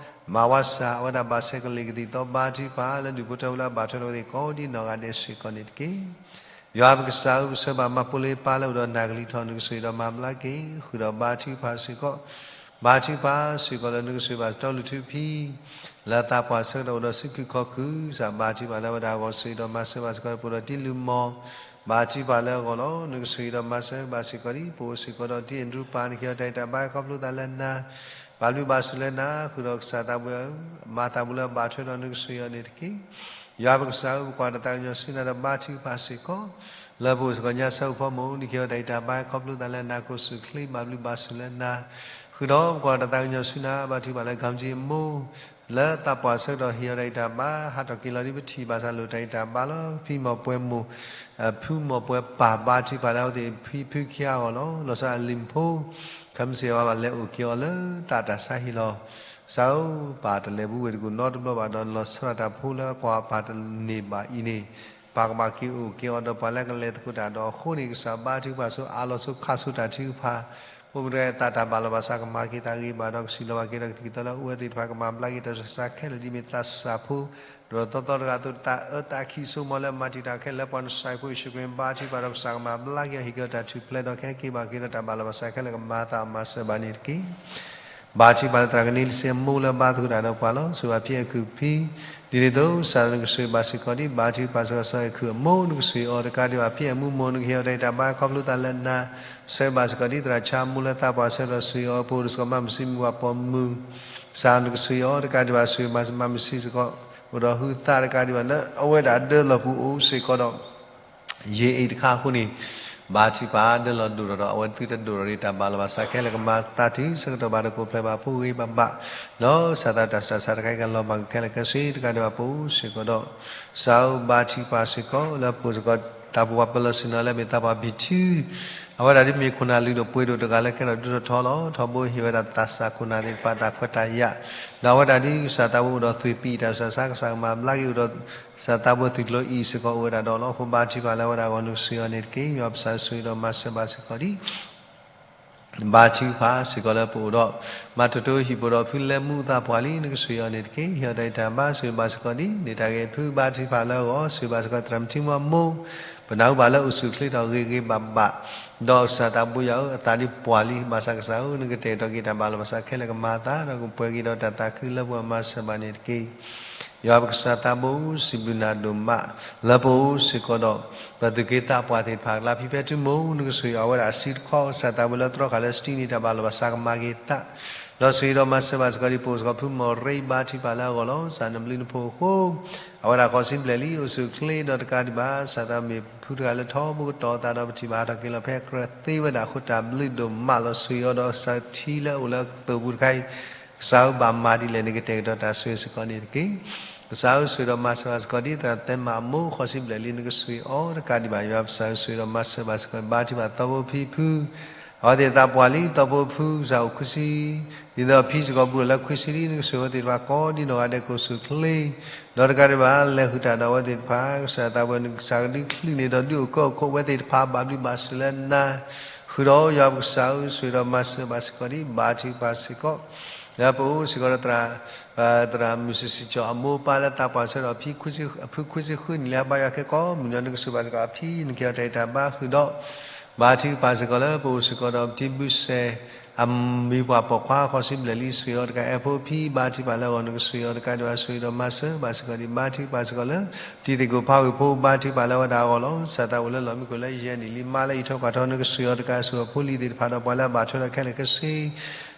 မၤဝါစၢ်အဝဲဒၣ်ဘၣ်ဆၢကလ့ၤကသံၣ်ကသီ ဘါထုကဖၣ်လၢဒုးဖိထၢဖိလၢအဘၣ်ထွဲဒီးအဝဲသ့ၣ်ကိးဒံနီၢ်ဂၤဒဲးစ့ၢ်ကီးန့ၣ်တက့ၢ်. ယွၤပကစၢ်ဧၢ ပဆၢဘၣ်မၤဖိလ့ပၢ်လၢအိၣ်ဒီးနၢ်ကလံၤထီၣ် နကစၢ်အံၤဒီးမၤဘျါက့ၤ ဃုာ်ဒီးဘါထုကဖၣ်စ့ၢ်ကီး ဘါထုကဖၣ်စ့ၢ်ကီးလၢနကစၢ်ဘၣ်တီလူၢ်ထူဖံ လၢသးပှၢ်ဆၢကတီၢ်အိၣ်ဒီးစုဖုခီၣ်ခုၣ် ကစၢ်ဘါထုကဖၣ်လၢအဝဲဒၣ်အဂီၢ် ဆိၣ်ဂ့ၤဒီးမၤစၢၤဘၣ်စ့ၢ်ကီး ပှၤဒီးတံၤလုၢ်မီၢ် ဘါထုကဖၣ်လၢအဂီၢ်လီၤ. နကစၢ်အံၤဒီးမၤစၢၤဘၣ်စ့ၢ်ကီးဒ် ပအိၣ်စ့ၢ်ကီးဒီးတံၤအဲၣ်ဒရူၣ်ပၢ် နကဟ့ၣ်အီၤတၢ်ဂံၢ်တၢ်ဘါခီဖျိသးလၢနၤ ဘၣ်ဘျုးဘၣ်ဆိၣ်လၢနၤ ဃုာ်ဒီးကစၢ်သးဘိယွၤ မၤသးဘိလၢအဘၣ်ထွဲဒီးနကစၢ်အံၤအီၤန့ၣ်တက့ၢ်. ယွၤပကစၢ်ဧၢ ပကွၢ်တၢ်သးကညီၤဆူနၤဒီးဘါထုကဖၣ်စ့ၢ်ကီး လၢပအိၣ်စ့ၢ်ကီးညါဆၢကဖီမုၢ် နကဟ့ၣ်အီၤတၢ်ဂံၢ်တၢ်ဘါခီဖျိသးလၢနၤ ကအိၣ်ဆူၣ်အိၣ်ချ့ ဘၣ်ဘျုးဘၣ်ဆိၣ်လၢနၤ ဃုာ်ဒီးပကွၢ်တၢ်သးကညီၤဆူနၤ ဘါထုကဖၣ်လၢ ကၠံၣ်အမိၢ် လၢသးပှၢ်ဆၢကတီၢ်ဟ့ၣ်အီၤတၢ်ဂံၢ်တၢ်ဘါ ဟးထီၣ်က့ၤလီၤဒ်ပထံၣ်ဘၣ်ဆၣ်လိၣ်တၢ်ဂံၢ်တၢ်ဘါလီၤ. ဖံမီၢ်ပှဲၤမိၢ် ဖုမီၢ်ပှဲၤပၢ် ဘါထုကဖၣ်လၢအဝဲသ့ၣ်ဖံဖုခံဂၤအဂီၢ်လီၤ. လီၤဆီဒၣ်တၢ်လံၤမုၣ်ဖိ ခဲမုၢ်ဆ့ၣ်အဝဲဘၣ်လဲၤအိၣ်က့ၤအီၤလၢသးတၢ်ဆါဟံၣ်လီၤ. ကစၢ်ဧၢ ပၢ်တလဲၤဘူးဝ့ၢ်တကူၣ်နီတဘျီဘၣ်ဒီး လီၤဆီဒၣ်တၢ်ဖိလၢအကွၢ်ပၢ်တန့ၢ်ဘၣ်အံၤန့ၣ် ပၢ်ကဘၣ်က့ၤအိၣ်က့ၤအီၤဒီးပှၤလၢကလဲၤသကိးတၢ်ဒီးအဃိန့ၣ် ကစၢ်ဘါထုကဖၣ်ဆိအးလီၤဆိခးဆိတၢ်ထုကဖၣ် အိၣ်မူတဂၤအသးတၢ်ဘၣ်လီၤဘၣ်စးကမၤက့ၤတၢ်ဂ့ၤဘၣ်ဒီးကစံၣ်လီၤဘၣ်က့ၤဒီးကသံၣ်ကသီလၢအအိၣ်ဝဲသ့ၣ်တဖၣ် ကမၤဘျါက့ၤတၢ်ဆူးတၢ်ဆါခဲလၢာ် ဒ်မ့ၢ်သးစၢ်ဖိ ဒီးသီသီတဂၤအသိး တၢ်အၢတၢ်ခံစိကမီၤလၢအမၤတံာ်တာ်ခဲလၢာ် ပှၤနစၢ်ဖိယ့ၣ်ၡူးခရံာ်ဘါထုကဖၣ်ဒီး ကစၢ်ကမၤဘျါက့ၤအီၤ ဟ့ၣ်က့ၤအီၤတၢ်ထူၣ်ဖျဲးဒီးကဟဲက့ၤဘၣ်က့ၤဒီးတၢ်ဘၣ်လီၤဘၣ်စးခဲလၢာ် ကမၤသးမၤစၢၤဘၣ်န့ၣ်တက့ၢ်. ဘါထုကဖၣ်လၢသရၣ်ကန့လံၡံအမိၢ်လၢဘါသကိးတၢ်ဒီးပှၤလီၤ. ဆိၣ်ဂ့ၤဘၣ်ဖံအဲၣ်ခုးဖံ, ဒ်န့ၣ်အသိး ကစၢ်နကဆိၣ်ဂ့ၤဘၣ်စ့ၢ်ကီးဒံး ဘါထုကဖၣ်စ့ၢ်ကီးစီၤအဲၣ်ခုးအမိၢ် နကဆိၣ်ဂ့ၤအီၤတကးဒံးဘၣ် ဖံအဲၣ်မူမိၢ် နကဟ့ၣ်အီၤတၢ်အံၤတၢ်ဘါ ခီဖျိသးလၢနၤ, ဆိၣ်ဂ့ၤဘၣ်စ့ၢ်ကီးဒံး သရၣ်ဆါအမိၢ်လၢသးပှၢ်ဆၢကတီၢ် ဆိၣ်ဂ့ၤအီၤ ပအိၣ်ဒီးစ့ၢ်ကီးမၤမုာ်စံမုာ်ပှၤပိာ်မုၣ် ကစၢ်နကဆိၣ်ဂ့ၤအီၤတကးဒံးဘၣ် ဆိၣ်ဂ့ၤမၤမုာ်စံစ့ၢ်ကီး အိၣ်ဒီးဟုသးတကးဒံးဘၣ် လၢအဝဲဒၣ်ဒၢလီၢ်ပူၤအိၣ်စ့ၢ်ကီးဒီး ယ့အ့ၣ်တခါအဃိန့ၣ် ဘါထုကဖၣ်ဒၢလီၤဒိၣ်ထီၣ်ဒီး အဝဲသုတဒိၣ်ထီၣ်ဒံးတၢ်ဘၣ်လီၤဘၣ်ဆၣ်ခဲလၢာ် ကမၤသးတုၤဆၢကတီၢ်ဘၣ်ဒီး ကအိၣ်ဖျဲၣ်ဘၣ်ဖိဂ့ၤဘၣ်ဘၣ် ဒီးကစၢ်သးတၢ်ဆူးတၢ်ဆါတခါအံၤ ကလီၤဘၣ်ကခဲလၢာ်ခဲဆ့တကးဒံးဘၣ် ပအိၣ်စ့ၢ်ကီးဒီး ကစၢ်ဧၢ ဘါထုကဖၣ်စ့ၢ်ကီး လၢပအိၣ်စ့ၢ်ကီး တၢ်ပဝးပလီၢ်ဆ့ၣ်နီၤလၢမ့ၢ်သးပှၢ်ဘံၣ်ထု အဝဲဒၣ်ဒ်မ့ၢ်ခိၣ်နၢ်လုၢ်ဒိၣ်ပှ့ၤဒိၣ်တဂၤလၢကဲထီၣ်ဒိၣ်ထီၣ်ထီလီၤ. ထီဘိဟ့ၣ်ဝဲဒၣ်သးစၢ်ခိၣ်နၢ်သ့ၣ်တဖၣ်တၢ်ခွဲးတၢ်ယာ်, ဒီးအဝဲဒၣ်ဒ်ကစၢ်သးဘိအိၣ်ဒီးသွံၣ်ပံၣ်တၢ်ဆူးတၢ်ဆါ ကစၢ်ကမၤဘျါက့ၤအိၣ်ဒီး ကစၢ်သးဘိသွံၣ်ကျိအံၤစ့ၢ်ကီးအိၣ်ဝဲဒၣ်ဒီးလီၤ. အဃိဘါထုကဖၣ်လၢအဝဲဒၣ်အဂီၢ် နကဆိၣ်ဂ့ၤအီၤန့ၣ်တက့ၢ်. ယွၤပကစၢ်ဆိၣ်ဂ့ၤဒီးမၤစၢၤဘၣ်စ့ၢ်ကီးဒံး ဘါထုကဖၣ်စ့ၢ်ကီးလၢပအိၣ်ဒီး မၤတၢ်တိၢ်ဟံၣ်ပအိၣ်ဒီးဖုလဲၤမူသးပှၢ်လံ နကဆိၣ်ဂ့ၤအီၤန့ၣ်တက့ၢ်. ဟ့ၣ်အီၤတၢ်အံၤတၢ်ဘါ ဆိၣ်ဂ့ၤဘၣ်စ့ၢ်ကီးဒံး န့ၢ်တၢ်ဂ့ၤဖု ဘါထုကဖၣ်လၢအဂီၢ် ဆိၣ်ဂ့ၤဘၣ်စ့ၢ်ကီးသရၣ်မုၢ်ထံမွၢ်မိၢ် ပနၢ်ဟူဘၣ်လၢအိၣ်ဆူၣ်အိၣ်ချ့ထီၣ်ဂ့ၤဂ့ၤဘၣ်ဘၣ် ဒီးကစၢ်သးဘိယွၤဧၢ အသးဒ်ပှၢ်လံ ဘၣ်ဆၣ်ကစၢ်ဧၢ နကတဲာ်ကတီၤက့ၤတၢ်ဘၣ်လီၤဘၣ်ဆၣ်ခဲလၢာ်ကမၤအသး ဒီးကပှဲၤက့ၤဒီးတၢ်သးခုလၢပှဲၤ မၤစၢၤဘၣ်န့ၣ်တက့ၢ်. ယွၤပကစၢ်သးဘိ စံးဘျုးနၤဒိၣ်မး လၢပအိၣ်စ့ၢ်ကီးဒီး ပသူၣ်က့သးပှၢ်သ့ၣ်တဖၣ် လၢဖံဖဲတုမူ နကဆိၣ်ဂ့ၤအဝဲဒၣ်အစုတခီ ကစၢ်သးဘိလၢသရီခါလၢစတံန့ၣ် တၢ်ဘၣ်လီၤဘၣ်ဆၣ်ကမၤက့ၤသး ဒီးဆိၣ်ဂ့ၤဒီးမၤစၢၤဘၣ်စ့ၢ်ကီးဒံး ပအိၣ်စ့ၢ်ကီးဖုမီၢ်ရ့ ဘါထုကဖၣ်လၢအဂီၢ်လီၤ. ကစၢ်နဘျုးနဖှိၣ်အဃိ အဝဲဒၣ်ဃီၤစံဘျဲၣ်လံ အိၣ်ဆူၣ်အိၣ်ချ့ဒီးတကးဒံးဘၣ် ကစၢ်သးမ့ၢ်ဖုတဂၤလၢထီဘိကတီၤသးဒီး ပထံၣ်ဘၣ်ဟးထီၣ်က့ၤလီၤဖဲကြၢးသ့ဝဲဒၣ်အဃိ တၢ်ဘျုးဒိၣ်မးလီၤ. ဆိၣ်ဂ့ၤအီၤဒီးကစၢ်ထံလၢအအိၣ်လၢသိၣ်ပူၤတခါအံၤ ကစၢ်ဧၢ ဘၣ်မၤဒ်လဲၣ် နကတဲာ်ကတီၤတၢ်ဆိၣ်ဂ့ၤစ့ၢ်ကီးန့ၣ်တက့ၢ်. ကစၢ်ဧၢ ဆိၣ်ဂ့ၤဒီးမၤစၢၤဘၣ်စ့ၢ်ကီးဒ် သရၣ်သဲမၤအမိၢ် ဃီၤစံဘျဲၣ်လံ နကဆိၣ်ဂ့ၤအီၤတကးဒံးဘၣ် ယွၤပကစၢ်ဧၢ ဆိၣ်ဂ့ၤဒီးမၤစၢၤဘၣ်စ့ၢ်ကီး ဘါထုကဖၣ်သီဖိဖံဖု အဝဲသ့ၣ်သးပှၢ်လံ သီဖိဖု ကစၢ်အိၣ်ခွံဆံ ဒ်သိးဖံစ့ၢ်ကီးဘူးဒီးလၢခွံဆံလံ နကဆိၣ်ဂ့ၤအဝဲသ့ၣ်တဖၣ်ကိးဒ်နီၢ်ဂၤဒဲး ကအိၣ်ဆူၣ်အိၣ်ချ့ ဒီးတကးဒံးဘၣ် လဲၤဃုာ်တၢ်ဒီးအဝဲသ့ၣ်တဖၣ် ကစၢ်သးပှၢ် နကစၢ်ကဒုးချုးန့ၢ်ဒီးဒုးအိၣ်ကၢအိၣ်ခိးအဝဲသ့ၣ်တဖၣ် ဘၣ်ဘျုးဘၣ်ဆိၣ်လၢနၤ ဃုာ်ဒီးယွၤပကစၢ်ဧၢ ဆိၣ်ဂ့ၤဒီးမၤစၢၤဘၣ်စ့ၢ်ကီးဒံး ဘါထုကဖၣ်စ့ၢ်ကီး လၢပအိၣ်စ့ၢ်ကီးဒီးသရၣ် သရၣ်မုၣ်စံၣ်စံၣ်ကၠီၤအမိၢ်ပၢ်လၢသးပှၢ်ဆၢကတီၢ်ဖံ ဖုခွံဆံဃုနံၣ်လၢအဘါယွၤခဲကိးမုၢ်နံၤ နကဆိၣ်ဘၣ်စ့ၢ်ကီးအဖံ နကဟ့ၣ်အီၤတၢ်ဂံၢ်တၢ်ဘါဃုာ်ဒီး ဘါထုကဖၣ်စ့ၢ်ကီးလၢပအိၣ်စ့ၢ်ကီးဒီးပတံၤဘုစဲး အမံၤပှၢ်ပိာ်ခွါဃီၤစံဘျဲၣ်လံ ဆိၣ်ဂ့ၤအီၤတကး အဲၣ်ဖိဖံ ဘါထုကဖၣ်လၢအဂီၢ် နကဆိၣ်ဂ့ၤအီၤတကးဒံးဘၣ် ဆိၣ်ဂ့ၤဒီးမၤစၢၤဘၣ်စ့ၢ်ကီးဒံး ဘါထုကဖၣ်စ့ၢ်ကီးလၢ ပတံၤသကိးဖးဝ့ၢ်ဖိ ဘါထုကဖၣ်လၢအဝဲဒၣ်အဂီၢ်လီၤ. ကစၢ်သးအိၣ်လၢလီၢ်မံခိၣ်လၢယဲၢ်နံၣ်လံ မါလၢအံးထွဲကွၢ်ထွဲ နကဆိၣ်ဂ့ၤအီၤတကး ဆိၣ်ဂ့ၤအဖိလံၤသ့ၣ်တဖၣ်ဒီးပှၤလၢအဘၣ်ထွဲဒီးခဲလၢာ်ခဲဆ့ ဒီး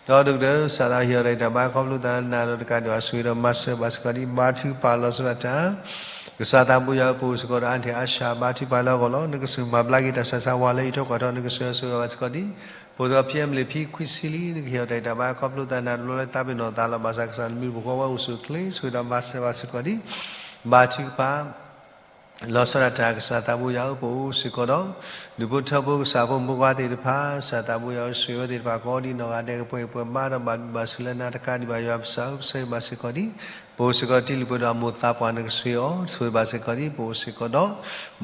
ဒိၣ်ကတၢၢ် ကစၢ်သးဟ့ၣ်အီၤတၢ်ဂံၢ်တၢ်ဘါခီဖျိသးလၢနၤဒီးတကးဒံးဘၣ် ဆိၣ်ဂ့ၤဒီးမၤစၢၤဘၣ်စ့ၢ်ကီးဒံး ဘါထုကဖၣ်လီၤဆီဒၣ်တၢ် ကစၢ်သးဘိယွၤဧၢ ပအိၣ်စ့ၢ်ကီးဒီးအါထံၣ်အါဆၣ် ဘါထုကဖၣ်လၢအဂီၢ်လီၤ. နကဆိၣ်မၤဘျါက့ၤတၢ်ဆူးတၢ်ဆါ ဝၤလၢအံးထွဲကွၢ်ထွဲ နကဆိၣ်ဂ့ၤအီၤ ဆိၣ်ဂ့ၤဘၣ်စ့ၢ်ကီးဒံး ပအိၣ်စ့ၢ်ကီးဖံအဲမလ့ၣ် ဖံခွံဆံလံ နကဟ့ၣ်အီၤတၢ်ဂံၢ်တၢ်ဘါခီဖျိသးနၤတဘျီလၢသးပ့ၤနီၣ်သးလီၤ. ဘၣ်ဆၣ်ကစၢ်နဘျုးနဖှိၣ်အဃိ အဝဲအိၣ်ဆူၣ်အိၣ်ချ့ ဆိၣ်ဂ့ၤဒီးမၤစၢၤဘၣ်စ့ၢ်ကီးဒံး ဘါထုကဖၣ် လီၤဆီဒၣ်တၢ် ကစၢ်သးဘိယွၤဧၢ ပအိၣ်စ့ၢ်ကီးဒီး ဒူၣ်ဖိထၢဖိကစၢ်ဖိမုၣ်ဖိခွါသ့ၣ်တဖၣ် ကစၢ်သးဘိယွၤဧၢ ဆိၣ်ဂ့ၤအဝဲသ့ၣ်တဖၣ်ကိးဒ်နီၢ်ဂၤဒဲး ကပှဲၤပှဲၤဘါဒီးဘၣ်ဘျုးဘၣ်ဆိၣ်လၢနၤတကးဒံးဘၣ် ယွၤပကစၢ်ဧၢ ပဆၢဂ့ၤဘၣ်စ့ၢ်ကီးဒံး ပအိၣ်စ့ၢ်ကီးတံၤလုၢ်ပှဲၤဒီးအမိၢ်သးပှၢ် နကဆိၣ်ဂ့ၤအီၤ ဆိၣ်ဂ့ၤဘၣ်စ့ၢ်ကီးဒံး ပအိၣ်စ့ၢ်ကီးဒီး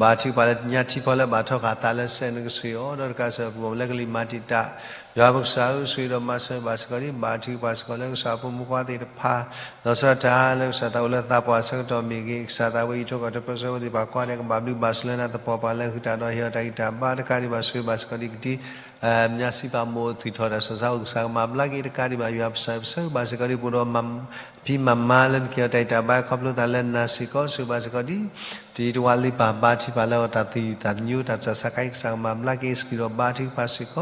ဘါထုကဖၣ်လၢညါထံဖီလၢဘၣ်ထီၣ်ဃာ်သးလၢစဲး နကဆိၣ်ဂ့ၤအီၤ ဒီးတကးစၢ်ပှၤလၢကလံၤမၤတံာ်တာ် ယွၤပကစၢ်ဧၢ ဆိၣ်ဂ့ၤဒီးမၤစၢၤဘၣ်စ့ၢ်ကီးဒံး ဘါထုကဖၣ်စ့ၢ်ကီးလၢကစၢ်ဖိမုၣ်ဖိခွါသ့ၣ်တဖၣ် လီၤဆီဒၣ်တၢ်လၢကစၢ်သးအိၣ်လၢသးပှၢ်ဆၢကတီၢ်မ့ၢ်ဂ့ၤ ကစၢ်သးဝဲအံးထွဲကွၢ်ထွဲပၢဆှၢဝဲသ့ၣ်တဖၣ်ကိးဂၤဒဲး ကဘၣ်ဘျုးဘၣ်ဆိၣ်လၢနၤ သပှၢ်ပှၢ်လၢဟုၣ်တၢ်ဒီး ဟ့ၣ်အီၤတၢ်ဂံၢ်တၢ်ဘါတကးဒံးဘၣ် ဆိၣ်ဂ့ၤဘၣ်စ့ၢ်ကီးဒံး ကတံၤ မၠါစံးပာ်မိၢ်သွံၣ်ထီၣ်တၢ်ဆူးတၢ်ဆါအိၣ် ကစၢ်ကမၤဘျါက့ၤတကးဒံးဘၣ် ယွၤပကစၢ်ဧၢ ပဆၢဂ့ၤဘၣ်စ့ၢ်ကီးဒံး ပအိၣ်ဒီးမ ဖံမၤမါလၢနကဟ့ၣ်အီၤတၢ်ဂံၢ်တၢ်ဘါ ခီဖျိသးလၢနၤစ့ၢ်ကီး ဆိၣ်ဂ့ၤဘၣ်စ့ၢ်ကီးဒံး တံၤတဝါလံပၢ် ဘါထုကဖၣ်လၢအတၢ်သယုၢ်သးသမူ တၢ်တၢ်ဆါခါအံၤ ကစၢ်ကမၤဘျါက့ၤ စံးကဒီးဘါထုကဖၣ်စ့ၢ်ကီး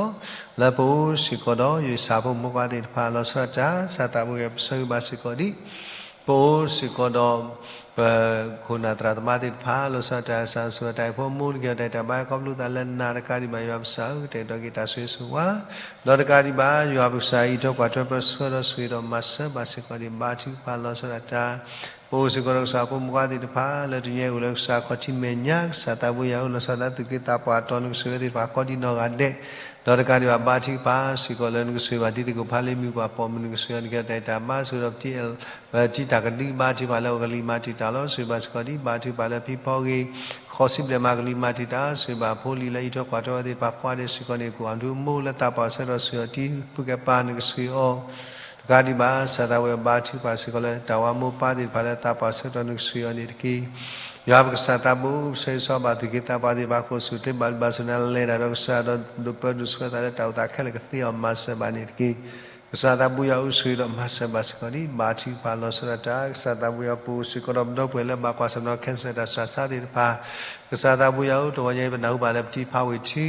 လၢပအိၣ်စ့ၢ်ကီးဒီး ယွၤကစၢ်ဖိမုၣ်ဖိခွါသ့ၣ်တဖၣ် လီၤဆီဒၣ်တၢ် ကစၢ်သးဘိယွၤ ပဆၢဂ့ၤဘၣ်စ့ၢ်ကီးဒံး ပအိၣ်စ့ၢ်ကီးဒီး ပခိၣ်နၢ်သရၣ်သမါသ့ၣ်တဖၣ် လီၤဆီဒၣ်တၢ် ကစၢ်ဆိၣ်ဂ့ၤတၢ်အံၤဖိမိၢ် နကဟ့ၣ်အီၤတၢ်ဂံၢ်တၢ်ဘါ ခီဖျိသးလၢနၤတကးဒံးဘၣ် ယွၤပကစၢ်ဧၢ ကတဲာ်ကတီၤက့ၤတၢ်ဆိၣ်ဂ့ၤဆိၣ်ဝါ ဒီးတကးဒံးဘၣ် ယွၤပကစၢ်အံးထွဲကွၢ်ထွဲပၢဆှၢဒီးဆိၣ်ဂ့ၤဒီးမၤစၢၤဘၣ်စ့ၢ်ကီးဒံး ဘါထုကဖၣ်လီၤဆီဒၣ်တၢ် ပအိၣ်စ့ၢ်ကီးဒီးကစၢ်ဖိမုၣ်ဖိခွါသ့ၣ်တဖၣ် လၢတနံၤအံၤအိၣ်လၢကစၢ်ခီၣ်ထံးမဲာ်ညါ ကစၢ်သးဘိယွၤဧၢ လီၤဆီဒၣ်တၢ် သူၣ်က့သးပှၢ်အတီၤ နကဆိၣ်ဂ့ၤသ့ၣ်တဖၣ်ကိးဒ်နီၢ်ဂၤဒဲး ဒီးတကးဒံးဘၣ် ဘါထုကဖၣ်စ့ၢ်ကီးလၢနကဆိၣ်ဂ့ၤဘၣ်တံၤသကိးဖးလ့ မုၢ်ပှၢ်ပိာ်မုၣ် နကဆိၣ်ဂ့ၤအီၤ နကဟ့ၣ်အီၤတၢ်ဂံၢ်တၢ်ဘါ ဆိၣ်ဂ့ၤဒီးပတံၤ ပတံၤတၢ်ကဒုဘါထုကဖၣ်လၢအကလံၤမၤတံာ်တာ်လီၤ ဆိၣ်ဂ့ၤဘၣ်စ့ၢ်ကီးဒံး ဘါထုကဖၣ်လၢဖံဖီဂ့ၤ ဃီၤစံဘျဲၣ်မၤကလံၤမၤတံာ်တာ် ဆိၣ်ဂ့ၤဘၣ်ဖိလံၤလၢအံးထွဲကွၢ်ထွဲဝဲသ့ၣ်တဖၣ်ကိးဂၤဒဲးစ့ၢ်ကီးန့ၣ် ကိးအဒူအမိၢ်လၢသးပှၢ်ဆၢကတီၢ် ဆိၣ်ဂ့ၤအီၤတံၤပုၢ်ကဲပၢ် နကဆိၣ်ဂ့ၤအီၤ တကးဒံးဘၣ် ကစၢ်သးဝဲဘါထုကဖၣ်စ့ၢ်ကီးလၢ တၢ်ဝၤမိၢ်ပၢ်သ့ၣ်တဖၣ်လၢသးပှၢ်ဆၢကတီၢ် နကဆိၣ်ဂ့ၤအီၤန့ၣ်တက့ၢ်. ယွၤပကစၢ်သးဘိ ပဆၢဂ့ၤဆၢဝါဘၣ်သူၣ်က့သးပှၢ်သ့ၣ်တဖၣ် ကအိၣ်ဆူၣ်အိၣ်ချ့ဘၣ်ဘျုးဘၣ်ဆိၣ်နၤ လဲၤတၢ်ဒီးကစၢ်ဒီးဒိးပၢဒိးဆှၢသးလၢတၢ်အိၣ်သးခဲလၢာ်ကသ့အီၤ မၤစၢၤဘၣ်န့ၣ်တက့ၢ်. ကစၢ်သးဘိယွၤဧၢ, ဆိၣ်ဂ့ၤဒီးမၤစၢၤဘၣ်စ့ၢ်ကီးဒံး, ဘါထုကဖၣ်လီၤဆီဒၣ်တၢ်, ကစၢ်သးဘိယွၤ ပအိၣ်စ့ၢ်ကီးဒီးပဒီပုၢ်ဝဲၢ်လၢဘၣ်ကွၢ်ဆၢၣ်မဲာ်ဒီး cancer တၢ်ဆူးတၢ်ဆါသ့ၣ်တဖၣ်, ကစၢ်သးဘိယွၤဧၢ, တဂီၤညါအံၤပနၢ်ဟူဘၣ်လၢပထံဖါဝ့ၢ်ထံ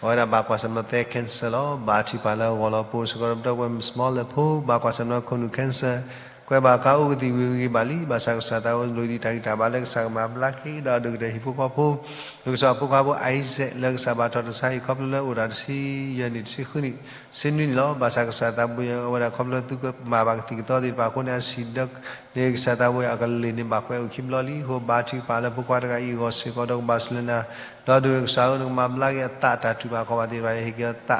အဝဲဒၣ်ဘၣ်ကွၢ်ဆၢၣ်မဲာ်ဒီးသဲ cancer လီၤ. ဘါထုကဖၣ်လၢအဂီၢ်လီၤ. ပအိၣ်စ့ၢ်ကီးဒီးပဒီပုၢ်ဝဲၢ် မုၣ်ကီၤလၢၢ်ဖိ ဘၣ်ကွၢ်ဆၢၣ်မဲာ်ဒီးခိၣ်နူာ် cancer ကွဲးဘၣ်ကါအိၣ်ကသံၣ်ဝံၤဂ့ၤဂ့ၤဘၣ်လံ. ဘၣ်ဆၣ်ကစၢ်သးဘိယွၤ လိၣ်ဒံးတၢ်ဂံၢ်တၢ်ဘါလၢကစၢ်ကမၤဘျါက့ၤဒီးအဒိၣ်ကတၢၢ်ဟံၣ်ဖိဃီဖိ, နကစၢ်ဖိခွါဖိ Isaac လၢကစၢ်ဘၣ်ထီၣ်တၢ်ဆါဟံၣ်ခီဖျိလၢအိၣ်ဒီးတဆံယဲၢ်နံၣ်တဆံဃုနံၣ် ဆံနွံနံၣ်လီၤ. ဘၣ်ဆၣ်ကစၢ်သးဘိယွၤ အဝဲဒၣ်ခီဖျိသုကမၤဘၣ်ကသံၣ်ကသီသ့ၣ်တဖၣ်အဃိန့ၣ် အဆံးဒီးန့ၣ် ကစၢ်သးဘိယွၤ အကလ့ၢ်န့ၣ်ဘၣ်ကွဲးအိၣ်ခံဘျီလံ. အဃိဘါထုကဖၣ်လၢဖိခွါတဂၤအံၤအဂီၢ်စ့ၢ်ကီးဒီးကဘၣ်စၢၤလၢနၤ, ဒီးဒုးကစၢ်ဧၢ နကမၤဘျါက့ၤအသးတၢ်တူၢ်ဘၣ်ခီၣ်ဘၣ်သ့ၣ်တဖၣ် ဟ့ၣ်က့ၤအသ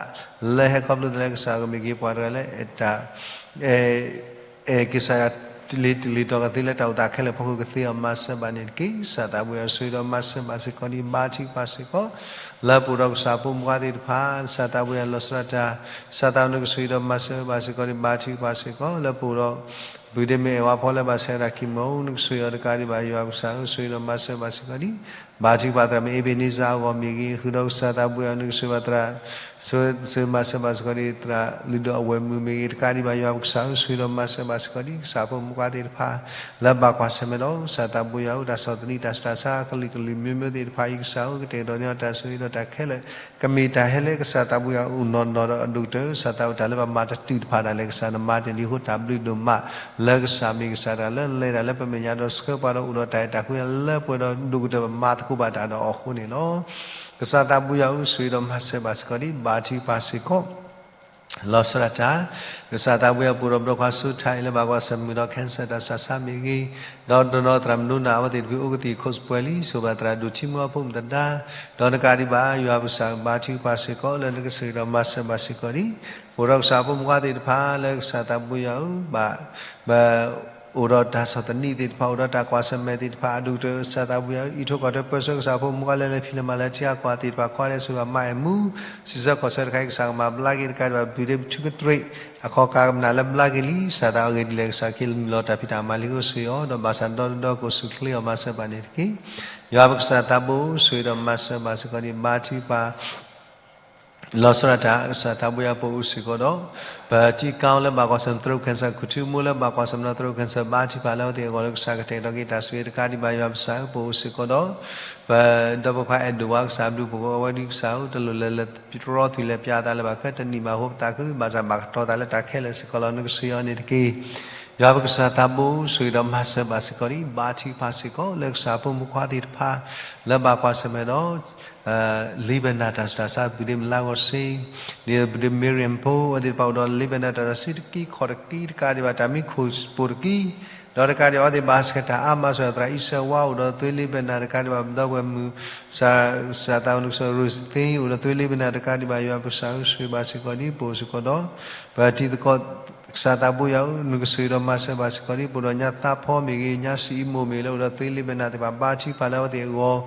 းလၢဟဲခီဖျိလၢကစၢ်ကမ့ၢ်က့ၤပှၤတဂၤလၢအဲၣ်တၢ် အဲၣ်ကစၢ်ယွၤ တလ့ၤတလ့ၤတီၤကသ့လၢတၢ်အိၣ်သးခဲလၢာ်အဖီခိၣ် ကသ့အီၤမၤစၢၤဘၣ်န့ၣ်တက့ၢ်. ကစၢ်သးဘိယွၤ ဆိၣ်ဂ့ၤဒီးမၤစၢၤဘၣ်စ့ၢ်ကီးဒံး, ဘါထုကဖၣ်စ့ၢ်ကီး လၢပအိၣ်ဒီးကစၢ်ဖိမုၣ်ခွါသ့ၣ်တဖၣ်, ကစၢ်သးဘိယွၤ လီၤဆီဒၣ်တၢ်, ကစၢ်သးဘိယွၤ နကဆိၣ်ဂ့ၤဒီးမၤစၢၤဘၣ်စ့ၢ်ကီးဒံး, ဘါထုကဖၣ်စ့ၢ်ကီး လၢပအိၣ်ဒီး ပုၢ်ဒ့မ့ၢ်အဲၣ်ဝါဖီလၢဘၣ်ဆဲးဝဲဒၣ် chemo နကဆိၣ်ဂ့ၤအီၤတကးဒံးဘၣ် ယွၤပကစၢ်ဧၢ, ဆိၣ်ဂ့ၤဒီးမၤစၢၤဘၣ်စ့ၢ်ကီးဒံး, ဘါထုကဖၣ်သရၣ်မုၣ် အ့ဘ့းန့စၢ်အဂီၢ်မ့ၢ်ဂ့ၤ, ဃုာ်ဒီးကစၢ်သးဘိယွၤ နကဆိၣ်ဂ့ၤဘၣ်သရၣ် ဆိၣ်ဂ့ၤမၤစၢၤဘၣ်စ့ၢ်ကီးဒံး သရၣ်လုၢ်ဒိၣ်အဝဲၢ်မုၣ်မ့ၢ်ဂ့ၤ တကးဒံးဘၣ် ယွၤပကစၢ်ဧၢ, ဆိၣ်ဂ့ၤဒီးမၤစၢၤဘၣ်စ့ၢ်ကီးဒံး, ကစၢ်ဖိမုၣ်ခွါသ့ၣ်တဖၣ် လၢဘၣ်ကွၢ်ဆၢၣ်မဲာ်ဒီး ကစၢ်သးဘိယွၤဧၢ, တၢ်ဆီၣ်သနံးတၢ်ဆူးတၢ်ဆါ ကလုာ်ကလုာ်မျိုးမျိုးသ့ၣ်တဖၣ်အံၤ ကစၢ်ဧၢ, ကတဲာ်ကတီၤန့ၢ်အီၤတၢ်ဆိၣ်ဂ့ၤဒီးတၢ်ခဲလၢာ် ကမ့ၢ်တၢ်ဟဲလၢကစၢ်သးဘိယွၤအအိၣ်နီၢ်နီၢ်ဒီးအဒိၣ်ကတၢၢ် ကစၢ်သးဘိယွၤတၢ်လၢပမၤတတုၤတဖၣ်ဒၣ်လဲာ် ကစၢ်နမၤတ့ၢ်လံအဃိ တၢ်ဘျုးဒိၣ်မး လၢကစၢ်မ့ၢ်ကစၢ်တဂၤလၢလဲၤတၢ်လၢပမဲာ်ညါဒီးဆှၢပှၤဒီးအိၣ်ဒီးတၢ်အဲၣ်တၢ်ကွံလၢပှဲၤဒီးဒိၣ်ကတၢၢ် ပမၤသကိးဘၣ်တၢ်ဒီးအီၤအဃိန့ၣ်လီၤ. ကစၢ်သးဘိယွၤဧၢ, ဆိၣ်ဂ့ၤဒီးမၤစၢၤဘၣ်စ့ၢ်ကီးဒံး, ဘါထုကဖၣ်စ့ၢ်ကီး လီၤဆီဒၣ်တၢ်, ကစၢ်သးဘိယွၤ ပအိၣ်ဒီးပဒီပုၢ်ဝဲၢ် စိၤထၣ်အံၤ လၢဘၣ်ကွၢ်ဆၢၣ်မဲာ်ဒီး cancer တၢ်ဆူးတၢ်ဆါမ့ၢ်ဂ့ၤ, ဒီးတနီၤသရၣ်မုၣ်ဒိၣ်နၢ်အဝဲသ့ၣ်တဖုအိၣ်ကသံၣ်ခိၣ်စပှဲၤလံ, ဆိၣ်ဂ့ၤဘၣ်သရၣ်ဒိၣ်ထံမူအဖိမုၣ်သဒါ, ဒီးတကးဒံးဘၣ် ယွၤပကစၢ်ဘါထုကဖၣ်စ့ၢ်ကီး လၢနကဆိၣ်ဂ့ၤဒီးမၤစၢၤဘၣ်စ့ၢ်ကီးဒံး, ပအိၣ်ဒီးကစၢ်ဖိမုၣ်ခွါသ့ၣ်တဖၣ် လၢကစၢ်သးဘိယွၤဧၢ, ဘၣ် ဘၣ် အိၣ်ဒီးတၢ်ဆီၣ်သနံးသ့ၣ်တဖၣ် အိၣ်ဒီးတၢ်ကွၢ်ဆၢၣ်မဲာ်သ့ၣ်တဖၣ် အဒိၣ်ကတၢၢ် ကစၢ်သးဘိယွၤဧၢ, အံးထွဲကွၢ်ထွဲပၢဆှၢကစၢ်ဖိမုၣ်ခွါလၢလဲၤဖံးလဲၤမၤလၢ ထံဂၤကီၢ်ဂၤသ့ၣ်တဖၣ် ကွၢ်ဒဲးဆိၣ်ဂ့ၤဘၣ်မါအဲၣ်မူ, စံးဆၢခီၣ်ဆၢတခါအံၤ ကစၢ်ကမၤဘျါက့ၤတကးဒံးဘၣ် ပတုၤဒ့ပထုကတြ့ၣ် အခီၣ်ကးကမျၢၢ်လၢဘျါက့ၤလံ, ကစၢ်သးအဂ့ၢ်ဒ်လဲၣ် ကစၢ်ခ့နုာ်လီၤတၢ်ဖံးတၢ်မၤလံအဃိဆိၣ်ဂ့ၤအီၤ, ဒီးဘၣ်ဆၣ်ဒီဒီဒီ ကိးဆူၣ်ချ့အီၤ မၤစၢၤဘၣ်န့ၣ်တက့ၢ်. ယွၤပကစၢ်သးဘိ ဆိၣ်ဂ့ၤဒီးမၤစၢၤဘၣ်စ့ၢ်ကီးဒံး, ဘါထုကဖၣ် လီၤဆီဒၣ်တၢ်, ကစၢ်သးဘိယွၤ ပအိၣ်စ့ၢ်ကီးဒီး ပထံကီၢ်လၢဘၣ်ကွၢ်ဆၢၣ်မဲာ် throat cancer ခူၣ်ထူမိၢ်လၢဘၣ်ကွၢ်ဆၢၣ်မဲာ်ဒီး throat cancer ဘါထုကဖၣ်လၢအဝဲသ့ၣ်အဂီၢ်လၢကစၢ်ကတဲာ်ကတီၤက့ၤတၢ်ဆိၣ်ဂ့ၤတကးဒံးဘၣ် ယွၤပကစၢ်ဧၢ, ပအိၣ်စ့ၢ်ကီးဒီး ပဒီပုၢ်ဝဲၢ်ခွါအဲၣ်ဒိၣ်ဝါ ကစၢ်ဘျုးဖှိၣ်အဝဲဒၣ်ကစၢ်ဧၢ, တလိၣ်လၢလဲၤတြီသွံၣ်လဲၤပျးအသးလၢၤဘၣ်ခဲ တနံၣ်ဘၣ်ဃိပသးခု ဘၣ်ဆၣ်ဘၣ်ကတီၤသးလၢတၢ်ခဲလၢာ်စ့ၢ်ကီးလီၤ, နကဆိၣ်ဂ့ၤအီၤန့ၣ်တက့ၢ်. ယွၤပကစၢ်သးဘိ ဆိၣ်ဂ့ၤဒီးမၤစၢၤဘၣ်စ့ၢ်ကီးဒံး, ဘါထုကဖၣ်စ့ၢ်ကီး လၢကစၢ်ဖိမုၣ်ခွါသ့ၣ်တဖၣ် လၢဘၣ်ကွၢ်ဆၢၣ်မဲာ်ဒီး လံာ်ဘၢၣ်နၢ်တၢ်ဆူးတၢ်ဆါ ပုၢ်ဒ့မုၣ်လါဂီၤစ့, ဒ်သိးပုၢ်ဒ့မုၣ် Miriam ဖိ အဝဲသ့ၣ်တဖၣ်အိၣ်ဒီး လံာ်ဘၢၣ်နၢ်တၢ်ဆါ ဆံတကံ ခီၣ်တကံ တကးဒံးဘၣ် တၢ်မံခိၣ်ပိၤတကံ, ဒီးတကးဒံးဘၣ် အဝဲသ့ၣ်ဘၣ်ဟးဆှဲးတၢ်အါမး ဆိၣ်ဂ့ၤသရၣ်အံၤစၢဝါ အိၣ်ဒီးသွ့လံာ်ဘၢၣ်နၢ် တကးဒံးဘၣ် ပဒီပုၢ်ဝဲၢ်မုၣ် စၢ်သးဝဲနုၢ်ကစၢ် Rose Thing အိၣ်ဒီးသွ့လံာ်ဘၢၣ်နၢ် တကးဒံးဘၣ် ယွၤပကစၢ်ဧၢ ဆိၣ်ဂ့ၤဘၣ်စ့ၢ်ကီးဒံး, ပအိၣ်စ့ၢ်ကီးဒီး ပတံၤသကိး ကစၢ်သးဘိယွၤဧၢ, နကဆိၣ်ဂ့ၤဒီးမၤစၢၤဘၣ်စ့ၢ်ကီးဒံး, ပအိၣ်ဒီးညါသးဖီမ့ၢ်ဂ့ၤ, ညါစံးအံမိၢ်မ့ၢ်ဂ့ၤ လၢအိၣ်ဒီးသွ့လံာ်ဘၢၣ်နၢ်သ့ၣ်တဖၣ် ဘါထုကဖၣ်လၢအဝဲသ့ၣ်အဂီၢ်,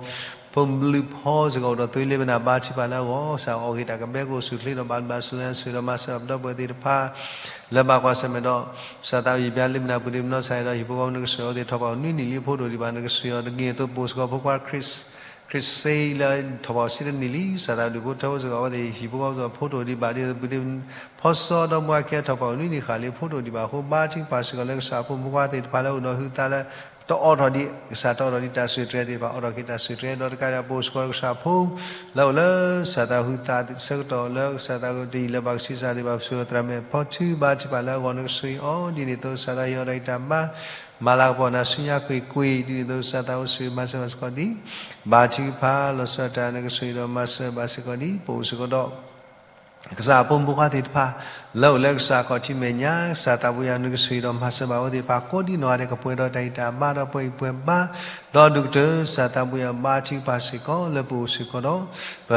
ဖိဘျုးဖီစ့ၢ်ကီး အိၣ်ဒီးသွ့လံာ်ဘၢၣ်နၢ် ဘါထုကဖၣ်လၢအဂီၢ်, ကစၢ်အီၣ်ဂ့ၤတၢ်ကဘဲကိးဆူၣ်ချ့ဒီး ဘၣ်ဘျုးဘၣ်ဆိၣ်ဂ့ၤ ဆိၣ်ဂ့ၤဒီးမၤစၢၤဘၣ်ပဒီပုၢ်ဝဲၢ်သ့ၣ်တဖၣ် လၢဘၣ်ကွၢ်ဆၢၣ်မဲာ်ဒီး ကစၢ်သးဝံၣ်ဘျါလံာ်ဘၢၣ်နၢ် ပုၢ်ဒ့မုၣ်နီၢ်ဆါအံၤဒီး ဟံၣ်ဖိဃီဖိ နကဆိၣ်ဂ့ၤအဝဲသ့ၣ်ထီၣ်ပှၢ်နွံနံၣ်လံအဖိတအိၣ်ဒံးဘၣ်, နကဆိၣ်ဂ့ၤအီၤတဂ့ၤအသိး ပအိၣ်စ့ၢ်ကီးဖိခွါ Chris Chris Say လၢထီၣ်ပှၢ်ဆံတနံၣ်လံ, ကစၢ်သးဝံၣ်ဒုးဖိထၢဖိစ့ၢ်ကီး အဝဲသ့ၣ်ဟံၣ်ဖိဃီဖိစ့ၢ်ကီး ဖိတအိၣ်ဒံးဘၣ်, ဒ်သိးပုၢ်ဒ့ဖီစီဒီမါဝၤခံဂၤထီၣ်ပှၢ်နွံနံၣ်ဃၣ်လံအဖိတအိၣ်ဒံးဘၣ်အဃိ ဘါထုကဖၣ်စ့ၢ်ကီးလၢကစၢ်ဖိမုၣ်ခွါသ့ၣ်တဖၣ်လၢအိၣ်ဒီးဟုသးလၢ တအိးထီၣ်ဒံး ကစၢ်တအိးထီၣ်ဒံးတၢ်ဆိၣ်တြဲၤသ့ၣ်တဖၣ် အိးထီၣ်က့ၤတၢ်ဆိၣ်တြဲၤ ဒီးတကးဒံး ပအိၣ်စ့ၢ်ကီးကစၢ်ဖိ လၢအိၣ်လၢကစၢ်သးဟုသးဆၢကတီၢ်လၢကစၢ်သးတယံာ်လၢၤဘၣ်ကဆံးစၢ်သ့ၣ်တဖၣ် ပဆိၣ်ဂ့ၤသရၣ်မုၣ်ဖီထူ ဘါထုကဖၣ်လၢအဂီၢ် နကဆိၣ်ဂ့ၤအီၤ ဒ်န့ၣ်အသိးကစၢ်သးဟ့ၣ်အီၤတၢ်ဂံၢ်တၢ်ဘါ မၤလၤကပီၤနၤဆူညါကွ့ၢ်ကွ့ၢ် ဒ်န့ၣ်အသိးကစၢ်သးအိၣ်ဆိၣ်ဂ့ၤမၤစၢၤဘၣ်စ့ၢ်ကီးသ့ၣ် ဘါထုကဖၣ်လီၤဆီဒၣ်တၢ် နကဆိၣ်ဂ့ၤဒီးမၤစၢၤဘၣ်စ့ၢ်ကီးဒံး ပအိၣ်စ့ၢ်ကီးဒီး ကစၢ်အဖိမုၣ်ဖိခွါသ့ၣ်တဖၣ် လၢအိၣ်လၢကစၢ်အခီၣ်ထံးမဲာ်ညါ ကစၢ်သးပူၤယွၤ နကဆိၣ်ဂ့ၤဒီးမၤစၢၤဘၣ်အဝဲသ့ၣ်တဖၣ် ကိးဒံနီၢ်ဂၤဒဲး ကပှဲၤဒီးတၢ်ဂံၢ်တၢ်ဘါဒီးပှၤအံၣ်ပှဲၤဘါ ဒီးဒိၣ်ကတၢၢ် ကစၢ်သးပူၤယွၤ ဘါထုကဖၣ်စ့ၢ်ကီး လၢပအိၣ်စ့ၢ်ကီးဒီး ပ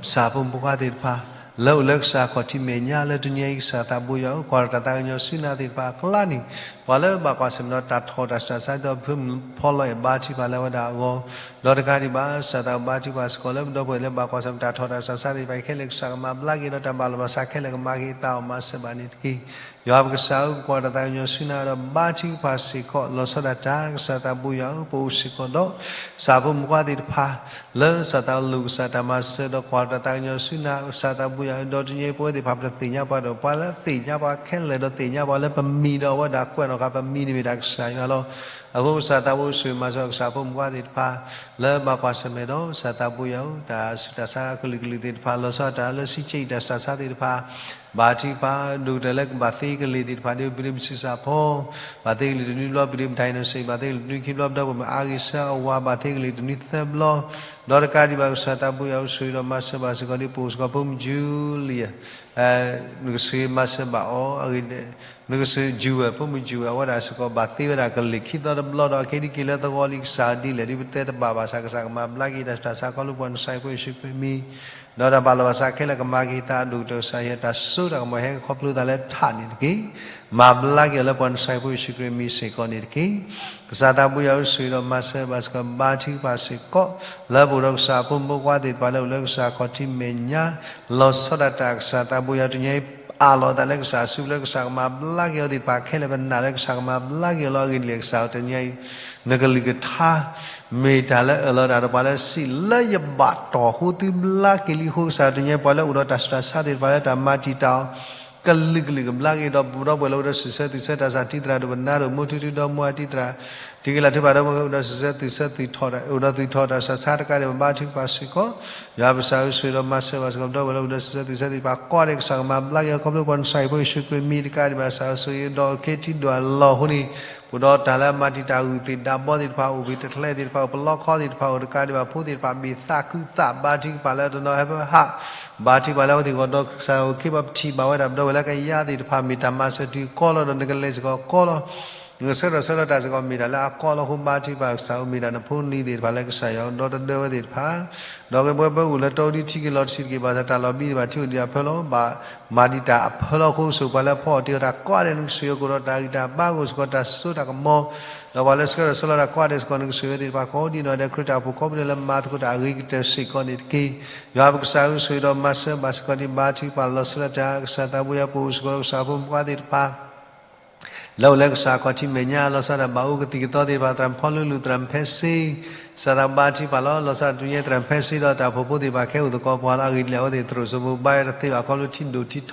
ကစၢ်အဖိမုၣ်ဖိခွါသ့ၣ်တဖၣ် လၢအိၣ်လၢကစၢ်အခီၣ်ထံးမဲာ်ညါ လၢတနံၤအံၤ ကစၢ်သးပူၤယွၤဧၢ ကွၢ်တၢ်သးကညီၤဆူနၤသ့ၣ်တဖၣ်အကျါန့ၣ် ပှၤလၢဘၣ်ကွၢ်ဆၢၣ်မဲာ်ဒီးတၢ်ထီၣ်တၢ်စူၢ်တၢ်ဆါ ဒီးဖုမုၣ်ဖီလီၤအဲၣ်ဘါထုကဖၣ်လၢအဝဲဒၣ်အဂီၢ် ဒီးတကးဒံးဘၣ် ကစၢ်သးဘါထုကဖၣ်စ့ၢ်ကီး လၢပဒီပုၢ်ဝဲၢ်လၢဘၣ်ကွၢ်ဆၢၣ်မဲာ်တၢ်ထီၣ်တၢ်စူၢ်တၢ်ဆါသ့ၣ်တဖၣ်ခဲလၢာ် ကစၢ်ကမၤဘျါက့ၤဒီးတၢ်ဘၣ်လီၤဘၣ်စးခဲလၢာ် ကမၤက့ၤအသးအီၤ မၤစၢၤဘၣ်န့ၣ်တက့ၢ်. ယွၤပကစၢ်ဧၢ, ပကွၢ်တၢ်သးကညီၤဆူနၤဒီး ဘါထုကဖၣ်စ့ၢ်ကီး လီၤဆီဒၣ်တၢ် ကစၢ်သးဘိယွၤဧၢ, ပအိၣ်စ့ၢ်ကီးဒီး ကစၢ်ဖိမုၣ်ဖိခွါသ့ၣ်တဖၣ် လၢကစၢ်သးလိၣ်ကစၢ်တၢ်မၤစၢၤဒီး ကွၢ်တၢ်သးကညီၤဆူနၤ ကစၢ်သးဘိယွၤဧၢ, ဒီးတနံၤအံၤပဝဲသ့ၣ်တဖၣ် ပတသ့ၣ်ညါပှၤဒီး ပှၤလၢသ့ၣ်ညါပှၤခဲလၢာ်ဒီး သ့ၣ်ညါပှၤလၢပမံၤဒီးအဝဲဒၣ်ကွဲးနီၣ်ဃာ်ပမံၤန့ၣ် မ့ၢ်တၢ်ကစၢ်ယွၤလီၤ. အဃိကစၢ်သးဘိယွၤ ဆိၣ်ဂ့ၤမၤစၢၤကစၢ်ဖိမုၣ်ဖိခွါသ့ၣ်တဖၣ် လၢဘၣ်ကွၢ်ဆၢၣ်မဲာ်ဒီး ကစၢ်သးဘိယွၤဧၢ, တၢ်ဆူးတၢ်ဆါအကလုာ်ကလုာ်သ့ၣ်တဖၣ် လီၤဆီဒၣ်တၢ်လၢ စံကၠံအံၤ တၢ်ဆူးတၢ်ဆါသ့ၣ်တဖၣ် ဘါထုကဖၣ် ဒိၣ်ကတၢၢ်လၢကဘၣ်သ့ကလ့ၢ်သ့ၣ်တဖၣ် ဒ်ပဒ့မုၢ်ဆံးစၢ်ဖီ ဘၣ်သ့ကလ့ၢ်တနွံဘျီ ပဒ့မုၢ်ထါအံၤနီၢ်စံး ဘၣ်သ့ကလ့ၢ်တနွံခံဘျီ ဒီးပမ့ၢ်အါဂ့ၤဆၢအဝၤ ဘၣ်သ့ကလ့ၢ်တနွံသၢဘျီ, ဒီးတကးဒံးဘၣ် ကစၢ်သးဘိယွၤဧၢ, ဆိၣ်ဂ့ၤဒီးမၤစၢၤဘၣ်စ့ၢ်ကီး ဒ်ပအိၣ်စ့ၢ်ကီး ဖိမုၣ်ယူလံယၤ နကဆိၣ်ဂ့ၤမၤစၢၤဘၣ်အီၤအဂ့ၢ် နကဆိၣ် ယူဝဲ ဖိမုၣ်ယူဝဲ အဝဲဒၣ်စ့ၢ်ကီး ဘၣ်သ့ဝဲဒၣ်ကလ့ၢ်ခံသီတဘျီဒီး အခဲဒ်က့ၤလၢသဝီလံ ကစၢ်ဒ်လဲၣ် ဒ်ပတဲတဘၣ်ဘၣ်ဆၣ် ကစၢ်ကမၤဘျါက့ၤ တၢ်ဆူးတၢ်ဆါခီဖျိပှၤ နစၢ်ဖိယ့ၣ်ၡူးခရံာ်မံၤ ဒီးတၢ်ပာ်လီၤဘၣ်ဆၣ်ခဲလၢာ် ကမၤက့ၤသးအဒိၣ်ကတၢၢ် ကစၢ်ယွၤ တၢ်စိတၢ်ကမီၤဟဲခီဖျိသးလၢထးန့ၣ်တက့ၢ်. မၤဘျါက့ၤအီၤလၢပှၤ နစၢ်ဖိယ့ၣ်ၡူးခရံာ်မံၤစ့ၢ်ကီးန့ၣ်တက့ၢ်. ကစၢ်သးဘိယွၤဧၢ, ဆိၣ်ဂ့ၤဒီးမၤစၢၤဘၣ်စ့ၢ်ကီး ဘါထုကဖၣ်စ့ၢ်ကီး လၢပအိၣ်ဒီးကစၢ်ဖိမုၣ်ဖိခွါသ့ၣ်တဖၣ် လၢအိၣ်လၢကစၢ်ခီၣ်ထံးမဲာ်ညါ လီၤဆီဒၣ်တၢ် ကစၢ်သးဘိယွၤ တနံၤအံၤ အးလီၤအသးလၢကစၢ်အစုပူၤလၢ ကစၢ်ကမၤဘျါက့ၤအီၤသ့ၣ်တဖၣ်ခဲလၢာ် ပနာ်လၢကစၢ်ကမၤဘျါက့ၤအီၤလီၤ. အဂ့ၢ်ဒ်လဲၣ် ကစၢ်တနံၤအံၤ နကလုၢ်ကထါ မ့ၢ်တၢ်လၢအၢၣ်လီၤတၢ်ဒီးပှၤလၢစံး လၢယဘၣ်တီၢ်ဃိသုဘျါက့ၤလံအဃိ ကစၢ်တနံၤအံၤ ပှၤလၢအိၣ်ဒီးတၢ်ဆူးတၢ်ဆါသ့ၣ်တဖၣ်လၢတၢ်မၤတံာ်တာ်အီၤ ကလုာ်ကလုာ်ကဘျါက့ၤဒီး ပူၤဒီးပှဲၤလၢအိၣ်ဒီးစံးဆၢသူၣ်ဆၢတၢ်ဆၢ တံၤသရၣ်ဒိၣ်ပနါဒိၣ် မိၢ်ထူထူဒီးမိၢ်အတံၤသရၣ် တံၤကလးထုပာ်ဒီး အိၣ်ဒီးစံးဆၢသူၣ်ဆၢသူၣ်ထီၣ် အိၣ်ဒီးသူၣ်ထီၣ်တၢ်ဆူးတၢ်ဆါတကးဒံးဘၣ် ဘါထုကဖၣ်စ့ၢ်ကီး ယွၤပကစၢ်ဧၢ ဆိၣ်ဂ့ၤဒီးမၤစၢၤဘၣ်စ့ၢ်ကီး ဒီးပှဲၤလၢအိၣ်ဒီးစံးဆၢသူၣ်ဆၢသ့ၣ်တဖၣ်ကိးဂၤဒဲး ကစၢ်ကမၤဘျါက့ၤအီၤခီဖျိပှၤ နစၢ်ဖိယ့ၣ်ၡူးခရံာ်မံၤတကးဒံးဘၣ် ကစၢ်ဧၢ ဆိၣ်ဂ့ၤဒီး က့ၤထံဒွးလီၢ်အဃိန့ၣ် ပအိၣ်ဒီးတၢ်လၢအမၤတံာ်တာ်ဂုၢ်သ့ၣ်ဒါဘီသ့ၣ်တဖၣ် အိၣ်ဖဲတချဲသ့ၣ်တဖၣ် အိၣ်ပလီခီသ့ၣ်တဖၣ် အိၣ်တကးဒံးဘၣ် ဖိသ့ၣ်တဖၣ် ဘၣ်သးခုသး ဘါထုကဖၣ်လၢတနီၤဟဲဖဲဟး ဘါထုကဖၣ်လၢအဝဲသ့ၣ်အဂီၢ် ဒီးကစၢ်ဧၢ ခ့ပှၤပထံၣ်ဘၣ်ဝဲဒၣ် ပဒီပုၢ်ဝဲၢ်လၢကယၤသ့ၣ်တဖၣ် မ့ၢ်တၢ်မၤစၢၤတုၤကီလီၤ ဒီးနကလဲၤစ့ၢ်ကီးကီလီၤ နကဆှၢထီၣ်ဆှၢလီၤတၢ်စ့ၢ်ကီး မ့ၢ်တၢ်လၢအကီလီၤအဃိ ဘါထုကဖၣ်ကစၢ်ဧၢ မ့ၢ်ဒၣ်နဖိနလံၤသ့ၣ်တဖၣ်လၢကစၢ်ယွၤဒီတဒၢဝဲသ့ၣ်တဖၣ် ဒီးကဲပဝဲပအိၣ်လၢတၢ်အိၣ်ဒံးထံက့ၤလီၤတဆံးတက့ၢ် ဘၣ်ဆၣ်တၢ်လီၤဘံသ့ၣ်တဖၣ် ထံအိၣ်ဒံးအဖၢလီၤ ဘၣ်မၤဒံးတၢ်အဖၢလီၤအဃိ ကစၢ်ပှၤလၢဖီအီၣ်တ့ၢ်အီၤတၢ်ကိးဂၤဒဲး နကဆိၣ်ဂ့ၤအီၤ ကအိၣ်ဒီးတၢ်ဂံၢ်တၢ်ဘါ ကအိၣ်စ့ၢ်ကီးတၢ်စိတၢ်ကမီၤ ဒီးပှၤလၢဆှၢထီၣ်ဆှၢလီၤတၢ်ကိးဂၤဒဲးစ့ၢ်ကီး ဒ်န့ၣ်ဒီး ခရံာ်တၢ်အိၣ်ဖှိၣ်ကိးပူၤဒဲးလၢမၤသကိးတၢ်အဂ့ၤကတၢၢ်စ့ၢ်ကီးန့ၣ်တက့ၢ်. ယွၤပကစၢ်ဧၢ ဆိၣ်ဂ့ၤဒီးမၤစၢၤဘၣ်စ့ၢ်ကီး ဒ်ဘါထုကဖၣ်လီၤဆီဒၣ်တၢ် ကစၢ်သးဘိယွၤ ပအိၣ်စ့ၢ်ကီးဒီးကစၢ်ဖိမုၣ်ဖိခွါသ့ၣ်တဖၣ် လၢအိၣ်လၢကစၢ်ခီၣ်ထံးမဲာ်ညါ လီၤဆီဒၣ်တၢ်ဘၣ်အိၣ်ကသံၣ်ကသီသ့ၣ်တဖၣ် သရၣ်ဖီလူလူ သရၣ်ဖဲစ့ ကစၢ်သးဘါထုကဖၣ်လီၤ လီၤဆီဒၣ်တၢ် သရၣ်ဖဲစ့ ဒီးတၢ်အိၣ်ဖှိၣ်ဖိသ့ၣ်တဖၣ်ကဟဲအိၣ်သကိးပှၤလီၤ. အဂ့ၢ်ဒ်လဲၣ် အဝဲသ့ၣ်သရိာ်စိမိၤဘါယွၤတသ့ဘၣ် ခီဖျိထံဒိၣ်ထံထီၣ်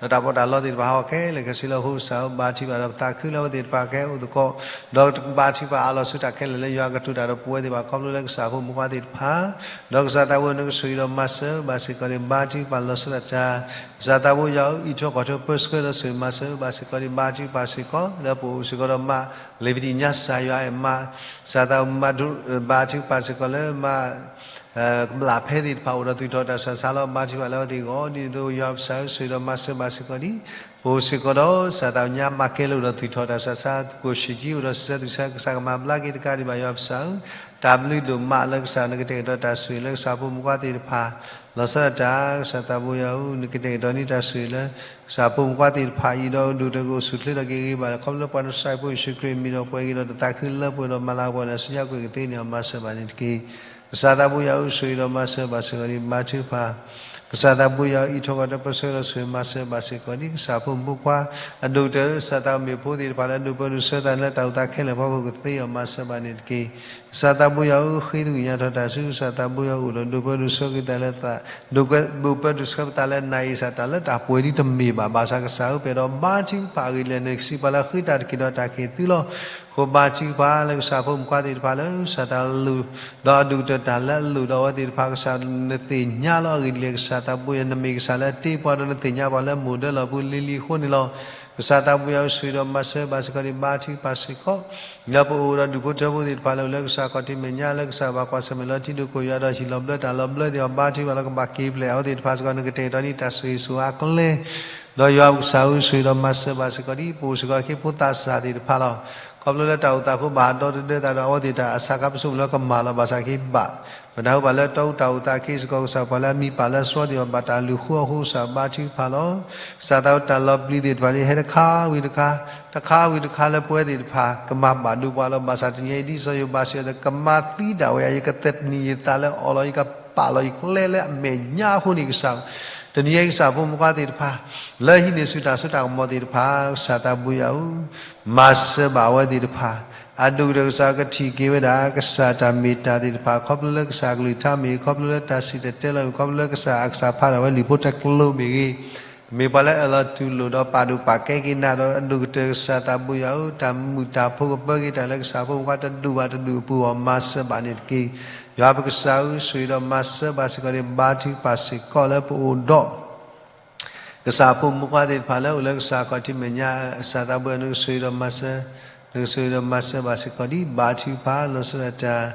ဒီးတၢ်ပီးတၢ်လီသ့ၣ်တဖၣ်ဟီခဲလၢာ်ခဲဆ့လီၤအဃိ ကစၢ်ဧၢ ဘါထုကဖၣ်ဒီးပသးခုလၢအဝဲသ့ၣ်တဖၣ်ကဟဲအိၣ်သကိး ဒီးဘါထုကဖၣ်အးလီၤဆူတၢ်ခဲလၢာ်လၢယွၤကတိၤတၢ်ဒီးပဝဲသ့ၣ်တဖၣ် ခီဖျိလၢကစၢ်ဖိမုၣ်ဖိခွါသ့ၣ်တဖၣ် ဒီးကစၢ်သးဘိယွၤ နကဆိၣ်ဂ့ၤဒီးမၤစၢၤဘၣ်စ့ၢ်ကီးန့ၣ် ဘါထုကဖၣ်လီၤဆီဒၣ်တၢ် ကစၢ်သးဘိယွၤဧၢ အံးထွဲကွၢ်ထွဲ ပၢဆှၢဒီးဆိၣ်ဂ့ၤမၤစၢၤဘၣ်စ့ၢ်ကီးန့ၣ် ဘါထုကဖၣ်စ့ၢ်ကီး လၢပအိၣ်စ့ၢ်ကီးဒီးမး လ့ၤပတံၣ်ညါစၢ်ယွၤအဲၣ်မး ကစၢ်သးဘိယွၤ ဘါထုကဖၣ်စ့ၢ်ကီးလၢမး ကဘျၣ်ဖဲသ့ၣ်တဖၣ် အိၣ်ဒီးသူၣ်ထီၣ်တၢ်ဆူးတၢ်ဆါလီၤ ဘါထုကဖၣ်လၢအဝဲသ့ၣ်အဂီၢ် ဒ်န့ၣ်အသိး ယွၤပကစၢ်ဧၢ ဆိၣ်ဂ့ၤဒီးမၤစၢၤဘၣ်စ့ၢ်ကီးန့ၣ် ပအိၣ်စ့ၢ်ကီးဒီး ကစၢ်သးဘိယွၤ မၤကဲလၢအိၣ်ဒီးသူၣ်ထီၣ်တၢ်ဆူးတၢ်ဆါ ကိၣ်ဆံးကံ အိၣ်ဒီးစံးဆၢသူၣ်ဆၢ ကစၢ်ကမၤဘျါက့ၤတကးဒံးဘၣ် ယွၤပကစၢ်ဧၢ တၢ်ဘျုးဒိၣ်မးလၢကစၢ်နကတဲာ်ကတီၤတၢ်ဆိၣ်ဂ့ၤလၢကစၢ်ဖိမုၣ်ဖိခွါသ့ၣ်တဖၣ် လီၤဆီဒၣ်တၢ် ကစၢ်သးဘိယွၤဧၢ နကတဲာ်ကတီၤန့ၢ်တၢ်ဆိၣ်ဂ့ၤလၢ ကစၢ်ဖိမုၣ်ဖိခွါသ့ၣ်တဖၣ်အံၤ ဒီးဒိၣ်ကတၢၢ်ကအိၣ်ဆူၣ်ချ့ဒီးက့ၤဂ့ၤဘၣ် ခီဖျိလၢပှၤနစၢ်ဖိယ့ၣ်ၡူးခရံာ်အမံၤဒီး ပှဲၤက့ၤဒီးတၢ်သးခုလၢပှဲၤဒီးမၤလၤကပီၤန့ၣ် စံးယါကွဲးကသ့န့ၣ် အမၤစၢၤဘၣ်န့ၣ်တက့ၢ်. ကစၢ်သးဘိယွၤဧၢ ဆိၣ်ဂ့ၤဒီးမၤစၢၤဘၣ်စ့ၢ်ကီးန့ၣ် ဘါထုကဖၣ် ကစၢ်သးဘိယွၤဧၢ အံးထွဲကွၢ်ထွဲ ပၢဆှၢဒီးဆိၣ်ဂ့ၤမၤစၢၤဘၣ်စ့ၢ်ကီးန့ၣ် ကစၢ်ဖိမုၣ်ဖိခွါ အဒိၣ်ကတၢၢ် ကစၢ်သးဘိမ့ၢ်ဖိသ့ၣ်တဖၣ်လၢဒိၣ်ပၢဒိၣ်ဆှၢသးလၢတၢ်အိၣ်သးခဲလၢာ်အဖီခိၣ်ကသ့အီၤ မၤစၢၤဘၣ်န့ၣ်တက့ၢ်. ကစၢ်သးဘိယွၤဧၢ ဃ့သကွံၢ်ကညးထီၣ်တၢ်ဆူ ကစၢ်သးဘိယွၤအိၣ်ဒီးဒိၣ်ပၢဒိၣ်ဆှၢက့ၤသးလၢ ဒိၣ်ပၢဒိၣ်ဆှၢပသးလၢနၤအံၤ စးတၢ်လၢတၢ်ပှဲၤဒ်တမ့ၢ်ဘၣ် ဘၣ်ဆၣ်ကစၢ်ဧၢ ပအဲၣ်ဒိးဘါထုကဖၣ်အဂ့ၢ်ဒ်လဲၣ် နကစံးပှၤလၢဃ့တၢ်တက့ၢ်ဒီးတၢ်က့ၢ်သုလီၤ. အဃိဘါထုကဖၣ်လၢကစၢ်ဖိမုၣ်ဖိခွါသ့ၣ်တဖၣ်လၢ ကစၢ်တၢ်လိၣ် ဒီးအဒိၣ်ကတၢၢ်တၢ်လၢအလိၣ်ဒီးအဝဲသ့ၣ်တဖၣ် ကစၢ်နသ့ၣ်ညါလီၤ. အဂ့ၢ်ဒ်လဲၣ် ကစၢ်သးဘိယွၤ နမ့ၢ်ကစၢ်လၢအတ့ပှၤဒီးနသ့ၣ်ညါပှၤလၢမိၢ်ဒၢလီၢ်ပူၤလံၤလံၤအဃိန့ၣ်လီၤ. ကစၢ်သးဘိယွၤဧၢ ဆိၣ်ဂ့ၤဒီးမၤစၢၤဘၣ်စ့ၢ်ကီးန့ၣ် ဘါထုကဖၣ်စ့ၢ်ကီး လၢပအိၣ်ဒီးဒူၣ်ဖိထၢဖိသ့ၣ်တဖၣ်လၢအိၣ်လၢကစၢ်ခီၣ်ထံးမဲာ်ညါလၢကစၢ်ဘၣ်ကွၢ်ဆၢၣ်မဲာ်လီၤထံဒိၣ်ခိၣ်ယွၤဒီးဟံၣ်လီၤဘျၢတၢ်လီၤဘျၢသ့ၣ်တဖၣ် ဘါထုကဖၣ်လီၤ ကဘၣ်က့ၤဖျဲးအဝဲသ့ၣ်တဖၣ်စ့ၢ်ကီး နကတဲာ်ကတီၤန့ၢ်တၢ်ဆိၣ်ဂ့ၤဆိၣ်ဝါအကျဲ ဒီးယွၤပကစၢ်ဧၢ ဆိၣ်ဂ့ၤဒီးမၤစၢၤဘၣ်စ့ၢ်ကီးဒ်ပအိၣ်စ့ၢ်ကီးအခ့ဖိသးစၢ်သ့ၣ်တဖၣ်လီၤ. ခီဖျိလၢတၢ်အိၣ်သးအဃိဘၣ်ဟးဒီသဒၢသးဒီးအဝဲသ့ၣ်တၢ်အစၢ်ခါပစိမုၣ်လၢကမၣ်လီၤ ဘၣ်ဆၣ်က့ၤဘၣ် ပနၢ်ဟူဘၣ်လၢတၢ်အိၣ်တၢ်အိၣ်သးအခ့စ့ၢ်ကီး ကစၢ်ပှၤလၢအမံပၢ်လၢအစှီသ့ၣ်တဖၣ် ဘၣ်တၢ်လုၢ်ဃိအဃိ ကစၢ်ဘါထုကဖၣ်လီၤ. ကစၢ်သးဘိတၢ်လီၤပျံၤသ့ၣ်တဖၣ်န့ၣ် ဟဲတခါဝံၤတခါ တခါဝံၤတခါလၢပဝဲသ့ၣ်တဖၣ် ကမၤဘၣ်ဒိပှၤလီၤ. ဘၣ်ဆၣ်တနံၤအံၤ ဒ်စီၤယိၤဘးစံးအသိး ကမၤသံဒၣ်ဝဲယၤ ယကသနံၤယသးလၢအီၤလီၤ ယကပာ်လီၤယကျဲလၢအမဲာ်ညါအဃိန့ၣ် ကစၢ် တနံၤအံၤကစၢ်ဖိမုၣ်ခွါသ့ၣ်တဖၣ် လၢဟံးန့ၢ်ဆူၣ်တၢ်စိတၢ်ကမီၤသ့ၣ်တဖၣ် ကစၢ်သးဘိယွၤဧၢ, မၤစၢၤဘၣ်အဝဲသ့ၣ်တဖၣ်, အဒိၣ်ကတၢၢ်ကစၢ်ကထံၣ်က့ၤဝဲဒၣ် ကစၢ်တၢ်မ့ၢ်တၢ်သ့ၣ်တဖၣ် ခီဖျိလၢကစၢ်အကလုၢ်ကထါမ့ၢ်ဂ့ၤ, ခီဖျိလၢတၢ်စံၣ်တဲၤတဲလီၤမ့ၢ်ဂ့ၤ, ခီဖျိလၢကစၢ်အကစၢ်ဖးဒိၣ်ဝဲလံာ်ဖိတၢ်ကျိၤမ့ၢ်ဂ့ၤ, မ့ၢ်ပှၤလၢအၢၣ်လီၤတူၢ်လိာ်ဒီးပာ်ဒိၣ်ပာ်ကဲက့ၤနၤဒီး အဒိၣ်ကတၢၢ်ကစၢ်သးဘိယွၤဧၢ, တၢ်မုာ်တၢ်ဖိကပၢက့ၤတၢ်လၢကစၢ်ဖိမုၣ်ခွါတဒူၣ်ဘၣ်တဒူၣ်အပူၤအဂီၢ် မၤစၢၤဘၣ်န့ၣ်တက့ၢ်. ယွၤပကစၢ်ဧၢ, ဆိၣ်ဂ့ၤဒီးမၤစၢၤဘၣ်စ့ၢ်ကီးန့ၣ် ဘါထုကဖၣ်စ့ၢ်ကီးလၢပအိၣ်ဒီး ကစၢ်ဖိမုၣ်ခွါသ့ၣ်တဖၣ်လၢအိၣ်လၢကစၢ်ခီၣ်ထံးမဲာ်ညါ, ကစၢ်သးဘိယွၤ နကဆိၣ်ဂ့ၤဒီးမၤစၢၤ, နကဆိၣ်ဂ့ၤဒီးမၤစၢၤဘၣ်စ့ၢ်ကီးဒံး ဘါထုကဖၣ် လီၤဆီဒၣ်တၢ်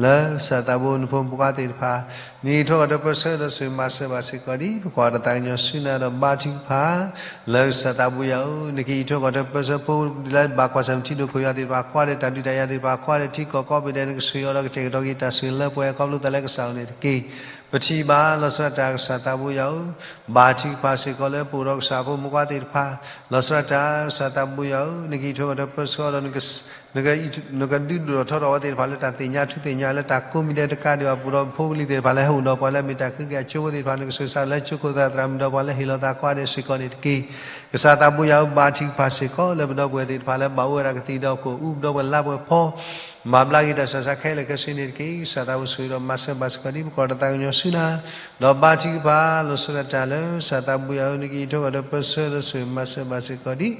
လၢကစၢ်သးဘိနဖိမုၣ်ခွါသ့ၣ်တဖၣ်, နအံးထွဲကွၢ်ထွဲပၢဆှၢဒီးဆိၣ်ဂ့ၤမၤစၢၤဘၣ်စ့ၢ်ကီးဒံး ပကွၢ်တၢ်သးကညီၤဆူနၤဒီးဘါထုကဖၣ် လၢကစၢ်သးဘိယွၤဧၢ, နကအံးထွဲကွၢ်ထွဲပၢဆှၢဖိလၢဘၣ်ကွၢ်ဆၢၣ်မဲာ်ထံဒိၣ်ခိၣ်ယွၤသ့ၣ်တဖၣ် ကွၢ်ဒဲးတၢ်ဒုးတၢ်ယၤသ့ၣ်တဖၣ် ကွၢ်ဒဲးထံကီၢ်ကိးဘ့ၣ်ဒဲး နကဆိၣ်ဂ့ၤအီၤဒီးကတဲာ်ကတီၤက့ၤတၢ်ဆိၣ်ဂ့ၤလၢပှဲၤခီဖျိသးလၢကစၢ်အိၣ်န့ၣ်တက့ၢ်. ပထံၣ်ဘၣ်လီၤဆီဒၣ်တၢ်ကစၢ်သးဘိယွၤဧၢ, ဘါထုကဖၣ်စ့ၢ်ကီးလၢပအိၣ်ဒီးကစၢ်ဖိမုၣ်ခွါသ့ၣ်တဖၣ်, လီၤဆီဒၣ်တၢ်ကစၢ်သးဘိယွၤဧၢ, နကအံးထွဲကွၢ်ထွဲပၢဆှၢအီၤဒီး နကဒုးဒိၣ်ထီၣ်ထီထီၣ်အဝဲသ့ၣ်တဖၣ်လၢတၢ်သ့ၣ်ညါထူသ့ၣ်ညါလၢတၢ်ကိးမံၤဒဲးတကးဒံးဘၣ် ပအိၣ်ဒီးဖိပလံၤသ့ၣ်တဖၣ်လၢဟဲအိၣ်ဒီးပှၤလၢအမ့ၢ်တၢ်ကဟုကယာ်ကၠိဖိသ့ၣ်တဖၣ် နကဆိၣ်ဂ့ၤစးလၢကၠိခိၣ်သၣ်သရၣ်မုၣ်ဒီးပှၤလၢဟ့ၣ်လီၤသးကိးဂၤဒဲးစ့ၢ်ကီးန့ၣ်တက့ၢ်. ကစၢ်သးဘိယွၤဧၢ, ဘါထုကဖၣ်စ့ၢ်ကီးလၢပဒီပုၢ်ဝဲၢ်သ့ၣ်တဖၣ်လၢဘၣ်အိၣ်ဝဲဒၣ်ကသံၣ်ဒီခိၣ် အူပဒီပုၢ်ဝဲၢ်လါပှဲၤဖီ မၤဘျါက့ၤတၢ်ဆူးတၢ်ဆါခဲလၢာ်ခဲဆ့န့ၣ်တက့ၢ်. ကစၢ်သးဘိဆိၣ်ဂ့ၤဒီးမၤစၢၤဘၣ်စ့ၢ်ကီးဒံး ပကွၢ်တၢ်သးကညီၤဆူနၤ, ဒီးဘါထုကဖၣ်လီၤဆီဒၣ်တၢ်လၢကစၢ်သးဘိယွၤဧၢ, နကအံးထွဲကွၢ်ထွဲပၢဆှၢဒီးဆိၣ်ဂ့ၤမၤစၢၤဘၣ်စ့ၢ်ကီးဒံး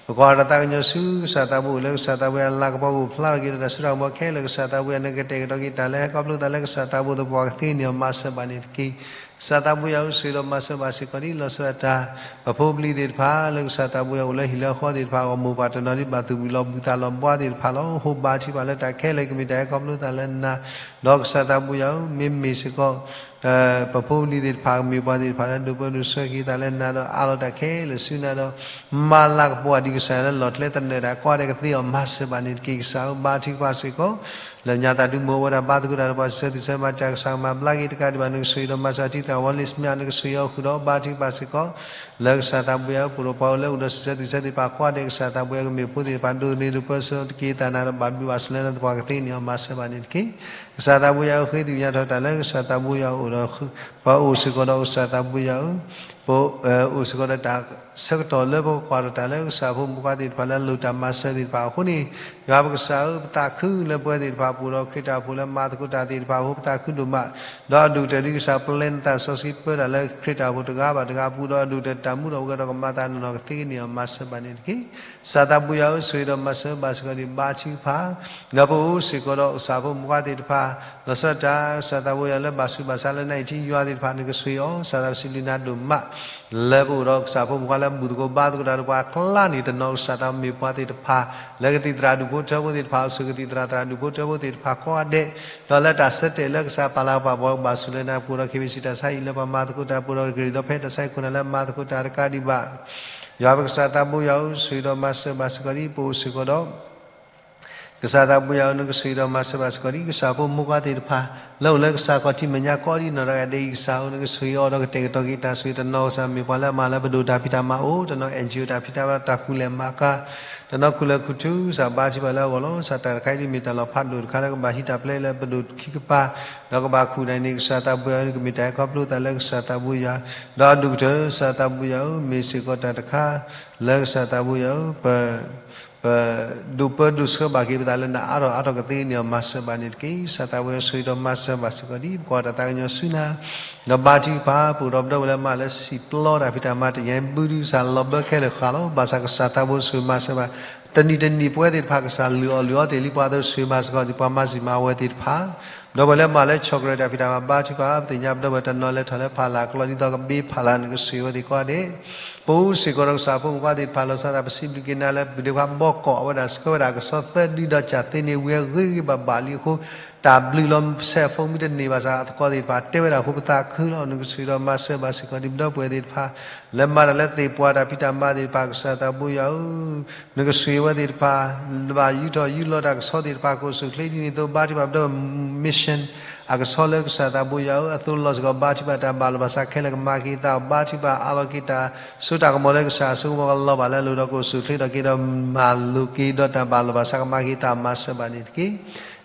ပကွၢ်တၢ်သးကညီၤဆူကစၢ်သးဘိလၢကစၢ်သးဘိယွၤလၤကပီၤကအိၣ်ဖျါထီၣ်က့ၤဒီးတၢ်စိတၢ်ကမီၤခဲလၢာ် ကစၢ်သးဘိယွၤနကတဲာ်ကတီၤက့ၤတၢ်လၢဟဲခီဖျိသးလၢကစၢ်သးဘိသပှၢ်ကသ့န့ၢ်အီၤ မၤစၢၤဘၣ်န့ၣ်တက့ၢ်. ကစၢ်သးဘိယွၤဧၢ, ဆိၣ်ဂ့ၤဒီးမၤစၢၤဘၣ်စ့ၢ်ကီးဒံး လီၤဆီဒၣ်တၢ် ပဖိပလံၤသ့ၣ်တဖၣ် လၢကစၢ်သးဘိယွၤအိၣ်လၢဟံၣ်လၢဃီသ့ၣ်တဖၣ်အဂီၢ် မိၢ်ပၢ်တနီၤဒံးဘၣ်သူၣ်ဝံၤလီၤဘှံးသးလီၤဘှါသ့ၣ်တဖၣ်လီၤ. ဟိဘါထုကဖၣ်လၢတၢ်ခဲလၢာ်ကမ့ၢ်တၢ်ဟဲခီဖျိသးလၢနၤ, ဒီးကစၢ်သးဘိယွၤဧၢ, မ့မ့ၢ်စ့ၢ်ကီး ပဖိပလံၤသ့ၣ်တဖၣ်ကမ့ၢ်ပှၤသ့ၣ်တဖၣ်လၢဒိးပၢဒိးဆှၢက့ၤသးလၢနၤဒီးအးလီၤတၢ်ခဲလၢာ်ဆူနၤဒီး မၤလၤကပီၤဒံးကစၢ်ယွၤလၢလီၢ်ကျဲသနၢၣ်တၢ်ကိးဂၤဒဲးကသ့အီၤ မၤစၢၤဘၣ်န့ၣ်တက့ၢ်. ကစၢ်ဧၢ, ဘါထုကဖၣ်စ့ၢ်ကီး လၢညါသးဒုးမုၢ်အိၣ်ဝဲဒၣ်ဘါသကိးတၢ်ဒီးပှၤစံးဆၢသူၣ်ဆၢမၤတၢ်ကစၢ်ကမၤဘျါက့ၤတကးဒံးဘၣ် နကဆိၣ်ဂ့ၤဒီးမၤစၢၤထံသရၣ်ဝီလ့ၣ်စမ့ၣ် နကဆိၣ်ဂ့ၤအီၤဃုာ်ဒီးဘါထုကဖၣ်စ့ၢ်ကီး လၢကစၢ်သးဘိယွၤဧၢ, ပအိၣ်ဒီးပှၤအိၣ်လၢအိၣ်ဒီးစံးဆၢသူၣ်ဆၢသ့ၣ်တဖၣ်ကိးဂၤဒဲး ကစၢ်သးဘိယွၤကမ့ၢ်ဖိသ့ၣ်တဖၣ် ဒိးသန့ၤဒိးပၢဆှၢတက့ၤသးနၤဒီးဘၣ်ဘျုးဘၣ်ဆိၣ်လၢနသပှၢ်ကသ့န့ၢ်အီၤ မၤစၢၤဘၣ်န့ၣ်တက့ၢ်. ကစၢ်သးဘိယွၤဧၢ, ဃ့သ့ၣ်ညါထီၣ်တၢ်လၢကစၢ်သးဘိယွၤအိၣ်ဒီး ပှၤအိၣ်စ့ၢ်ကီးဒီးကစၢ်သးဘိယွၤဧၢ, ပအိၣ်စ့ၢ်ကီးဒီးတၢ်ဆၢကတီၢ်လၢပကကွၢ်ထီၣ်တၢ်လၢကစၢ်ဖိမုၣ်ခွါသ့ၣ်တဖၣ်လၢအလိၣ်တၢ်မၤစၢၤသ့ၣ်တဖၣ်အဃိန့ၣ်, ယွၤပကစၢ်ဧၢ, ပသးခုလၢပဝဲသ့ၣ်တဖၣ် ပအိၣ်ဒီးခရံာ်တၢ်အိၣ်ဖှိၣ်လၢမၤသကိးတၢ်သ့ၣ်တဖၣ်အဃိ ပသးခုဒိၣ်မး, ဒီးအဒိၣ်ကတၢၢ်ဒ်ကစၢ်ပျဲနသးစီဆှံပၢတၢ်လၢခရံာ်တၢ်အိၣ်ဖှိၣ်တဂၤဘၣ်တဂၤအပူၤ ဒီးအဒိၣ်ကတၢၢ်တၢ်မူထီၣ်ဝဲဒီးကမၤသးနီၢ်နီၢ်ကသ့န့ၢ်အီၤ မၤစၢၤဘၣ်န့ၣ်တက့ၢ်. ကစၢ်သးဘိယွၤဧၢ, ဆိၣ်ဂ့ၤဒီးမၤစၢၤဘၣ်စ့ၢ်ကီးဒံး ဘါထုကဖၣ် ဒီးပအိၣ်စ့ၢ်ကီးဒီးကစၢ်ဖိမုၣ်ခွါသ့ၣ်တဖၣ်, လီၤဆီဒၣ်တၢ်ကစၢ်သးဘိယွၤလၢဘၣ်ဆူးဘၣ်ဆါလၢနအံၤထံယွၤသ့ၣ်တဖၣ် နကဆိၣ်ဂ့ၤအီၤ, ကစၢ်သးဘိစံးဘျုးနၤဒိၣ်မး လၢပအိၣ်ဒီးကစၢ်ဖိမုၣ်ခွါလၢဘူၣ်သကိးဘါသကိးတၢ်ဒီးပှၤကျါန့ၣ် တနီၤကစၢ်သးဘိမ့ၢ်ပှၤသ့ၣ်တဖၣ် လၢကသံၣ်သရၣ်ဒူၣ်ဖိထၢဖိသ့ၣ်တဖၣ် အစိၤကသံၣ်သရၣ်သရၣ်ဒူၣ်ဖိထၢဖိသ့ၣ်တဖၣ်ကိးဂၤဒဲး, ဒီးလၢတၢ်ဆၢတဲာ်လၢကစၢ်ပာ်လၤကပာ်ပှၤဘၣ်ဆိၣ်လၢနၤ ပအိၣ်ဒီးခ့ၣ်ဝ့ၣ်စံၣ်တၢ်ဆါဟံၣ်လၢပှၤမၤသကိးတၢ် ပအိၣ်ဒီးကရံၣ်ဒီးဖဲတၢ်ဆါဟံၣ်ခိၣ်နၢ်လၢမၤသကိးတၢ်တကးဒံးဘၣ် ယွၤပကစၢ်သးဘိယွၤဧၢ, ဆိၣ်ဂ့ၤဒီးမၤစၢၤဘၣ်စ့ၢ်ကီးဒံး ပအိၣ်စ့ၢ်ကီးဒီး ကစၢ်သးဘိယွၤဧၢ, နကဆိၣ်ဂ့ၤဒီးမၤစၢၤဘၣ်စ့ၢ်ကီးဒံး ကစၢ်ဖိမုၣ်ခွါသ့ၣ်တဖၣ် လၢအိၣ်လၢကစၢ်ခီၣ်ထံးမဲာ်ညါကိးဒံးနီၢ်ဒီးဂၤဒဲးအံၤ ကစၢ်ဧၢ, နကဆိၣ်ဂ့ၤအီၤဒီးကတဲာ်ကတီၤက့ၤတၢ်ဆိၣ်ဂ့ၤ တနီၤကစၢ်မ့ၢ်ပှၤလၢအမၤလၢပဒိၣ်တၢ်ဖံးတၢ်မၤအိၣ်, တနီၤ NGO တၢ်ဖံးတၢ်မၤတၢ်ကူၣ်လဲၤမၤကၤ, တနီၤခူၣ်လဲၤခူၣ်ထူ ကစၢ်ဘါထုကဖၣ်လၢအဂီၢ်လီၤ. ကစၢ်တၢ်တခါအံၤဒ်မ့ၢ်တၢ်လီၤဖးဒိၣ်တခါလၢကဘၣ်ဟံးတၢ်ဖျဲး လၢပဒိၣ်ခံကပၤ ဒီးကဘၣ်ခူၣ်ဒၣ်န့ၣ် ကစၢ်သးဘိယွၤဧၢ, ကမ့ၢ်တၢ်ဟဲခီဖျိသးလၢကစၢ်သးဘိယွၤ, ဒီးအဒိၣ်ကတၢၢ်ကစၢ်သးဘိယွၤဧၢ, မ့ၢ်စ့ၢ်ကီးတၢ်တခါ လၢကစၢ်သးဘိယွၤဧၢ, ပ ပဒိးပၢဒိးဆှၢဘၣ်က့ၤပသးလၢနၤအါထီၣ်အါထီၣ်ကသ့န့ၣ်အီၤ မၤစၢၤဘၣ်န့ၣ်တက့ၢ်. ကစၢ်သးဘိယွၤ ဆိၣ်ဂ့ၤဒီးမၤစၢၤဘၣ်စ့ၢ်ကီးဒံး ပကွၢ်တၢ်သးကညီၤဆူနၤ, ဒီးဘါထုကဖၣ် ပအိၣ်ဒီးပဒီပုၢ်ဝဲၢ်လၢမၤလၢစံာ်ပျီတၢ်ဖံးတၢ်မၤ တယဲၢ်ဘုဒုး ကစၢ်လီၤဘၢခဲလၢာ်ဃာ်လီၤ. ဘၣ်ဆၣ်ကစၢ်သးဘိဆိၣ်ဂ့ၤမၤစၢၤဘၣ် တနံၤတနံၤပဝဲသ့ၣ်တဖၣ် ကစၢ်လုၢ်အီၣ်လုၢ်အီသ့ၣ်လံ ပှၤအသိးဆိၣ်ဂ့ၤမၤစၢၤစ့ၢ်ကီး ပှၤမၤစံာ်မၤဝဲသ့ၣ်တဖၣ် ဒီးပှၤလၢမၤလၢဆီၣ်ကရၢၢ်တၢ်ဖံးတၢ်မၤ ဘါထုကဖၣ် ပသ့ၣ်ညါပဒီပုၢ်ဝဲၢ်တနီၤလဲၤထီၣ်လၢဖးလၢ်ကျီ ဒ်သိးကဘ့ဖးလၢ် နကဆိၣ်ဂ့ၤဝဲသ့ၣ်ကိးဂၤဒဲး, ပအိၣ်စ့ၢ်ကီးဒီးကစၢ်ဖိမုၣ်ခွါသ့ၣ်တဖၣ် လီၤဆီဒၣ်တၢ် ပစံးဘျုးက့ၤနၤလၢပဒုးခွါဘီကီးဝဲဒၣ် ဆှၢဝဲဒၣ်ကဆီသၢဒု ဒီးကၢ်သ့န့ၢ်ဝံၤအဂ့ၤဂ့ၤဘၣ်ဘၣ်လံအဃိ တၢ်ဘျုးလီၤ ဆဲးဖိမ့ၢ်တန့ၢ်ဘၣ်ဆၣ်အသကိးသ့ၣ်တဖၣ် တဲဝဲဒၣ်အဃိ ပသးခုလီၤ. နကဆိၣ်ဂ့ၤဒီးမၤစၢၤဘၣ်စ့ၢ်ကီး ဒ်ပဒီပုၢ်ဝဲၢ်သ့ၣ်တဖၣ် လၢမၤတၢ်လၢသ့ၣ်ပှၢ်တၢ်ဖံးတၢ်မၤသ့ၣ်တဖၣ် ကစၢ်သးဘိယွၤဧၢ နကဆိၣ်ဂ့ၤဝဲသ့ၣ်တဖၣ် ဘၣ်ယူးထီၣ်ယူးလီၤတၢ်ကဆီသ့ၣ်တဖၣ် ကအိၣ်ဆူၣ်အိၣ်ချ့ဒ်န့ၣ်အသိး ဘါထုကဖၣ်ပဒီပုၢ်ဝဲၢ် mission အကဆီလၢကစၢ်သးဘိယွၤဧၢ အသိးလီၤစ့ၢ်ကီး ဘါထုကဖၣ်တၢ်ဘၣ်လီၤဘၣ်ဆၣ်ခဲလၢာ်ကမၤက့ၤသး ဘါထုကဖၣ်အးလီၤက့ၤတၢ်စိတၢ်ကမီၤလၢကစၢ်အစိကမီၤကလီၤဘၣ်လၢအလိၤဒီး ကအိၣ်ဆူၣ်အိၣ်ချ့ထီၣ်က့ၤဒီးမၤလိာ်က့ၤဒီးတၢ်ဘၣ်လီၤဘၣ်ဆၣ်ကမၤက့ၤသး မၤစၢၤဘၣ်န့ၣ်တက့ၢ်.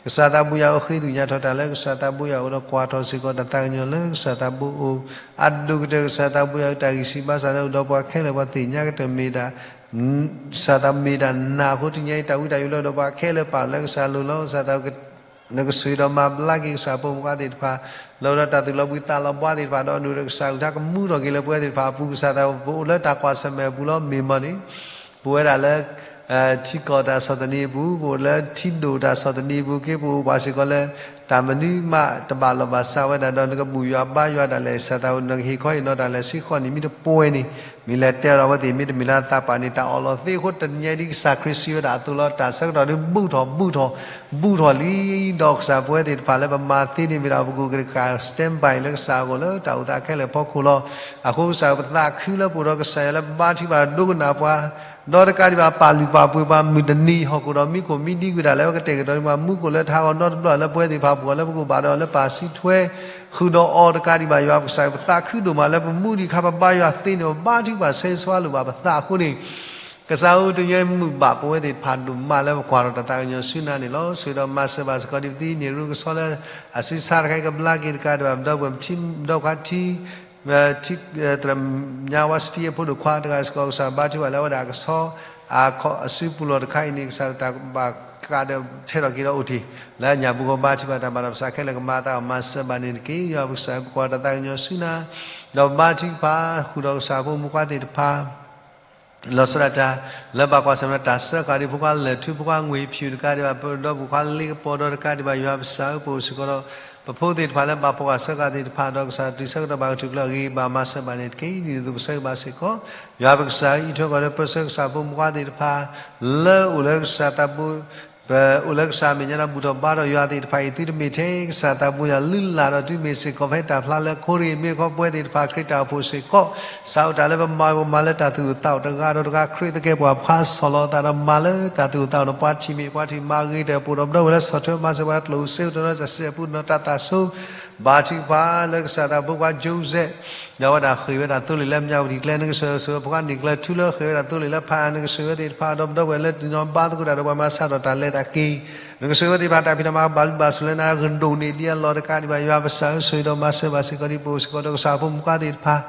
ကစၢ်သးဘိယွၤဧၢ, ဃ့သ့ၣ်ညါထီၣ်တၢ်လၢကစၢ်သးဘိယွၤအအိၣ်ဒီးကွၢ်ထီၣ်စ့ၢ်ကီးတၢ်သးကညီၤလၢကစၢ်သးဘိအအိၣ်, အဒိၣ်ကတၢၢ်ကစၢ်သးဘိယွၤဧၢ, တၢ်ဂံၢ်စၢ်ဘါစၢ်လၢအိၣ်ဒီးပှၤခဲလၢာ် ပှၤသ့ၣ်ညါကတၢၢ်မ့ၢ်တၢ် ကစၢ်သးမ့ၢ်တၢ်နာ်အဃိ တနံၤအံၤတၢ်ဝံတၢ်ယိးလၢအိၣ်ဒီးပှၤခဲလၢာ်ပာ်လၢကစၢ်လိၤလီၤ. ကစၢ်သး နကဆိၣ်ဂ့ၤဒီးမၤဘျါက့ၤကစၢ်ဖိမုၣ်ခွါသ့ၣ်တဖၣ် လၢအိၣ်ဒီးတၢ်သူၣ်လီၤဘှံးသးလီၤဘှါသ့ၣ်တဖၣ် ဒီးဒိၣ်ဒီးကစၢ်အကလုၢ်ကထါကမူထီၣ်က့ၤလၢပဝဲသ့ၣ်တဖၣ်အပူၤ ကစၢ်သး ပအိၣ်လၢတၢ်ကွၢ်ဆၢၣ်မဲာ်အပူၤလီၤ. မ့ၢ်မ့ၢ်န့ၣ် ပဝဲဒၣ်လၢ ထံကီၢ်တၢ်ဆီၣ်သနံးအပူၤ, ပအိၣ်လၢထံဒိၣ်တၢ်ဆီၣ်သနံးအပူၤက့ ပအိၣ်ပှၤစ့ၢ်ကီးလၢ တၢ်မနုၤမးတဘၣ်လီၢ်ဘၣ်စးဝဲဒၣ်ဒီး နကဘူၣ်ယွၤဘါယွၤဒၣ်လဲာ် ကစၢ်သး နကဟ့ၣ်ခီဟ့ၣ်နီၤတၢ်လဲာ်စ့ၢ်ကီးန့ၣ် မ့ၢ်တပှဲၤန့ၣ် မ့ၢ်လဲၤတဲအီၤဒီးအဝဲသ့ၣ် မ့တမ့ၢ်လၢအသးပာ်န့ၣ် တၢ်အီၣ်လီၤသ့အဃိ တနံၤအံၤဒ်ကစၢ်ခရံာ်စံးဝဲဒၣ်အသိးလီၤ. တၢ်ဆၢကတီၢ်ဒုးဘူၣ်ထီၣ်ဘူၣ်ထီၣ် ဘူၣ်ထီၣ်လံ, ဒီးကစၢ်ပဝဲသ့ၣ်တဖၣ်လၢပမၤသ့န့ၣ်မ့ၢ်ဒၣ် ပကအိၣ်က့ၤတကး stand by လၢကစၢ်အဂီၢ်လၢတၢ်အိၣ်သးခဲလၢာ်အဖီခိၣ်လီၤ. အဃိကစၢ်ပသးခုလၢပအိၣ်ဒီးကစၢ်ယွၤလၢဘါထုကဖၣ်ဒိကနၣ်ပှၤ ဒီးတကးဒံးဘၣ်ပာ်လုၢ်ပာ်ပှ့ၤပှၤ မုၢ်တနံၤဟီၣ်ခိၣ်ဒီးမူခိၣ်မံဒံကွံာ်ဒၣ်လဲာ် ပကတဲာ်ကတီၤဒံးပှၤမူခိၣ်လၢထးဂီၤနီတဘျီလၢပဝဲသ့ၣ်တဖၣ်ပဂီၢ်လၢပကအိၣ်ဘၣ်ဒီးလၢပာ်စုထွဲ ဃုာ်ဒီးအီၤတကးဒံးဘၣ် ယွၤပကစၢ်ပသးခုဒိၣ်မးလၢပမူဒံးခါ ပဘါယွၤသ့န့ၣ် ပဘါထုကဖၣ်ဆၢဂ့ၤဆၢဝါလိာ်ဘၣ်ပသးအဃိန့ၣ် ကစၢ်ဧၢ တနံၤအံၤမုာ်ဘၣ်ပဝဲသ့ၣ်တဖၣ်ဒိၣ်မးလၢပကွၢ်ထီၣ်တၢ်သးကညီၤဆူနၤန့ၣ်လီၤ. ဆိၣ်ဂ့ၤဒီးမၤစၢၤဘၣ်စ့ၢ်ကီးဒ်ပသ့န့ၣ် ရူကဆီလၢအစုဆါတခါအံၤ ကဘျါက့ၤတကးဒံးဘၣ် ပဒီပုၢ်ဝဲၢ် ပဒီပုၢ်ဝဲၢ်ထံ ထံ သရၣ်ညါဝါစတံအဖိဒိၣ်ခွါတဂၤစ့ၢ်ကီး ကစၢ်ဘါထုကဖၣ်လၢအဝဲဒၣ်ကဆီ အခီၣ်အစုပူၤလီၢ်တခါအံၤန့ၣ် ကစၢ်တၢ်ဘၣ်ကးဒီးထဲးထီၣ်က့ၤဒီးအိၣ်တ့ၢ် လၢအညၣ်ပူၤဃီ ဘါထုကဖၣ်တၢ်မၤဒီးပသးခဲလၢာ် ကမၤအသးအီၤ မၤစၢၤဘၣ်န့ၣ်တက့ၢ်. ယွၤပကစၢ် ပကွၢ်တၢ်သးကညီၤဆူနၤ ဒီးဘါထုကဖၣ်ဃုာ်ဒီးကစၢ်ဖိမုၣ်ခွါသ့ၣ်တဖၣ် လီၤဆီဒၣ်တၢ် လၢဘၣ်ကွၢ်ဆၢၣ်မဲာ်တၢ်စၢဃာ်ဒ်ဖိခွါလၢၢ်ထူ ဖိခွါငွေဖြူတကးဒံးဘၣ် ပဒီပုၢ်ဝဲၢ်ခွါလ့ကပီၤဒီးတကးဒံးဘၣ် ယွၤပကစၢ်ဧၢ ပအိၣ်စ့ၢ်ကီးဒီး ပဖိသ့ၣ်တဖၣ်လၢဘၣ်ဖှီၣ်ဃာ်စၢဃာ်သ့ၣ်တဖၣ် ဒီးကစၢ်တုၤဆၢကတီၢ်ဘၣ်ကတုၤကျၢၢ်အဂ့ၤ ဘၣ်မၤစၢၤဘၣ်န့ၣ်တက့ၢ်. ဒ်န့ၣ်အသိးပဆၢဂ့ၤဘၣ်စ့ၢ်ကီး ယွၤပကစၢ်အံးထွဲဃီၤဒီးပၢဆှၢကစၢ်ဖိမုၣ်ခွါသ့ၣ်တဖၣ် လၢအိၣ်လၢကစၢ်သးဘိ ပအိၣ်လၢကစၢ်အမဲာ်ညါဒီး ဘူၣ်ထီၣ်ဘါထီၣ်ယွၤသ့ၣ်တဖၣ်အံၤ သုတမ့ၢ်ထဲကစၢ်သးဘိယွၤလုၢ်လၢ်ဒီး သုမ့ၢ်စ့ၢ်ကီးဖဲတၢ်ဖျါလၢခိရ့ၣ် မ့ၢ်တခီပဝဲသ့ၣ်တဖၣ် ခရံာ်တၢ်အိၣ်ဖှိၣ်စ့ၢ်ကီး ကစၢ်အိၣ်တၢ်လၢပမၤပမၤလၢတၢ်သူၣ်အိၣ်သးအိၣ်တဂၤဒီးတဂၤ ခရံာ်သကဲးပဝး ပခါဆီၣ်လီၤသးဒီးမၤလၢတၢ်သူၣ်အိၣ်သးအိၣ်ဒီးပှၤထံၣ်မ့ၢ်ပှၤထံၣ်မၤဂ့ၤတၢ် ပအိၣ်ဒီးပဒီပုၢ်ဝဲၢ်လၢဆီၣ်ထွဲမၤစၢၤပှၤ ကျိၣ်စ့အိၣ်တနီၤ တၢ်စဲးပူၤတနီၤ တၢ်သးဆိ ဘါထုကဖၣ်လၢကစၢ်သးဖိခွါ Joseph ဒီးအဝဲဒၣ်ဃ့ၢ်ဝဲဒၣ်သိလ့ၣ်လၢမၠၣ်ဝတံၣ်ကျဲ နကဆိၣ်ဂ့ၤဖိခွါန့ၣ်ကျဲထူလၢဃ့ၢ်ဝဲဒၣ်သိလ့ၣ်လၢဖးအါ နကဆိၣ်ဂ့ၤဝဲသ့ၣ်တဖၣ် ဒီးပဒီပုၢ်ဝဲၢ်လၢတနီၤဘါသကိးတၢ်ဒီးပှၤမၤဆါထီၣ်တၢ်လဲၤတၢ်က့ၤ နကဆိၣ်ဂ့ၤဝဲသ့ၣ်တဖၣ် တၢ်ဖံးတၢ်မၤဘၣ်လုၢ်ဘၣ်ဆိၣ်လၢနၤ ကဒိၣ်န့ၢ်ဒံးအလီၢ်တကးဒံးဘၣ် ယွၤပကစၢ်ဧၢ ဆိၣ်ဂ့ၤဒီးမၤစၢၤဘၣ်စ့ၢ်ကီးဒ်ပအိၣ်စ့ၢ်ကီးဒီးကစၢ်ဖိမုၣ်ခွါသ့ၣ်တဖၣ်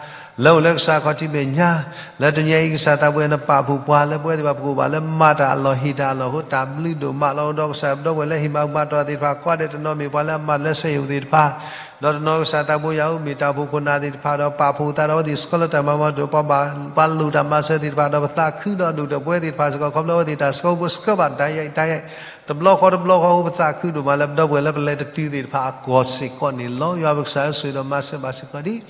လၢအိၣ်လၢကစၢ်ခီၣ်ထံးမဲာ်ညါ လၢတနံၤအံၤကစၢ်သးဘိယွၤ နပာ်ဖှိၣ်ပှၤလၢပဝဲသ့ၣ်တဖၣ် ပကအိၣ်ဘၣ်လၢမၤတၢ်အလီၢ်ဟ့ၣ်တၢ်အလီၢ်အဃိ တၢ်ဘျုးဒိၣ်မးလီၤ. ဒီးကစၢ်ပဒီပုၢ်ဝဲၢ်လၢဟ့ၣ်မၤဘူၣ်မၤတီၢ်သ့ၣ်တဖၣ် ကွၢ်ဒဲးတနီၤမ့ၢ်ပှၤလၢအမၤတၢ်လၢစဲယိာ်သ့ၣ်တဖၣ် ဒီးတနီၤကစၢ်သးဘိယွၤဧၢ မ့ၢ်တၢ်အိၣ်ဖှိၣ်ခိၣ်နၢ်သ့ၣ်တဖၣ်ဒီး ပာ်ဖှိၣ်သးဒီးအဝဲသ့ၣ်စ့ၢ်ကီးလၢတၢ်မၤမၤဒိၣ် ပှၤဘၣ်ပှၤလိၣ်တၢ်မၤစၢၤသ့ၣ်တဖၣ်ဒီး ပသးခုဒီးဒိၣ်ဒီးပဝဲသ့ၣ်တဖၣ်စ့ၢ်ကီး ခီဖျိအဝဲသ့ၣ်တၢ်ဆှၢပှၤဆှၢဘၣ် တၢ်ယဲၢ်တၢ်ယဲၢ် တဘျီဃီတဘျီဃီအဃိ ပသးခုဒိၣ်မးလၢပဒီပုၢ်ဝဲၢ်လၢပလဲၤတတုၤသ့ၣ်တဖၣ်အဂီၢ်စ့ၢ်ကီးန့ၣ်လီၤ. ယွၤပကစၢ်ဧၢ ဆိၣ်ဂ့ၤဒီးမၤစၢၤဘၣ်စ့ၢ်ကီးဒ်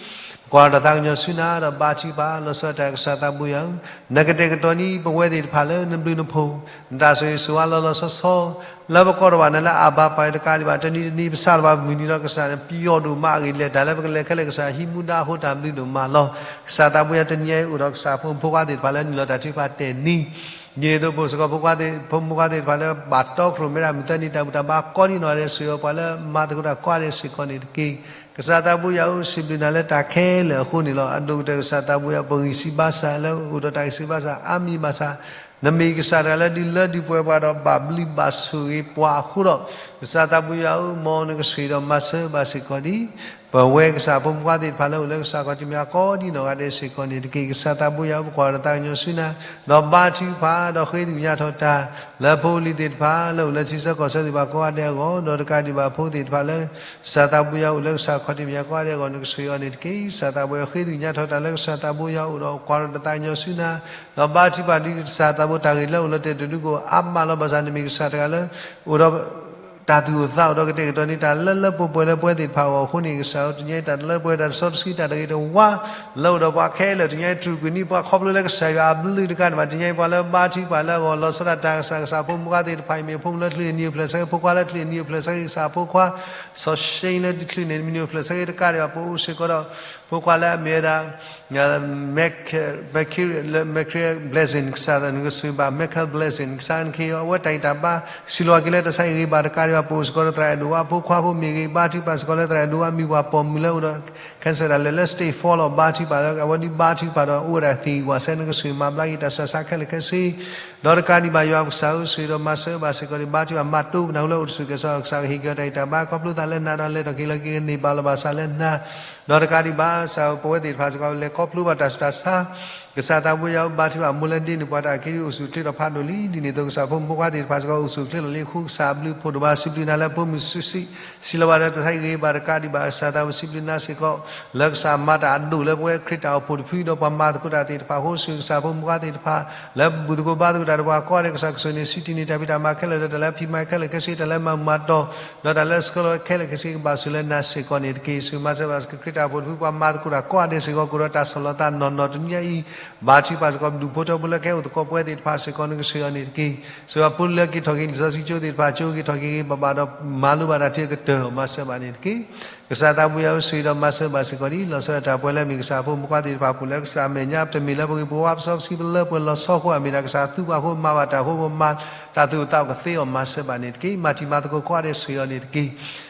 ပကွၢ်တၢ်သးကညီၤဆူနၤဒီးဘါထုကဖၣ် လီၤဆီဒၣ်တၢ်ကစၢ်သးဘိယွၤဧၢ, နကတဲာ်ကတီၤန့ၢ်ပဝဲသ့ၣ်တဖၣ်လၢနဘျုးနဖှိၣ် နတၢ်ဆိၣ်ဂ့ၤဆိၣ်ဝါလီၤလီၤဆီဆီ လၢပကိးထီၣ်ဘၣ်နၤလၢအဘၤပၢ်တကးဒံးဘၣ် တနံၤတနံၤ ပစးထီၣ်ဘၣ်မုၢ်နံၤဒီးကစၢ်န့ၣ် ပယီၤဒိၣ်မးအဂ့ၢ်ဒ်လဲၣ် တၢ်လၢပကလဲၤခဲလၢာ် ကစၢ်ဟံးမူဒါအဃိ တၢ်ဘျုးဒိၣ်မးလီၤ. ကစၢ်သးဘိယွၤ တနံၤအံၤအိၣ်ဒီးကစၢ်ဖိမုၣ်ဖိခွါသ့ၣ်တဖၣ်လၢနုာ်လီၤတၢ်ထုကဖၣ်တဲာ်န့ၣ် ဒ်န့ၣ်အသိး ပအိၣ်စ့ၢ်ကီးဖိခွါသ့ၣ် ဖိမုၣ်ဖိခွါသ့ၣ်တဖၣ်လၢဘၣ်တီခိၣ်ရိၣ်မဲဒၣ် မုၢ်သၢနံၤ တၢ်ဘူၣ်တၢ်ဘါကိးဒံနီၢ်ဂၤဒဲး ဆိၣ်ဂ့ၤပှၤလၢမၤသကိးတၢ်ကိးဂၤဒဲးစ့ၢ်ကီးန့ၣ်တက့ၢ်. ကစၢ်သးဘိယွၤဧၢ စံးဘျုးနၤလၢတၢ်ခဲလၢာ်အဃိန့ၣ်လီၤ. အဒိၣ်ကတၢၢ်ကစၢ်သးဘိယွၤ ပဂံၢ်စၢ်ဘါစၢ်လၢအိၣ်ဒီးတၢ်ဂံၢ်စၢ်ဘါစၢ် အါမံၤဘၣ်ဆၣ် နမ့ၢ်ကစၢ်တဂၤလၢဒုးလၢဒုးပှဲၤပှၤဒီးဘၣ်ဘျုးဘၣ်ဆိၣ်ဂ့ၤပှၤအဃိဒီး ကစၢ်သးဘိယွၤဧၢ မ်နကဆိၣ်ဂ့ၤဒီးမၤစၢၤဘၣ်စ့ၢ်ကီးဒ် ပဝဲကစၢ်ဖိမုၣ်ဖိခွါသ့ၣ်တဖၣ်လၢအိၣ်လၢကစၢ်ခီၣ်ထံးမဲာ်ညါကိးဒံနီၢ်ဂၤဒဲးစ့ၢ်ကီးန့ၣ်တက့ၢ်. ကစၢ်သးဘိယွၤဧၢ ပကွၢ်တၢ်သးကညီၤဆူနၤ ဒီးဘါထုကဖၣ် ဒီးဃ့သ့ၣ်ညါထီၣ်တၢ် လၢဖိလံၤသ့ၣ်တဖၣ်လၢအိၣ်လၢထံဆၢကီၢ်ဆၢသ့ၣ်တဖၣ်ကိးဂၤဒဲးအဂီၢ် ဒီးတကးဒံးဘၣ်ဖိသ့ၣ်တဖၣ်လၢ ကစၢ်သးဘိယွၤအိၣ်လၢကစၢ်ခီၣ်ထံးမဲာ်ညါကိးဂၤဒဲးအဂီၢ် နကဆိၣ်ဂ့ၤအီၤန့ၣ်တက့ၢ်. ကစၢ်သးဘိယွၤဧၢ ဃ့သ့ၣ်ညါထီၣ်တၢ်လၢကစၢ်သးဘိယွၤအိၣ်ဒီးကွၢ်တၢ်သးကညီၤဆူနၤ ဒီးဘါထုကဖၣ်ဒ်ကစၢ်သးဘိတၢ်ဂ့ၢ်လၢအိၣ်လီၤတဲာ်တဒုကအိၣ်အါမးလီၤ. ဘၣ်ဆၣ်နမ့ၢ်ကစၢ်တဂၤလၢ အိၣ်ဒီး တၢ်သူၣ်အိၣ်သးအိၣ်ဒီးကတဲာ်ကတီၤန့ၢ်တၢ်လၢလၢပှဲၤပှဲၤလၢပဝဲသ့ၣ်တဖၣ်အဂီၢ်အဃိန့ၣ် ကစၢ်ဧၢ တနံၤအံၤတၢ်လၢပှဲၤ တၢ်တစီတဆှံ တၢ်တဂ့ၤတဝါ လၢအိၣ်ဒီးပှၤခဲလၢာ် တနံၤအံၤတြူာ်ကွံာ်န့ၢ်ပှၤခီဖျိလၢကစၢ်ယွၤအဘျုးတကးဒံးဘၣ် တနံၤအံၤပှၤလၢဘါထုကဖၣ်လၢအဂီၢ် လီၤဆီဒၣ်တၢ်ကစၢ် ကစၢ်ဖိမုၣ်ဖိခွါသ့ၣ်တဖၣ်အံၤ မ့ၢ်ဖိမုၣ်လၢချုးန့ၣ် နံၤအိၣ်ဖျဲၣ်ဆၢဂ့ၤ ဖိခွါလၢချုးန့ၣ် နံၤအိၣ်ဖျဲၣ်ဆၢဂ့ၤ ကစၢ်ဖိခွါ စီၤၡ့လၢချုးန့ၣ် နံၤအိၣ်ဖျဲၣ်ဆၢဂ့ၤတကးဒံးဘၣ် ပအိၣ်စ့ၢ်ကီးဒီး ဖိခွါလၢအမ့ၢ်ဝဲဒၣ် Mercury Blessing ကစၢ်သး နကဆိၣ်ဂ့ၤဘၣ် Michael Blessing ကစၢ် နကဟ့ၣ်အဝဲတၢ်ဂံၢ်တၢ်ဘါ စံးလီၤက့ၤလၢတၢ်ဆါဟံၣ်ဂ့ၤဘၣ်တကး ပအိၣ်စ့ၢ်ကီးဒီးသရၣ်အဲၣ်ဒိၣ်ဝါအဖိခွါဖိမ့ၢ်ဂ့ၤ, ဘါထုကဖၣ်စ့ၢ်ကီးလၢသရၣ်အဲၣ်ဒိၣ်ဝါမံၤပှၤပိာ်မုၣ်လၢအိၣ်ဒီး cancer တၢ်လၢာ်လၢ stage four လီၤ. ဘါထုကဖၣ်ဒီးအဝဲဒုးဘါထုကဖၣ်ဒီးအိၣ်ဝဲဒၣ်သ့ၣ်ဂံၢ်ဝးစဲး နကဆိၣ်ဂ့ၤမၤဘျါက့ၤ တၢ်ဆူးတၢ်ဆါခဲလၢာ်ခဲဆ့ ဒီးတကးဒံးဘၣ် ယွၤပကစၢ်ဧၢ, ဆိၣ်ဂ့ၤဒီးမၤစၢၤဘၣ်စ့ၢ်ကီးန့ၣ် ဘါထုကဖၣ်မၤတိပနၢ်ဟူလၢအိၣ်တဆူၣ်ကဲၤစီၤ ကစၢ်ကဟ့ၣ်က့ၤအီၤတၢ်ဂံၢ်တၢ်ဘါ ခီဖျိသးလၢနၤဒီးလဲၤထီၣ်က့ၤလီၤက့ၤကန့ၢ်ဘၣ်လီၤဘၣ်ဆၣ်လၢနၤ, ဒီးတကးဒံးဘၣ် ကစၢ်ဧၢ ပဝဲသ့ၣ်တဖၣ်စ့ၢ်ကီး လဲၤခီဖျိဘၣ်တၢ်ဆူးတၢ်ဆါ ကစၢ်သးဘိယွၤဧၢ ဘါထုကဖၣ်မိၢ်လၢဒ့န့ၣ် ပှၤတၢ်အုၣ်က့ၤခီၣ်က့ၤအိၣ်ဆူၣ်အိၣ်ချ့ထီၣ်ဖးဒိၣ်လံ. ဒ်န့ၣ်အသိး ကစၢ်ဖိမုၣ်ဖိခွါသ့ၣ်တဖၣ်စ့ၢ်ကီး အိၣ်ဆူၣ်အိၣ်ချ့လီၤလံအဃိ ကစၢ်ဘျုးဖှိၣ်ဒိၣ်မး စံးဘျုးနၤလၢအဖိမုၣ်စုစံး စံးလီၤဘၣ်ဒီးတၢ်ဆါဟံၣ်ဂ့ၤဘၣ်တကးဒံးဘၣ် ကစၢ်သးဘိယွၤဧၢ စံးဘျုးနၤစ့ၢ်ကီး လၢကစၢ်မၤတၢ်အဒိၣ်လၢပဝဲခရံာ်တၢ်အိၣ်ဖှိၣ်တဖု ဒီးပှၤမၤသကိးတၢ်သ့ၣ်တဖၣ်အဃိ ဆိၣ်ဂ့ၤကစၢ်ဖိမုၣ်ဖိခွါသ့ၣ်တဖၣ် လၢဘူၣ်သကိးဘါသကိးတၢ်ဒီးပှၤကိးဂၤဒဲး ကစၢ်ကဆိၣ်ဂ့ၤန့ၣ် စံးတံၢ်န့ၢ်တၢ်ဖံးတၢ်မၤခဲလၢာ်ဒီး တၢ်လၢအဖံးမၤခဲလၢာ်ခဲဆ့ တၢ်လၢအမၤမၤတီၤ ဒီးတၢ်လၢအဆှၢလီၤခဲလၢာ်ခဲဆ့ ကဘၣ်ဆိၣ်လၢနၤစ့ၢ်ကီးန့ၣ်တက့ၢ်. ဆိၣ်ဂ့ၤမၤစၢၤဘၣ်စ့ၢ်ကီးခရံာ်တၢ်အိၣ်ဖှိၣ်တဖု ပှၤမၤသကိးတၢ်ကိးဂၤဒဲးစ့ၢ်ကီး ကအိၣ်ဒီးတၢ်ဆီၣ်လီၤသးနီၢ်နီၢ်တနွံညါအံၤ ဘါထုကဖၣ်စ့ၢ်ကီး ဒူၣ်ဖိထၢဖိလၢကဟဲအိၣ်သကိးပဝဲသ့ၣ်တဖၣ်စ့ၢ်ကီး နကဆိၣ်ဂ့ၤအီၤန့ၣ်တက့ၢ်. ဆိၣ်ဂ့ၤပှၤဖိလၢက့ၤထီၣ်က့ၤလံာ်စီဆှံကၠိသ့ၣ်တဖၣ် ကၠိက့ၤထီၣ်က့ၤဂ့ၤဘၣ်ဘၣ်ဒီး မၤလိဘၣ်တၢ်ထုကတၢၢ် မၤစၢၤဘၣ်န့ၣ်တက့ၢ်. ကစၢ်သးဘိယွၤဧၢ ဆိၣ်ဂ့ၤဒီးမၤစၢၤဘၣ်စ့ၢ်ကီးဒ် လီၤဆီဒၣ်တၢ်ပှဲၤလၢအမ့ၢ်ကစၢ်ဖိမုၣ်ဖိခွါသ့ၣ်တဖၣ် ပူၤလၢကစၢ်အမဲာ်ညါ ပတမ့ၢ်လၢပဂ့ၢ်ပဝါ ပစီပစီပလၢပှဲၤလီၤဆီအဃိ အမ့ၢ်ဒၣ်ကစၢ်သူပှၤအဃိ မၤဘၣ်တၢ်အဃိ ပမၤတၢ်သူၣ်အိၣ်သးအိၣ်ကသ့အီၤ မၤစၢၤဘၣ်န့ၣ်တက့ၢ်. မၤတံၤမၤသကိးကိးဂၤဒဲး ဆိၣ်ဂ့ၤအီၤန့ၣ်တက့ၢ်.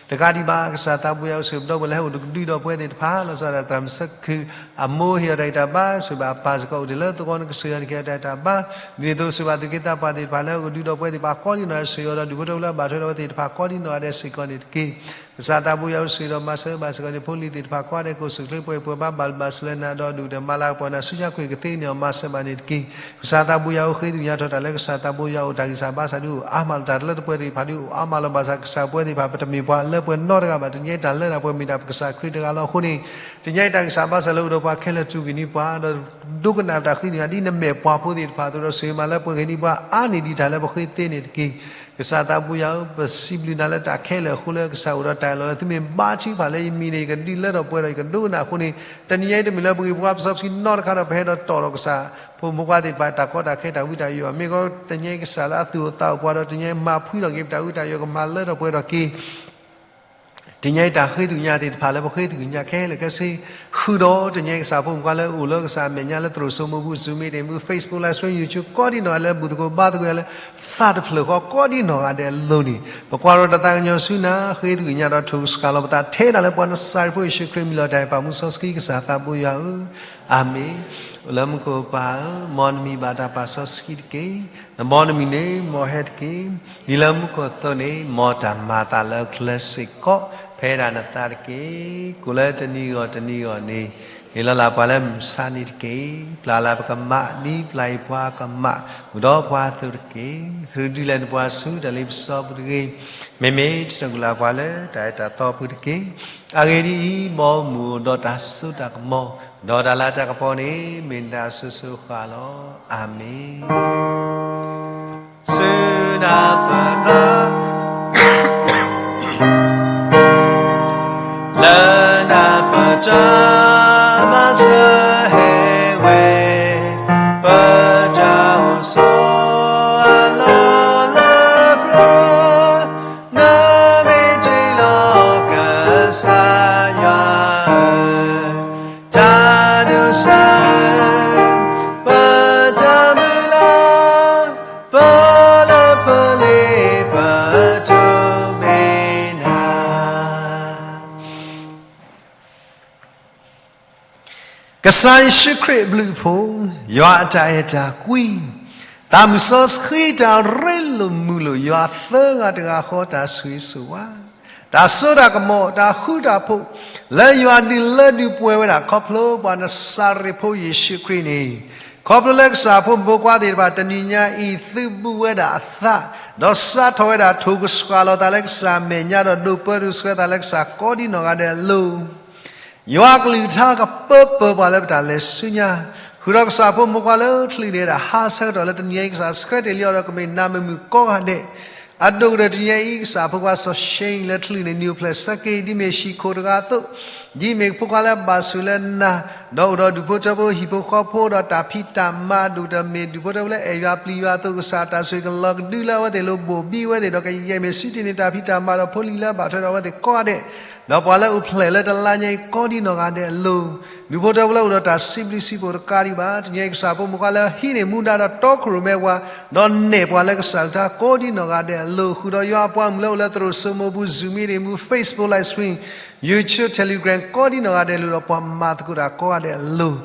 တကးဒံးဘၣ် ကစၢ်သးဘိယွၤဧၢ ဆိၣ်ဂ့ၤပဒီပုၢ်ဝဲၢ်လၢဟဲအိၣ်တကဒုဒီးပဝဲသ့ၣ်တဖၣ် လီၤဆီဒၣ်တၢ်သရၣ်မုၣ်စၢခူ အမိၢ်ဟ့ၣ်အီၤတၢ်ဂံၢ်တၢ်ဘါ ဆိၣ်ဂ့ၤဘၣ်အပၢ်စ့ၢ်ကီး အိၣ်တ့ၢ်လၢသဝီ နကဆိၣ်ဂ့ၤအီၤန့ၣ် ကဟ့ၣ်အီၤတၢ်ဂံၢ်တၢ်ဘါ ဒ်န့ၣ်အသိး ဆိၣ်ဂ့ၤဘၣ်သူၣ်က့သးပှၢ်သ့ၣ်တဖၣ်လၢဟဲအိၣ်ကဒုဒီးပဝဲသ့ၣ်တဖၣ်ကိးဒံနီၢ် ဆိၣ်ဂ့ၤအီၤဒီးဒူၣ်ဖိထၢဖိလၢအဘၣ်ထွဲဒီးအဝဲသ့ၣ်တဖၣ်ကိးဒံနီၢ်ဂၤဒဲးစ့ၢ်ကီးန့ၣ်တက့ၢ်. ကစၢ်သးဘိယွၤဧၢ ဆိၣ်ဂ့ၤဒီးမၤစၢၤဘၣ်စ့ၢ်ကီးန့ၣ် ဖိလံၤသ့ၣ်တဖၣ်ကိးဂၤဒဲး ကအိၣ်ဆူၣ်အိၣ်ချ့ပှဲၤပှဲၤဘၣ်ဘၣ်ဘၣ်ဆူၣ်လၢနၤဒီးဒူၣ်ဒီးမၤလၤကပီၤနၤဆူညါကွံာ်ကသ့န့ၣ်အီၤ မၤစၢၤဘၣ်န့ၣ်တက့ၢ်. ကစၢ်သးဘိယွၤဧၢ ဃ့ကညးထီၣ်တၢ်လၢကစၢ်သးဘိယွၤအိၣ် တၢ်ဂံၢ်စၢ်ဘါစၢ်ဒုးအိၣ်အါမးလီၤ. တၢ်လၢတပှဲၤသ့ၣ်တဖၣ်ဒုးအိၣ်အါမးလီၤ. ဘၣ်ဆၣ်ကစၢ်ပဝဲသ့ၣ်တဖၣ် ပတမ့ၢ်ပှၤလၢပှဲၤနီတဂၤဘၣ်. တနံၤအံၤတၢ်လၢတၢ်ပှဲၤမ့ၢ်ဒၣ်ပကစၢ်ခရံာ်တဂၤလီၤ. အဃိန့ၣ် တနံၤအံၤတၢ်ဂံၢ်စၢ်ဘါစၢ်လၢအိၣ်ဒီးပှၤခဲလၢာ် တူၢ်က့ၤန့ၢ်ပှၤ ဒီးဒိကနၣ်ပတၢ်ဃ့ကညးဒ်နမဲာ်ပှၤဖိသ့ၣ်တဖၣ်အသိးဒီး ဆိၣ်ဂ့ၤမးလၢပှဲၤက့ၤန့ၢ်ပှၤအါန့ၢ်ဒံးတၢ်လၢပဃ့သ့န့ၣ်တက့ၢ်. ကစၢ်သးဘိယွၤဧၢ ပစံးဘျုးနၤလၢတၢ်ခဲလၢာ်အဃိ လၢကစၢ်အိၣ်ဒီးတၢ်အၢၣ်လီၤလၢသုမ့ၢ်ဘါထုကဖၣ်လၢယမံၤန့ၣ် ယကဒုးလၢထီၣ်ပှဲၤထီၣ် ယကဒိကနၣ်အဃိန့ၣ် တနံၤအံၤတမ့ၢ်လၢပဂ့ၢ်ပဝါပစီပဆှံနီတခါဒီး ပဟဲဒီးတီၢ်ဒီးကစၢ်ဖိမုၣ်ဖိခွါသ့ၣ်တဖၣ် တၢ်ကီတၢ်ခဲတၢ်ဝံတၢ်ယိာ်ဘၣ်. မ့ၢ်ဃီတနံၤအံၤကစၢ်လၢအသူၣ်အိၣ်သးအိၣ်ပှၤဒီး တနံၤအံၤမၤဖှံထီၣ်က့ၤပတၢ်ဝံတၢ်ယိာ် ကမၤလၢထီၣ်ပှဲၤထီၣ်က့ၤ တနံၤအံၤတၢ်ဃ့ကညးသ့ၣ်တဖၣ်လၢပဃ့ကညးခဲလၢာ်ခဲဆ့ ဃုာ်ဒီးတနံၤအံၤကစၢ်ဖိမုၣ်ဖိခွါလၢအိၣ်လၢကစၢ်အမဲာ်ညါလၢသရိာ်စိမိၢ်ပူၤ Zoom meeting ပူၤ Facebook live stream YouTube ကိးဒံနီၢ်ဂၤလၢဘူၣ်သကိးဘါသကိးလၢသးတဖျၢၣ်ဃီ ကိးဒံနီၢ်ဂၤဒဲးအလိၤန့ၣ် ပကွၢ်ဒီးတၢ်သးကညီၤဆူနၤ ဃ့ကညးဒီးထုးကဆှၣ်လီၤပသးထဲဒၣ်လၢပှၤနစၤရ့းဖိယ့ၣ်ၡူးခရံာ်မံၤလီၤ. တၢ်အဲၣ်ပာ်မူစီဆှံကစၢ်သးဘိယွၤဧၢ အၤမ့ၣ်. အိၣ်လၢမူခိၣ်ပၢ်ဧၢ, မ်နမံၤဘၣ်တၢ်ပာ်စီဆှံတက့ၢ်. နဘီနမုၢ်န့ၣ် မ်ဟဲတက့ၢ်. ဒ်လၢမူခိၣ်အသိးန့ၣ် မ်တၢ်မၤအသးလၢချၢစ့ၢ်ကီး ဖဲဒၣ်နသးတက့ၢ်. ကိးလၢတနံၤဂီၢ်တနံၤဂီၢ်န့ၣ် ဟ့ၣ်လီၤလၢပှၤလၢမုၢ်မဆါန့ၣ်တက့ၢ်. ပျၢ်လၢပကမၣ် ဒ်ပျၢ်ယပှၤကမၣ် ဃုာ်ဒီးပှၤအသိးတက့ၢ်. သရူးဒုးလဲၤနပှၤဆူတၢ်လ့ပစီပူၤတဂ့ၤ. မ့မ့ၢ်တနုာ်လၢပှၤလၢတၢ်အၢတၢ်သီပူၤတက့ၢ်. အဂ့ၢ်ဒ်အံၤ, မ်မုၢ်အိၣ်ဒီးတၢ်စိတၢ်ကမီၤ, ဒီးတၢ်လၤတၢ်ကပီၤန့ၣ် မ့ၢ်နတၢ်အစိၤစိၤအဃၣ်လီၤ. အၤမ့ၣ်. ဆူနၢ်ပၢၢ်သး လၢနၢ်ပၢၢ်တၢ်မၤစၢၤဟဲဝဲ, ပတၢ်အိၣ်ဆိးအလီၢ်လၢပျၢၤ, နမ့ၢ်တ့လီၤကစၢ်ယွၤဧၢ, တၢ်ဒိးစၢၤ ပတၢ်မုၢ်လၢ်, ပလၢပလ့ပတိၢ်မ့ၢ်နၤ. ကစၢ်ယ့ၣ်ၡူးခရံာ်အဘျုးအဖှိၣ်, ယွၤအတၢ်အဲၣ်တၢ်ကွံ, သးမုၢ်စီဆှံတၢ်ရ့လိာ်မုာ်လိာ် ယွၤသၢဂၤတဂၤဃီတၢ်ဆိၣ်ဂ့ၤဆိၣ်ဝါ, တၢ်စိတၢ်ကမီၤ တၢ်ဃူတၢ်ဖိး လၢယွၤဒုးလၢဒုးပှဲၤဝဲဒၣ် ခီဖျိပှၤနစၤရ့းဖိယ့ၣ်ၡူးခရံာ်န့ၣ်, ခီဖျိလၢကစၢ်ဖိမုၣ်ဖိခွါသ့ၣ်တဖၣ် တနံၤညါအံၤ သုးဘူးဝဲဒၣ်အသး, ဒီးစးထီၣ်ဝဲဒၣ်ထိၣ်ကဆှၣ်လီၤသးလၢကစၢ်အမဲာ်ညါ ဒီးဒိးပၢဒိးဆှၢသးလၢကစၢ်ကိးဒံနီၢ်ဂၤဒဲးအလိၤ ယွၤအကလုၢ်ကထါကပၢပၢၤပှၤလၢပတၢ်လဲၤဆူညါ, ဃုာ်ဒီးကစၢ်ဖိမုၣ်ဖိခွါလၢချံးန့ၣ်ဒၣ် ဟါဆၢကတီၢ်လၢတနံၤအံၤ ကစၢ်ဆှၢတ့ၢ်လံအီၤဒီးကမ့ၢ်နၤမုာ်မုာ်ကိးဂၤဒဲး, အဒိၣ်ကတၢၢ်တနံၤအံၤ ကစၢ်ဖိခွါစီၤၡ့လၢချံးန့ၣ် နံၤအိၣ်ဖျဲၣ်ဆၢက့ၤ ဒ်မ့ၢ်ဟံၣ်ခိၣ်တဂၤအသိး, ဒ်မ့ၢ်ဖိခွါလၢအဘၣ်ဆိၣ်လၢနၤ, ဒီးအိၣ်ဒီးဒူၣ်ဖိထၢဖိဟံၣ်ဖိဃီဖိဒီးတၢ်ဖံးတၢ်မၤ အဒိၣ်ကတၢၢ်မ့ၢ်ဒူၣ်ဖိထၢဖိလၢအဲၣ်ယွၤပျံၤယွၤအသိး ကစၢ်တၢ်ဆိၣ်ဂ့ၤကလီၤကဒုလၢအဝဲသ့ၣ်လိၤ ဘိၣ်ဘံအဝဲသ့ၣ်ဒီးကယဲၢ်မ့ၢ်စံးတ့ၢ်န့ၢ်တၢ်ဖံးတၢ်မၤဒီးဖိလံၤလၢအဘၣ်ထွဲဒီးအဝဲသ့ၣ်ကိးဂၤဒဲး ဒီးပှၤလၢအိၣ်ဖျဲၣ်လၢတလါညါအံၤ ကိးဒံနီၢ်ဂၤဒဲးအလိၤ, ဒူၣ်ဖိထၢဖိလၢအိၣ်ဒီးတၢ်စံးဘျုးစံးဖှိၣ်တကးဒံးဘၣ်, တနံၤအံၤကစၢ်ဖိမုၣ်ဖိခွါလၢဟံးန့ၢ်မူဒါဒီးတီခိၣ်ရိၣ်မဲပှၤ, ဒီးနဲၣ်ပှၤလၢကစၢ်အကလုၢ်ကထါ ကိးဒံနီၢ်ဂၤဒဲးအလိၤ, ဃုာ်ဒီးယွၤအပှၤမုၣ်လၢအိၣ်လၢသရိာ်စိမိၤပူၤ, Zoom meeting ပူၤ, Facebook live stream, YouTube, Telegram ကိးဒံနီၢ်ဂၤဒဲးအလိၤ, ဒီးပှၤမၤသကိးတၢ်ကိးဂၤဒဲးအလိၤ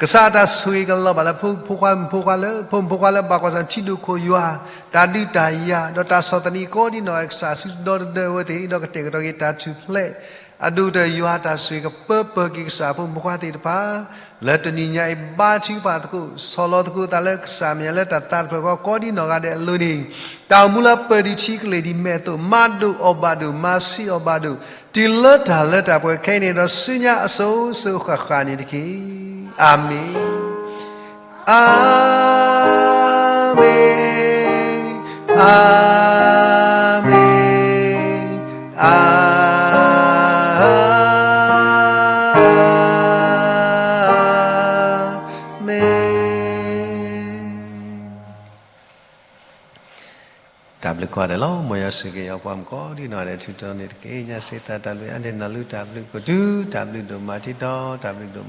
ကစၢ်အတၢ်ဆိၣ်ဂ့ၤကလီၤဘၣ်လၢဖိမုၣ်ဖိခွါလၢ ဖိမုၣ်ဖိခွါလၢဘၣ်ကွၢ်ဆၣ်ထံဒိၣ်ခိၣ်ယွၤ, တၢ်ဒုးတၢ်ယၤ ဒီးတၢ်ဆီၣ်သနံးကိးဒံနီၢ်ဂၤဒဲး ကစၢ်စုဒီတဒၢဝဲသ့ၣ် ဒီးကတဲာ်ကတီၤက့ၤတၢ်ထူၣ်ဖျဲး, အဒိၣ်ကတၢၢ်ယွၤတၢ်ဆိၣ်ဂ့ၤကပၢပၢၢ်က့ၤကစၢ်ဖိမုၣ်ဖိခွါသ့ၣ်တဖၣ် လၢတနံၤညါအံၤ ဘါထုကဖၣ်သကိး ဆီၣ်လီၤသကိးသးလၢကစၢ်မဲာ်ညါလၢတၢ်သးတဖျၢၣ်ဃီ ကိးဒံနီၢ်ဂၤဒဲးအလိၤန့ၣ်, တၢ်အိၣ်မူလၢပၢၢ်ဒံးထံကလ့ၢ်ဒံးမဲာ်အသိး မၤဒိၣ်အီၣ်ဘၣ်ဒိၣ် မၤဆံးအီၣ်ဘၣ်ဒိၣ် တုၤလၢတၢ်လၢတၢ်ပှဲၤခဲအံၤန့ၣ် ဒီးဆူညါအစိၤစိၤဃၣ်ဃၣ်န့ၣ်တက့ၢ်. အၤမ့ၣ်, အၤမ့ၣ်, အၤမ့ၣ်, အၤမ့ၣ်. တၢ်ဘျုးကိးဂၤဒဲးလီၤ. မ်ယွၤဆိၣ်ဂ့ၤယွၤပှၤမုၣ်ကိးဒံနီၢ်ဂၤဒဲး ထုးထီၣ်န့ၣ်တက့ၢ်. ညါစ့သးတၢ်ဘျုးအါန့ၢ်နီၢ်လူတၢ်ဘျုးပတုၤ တၢ်ဘျုးဒိၣ်မးထံတီ တၢ်ဘျုးဒိၣ်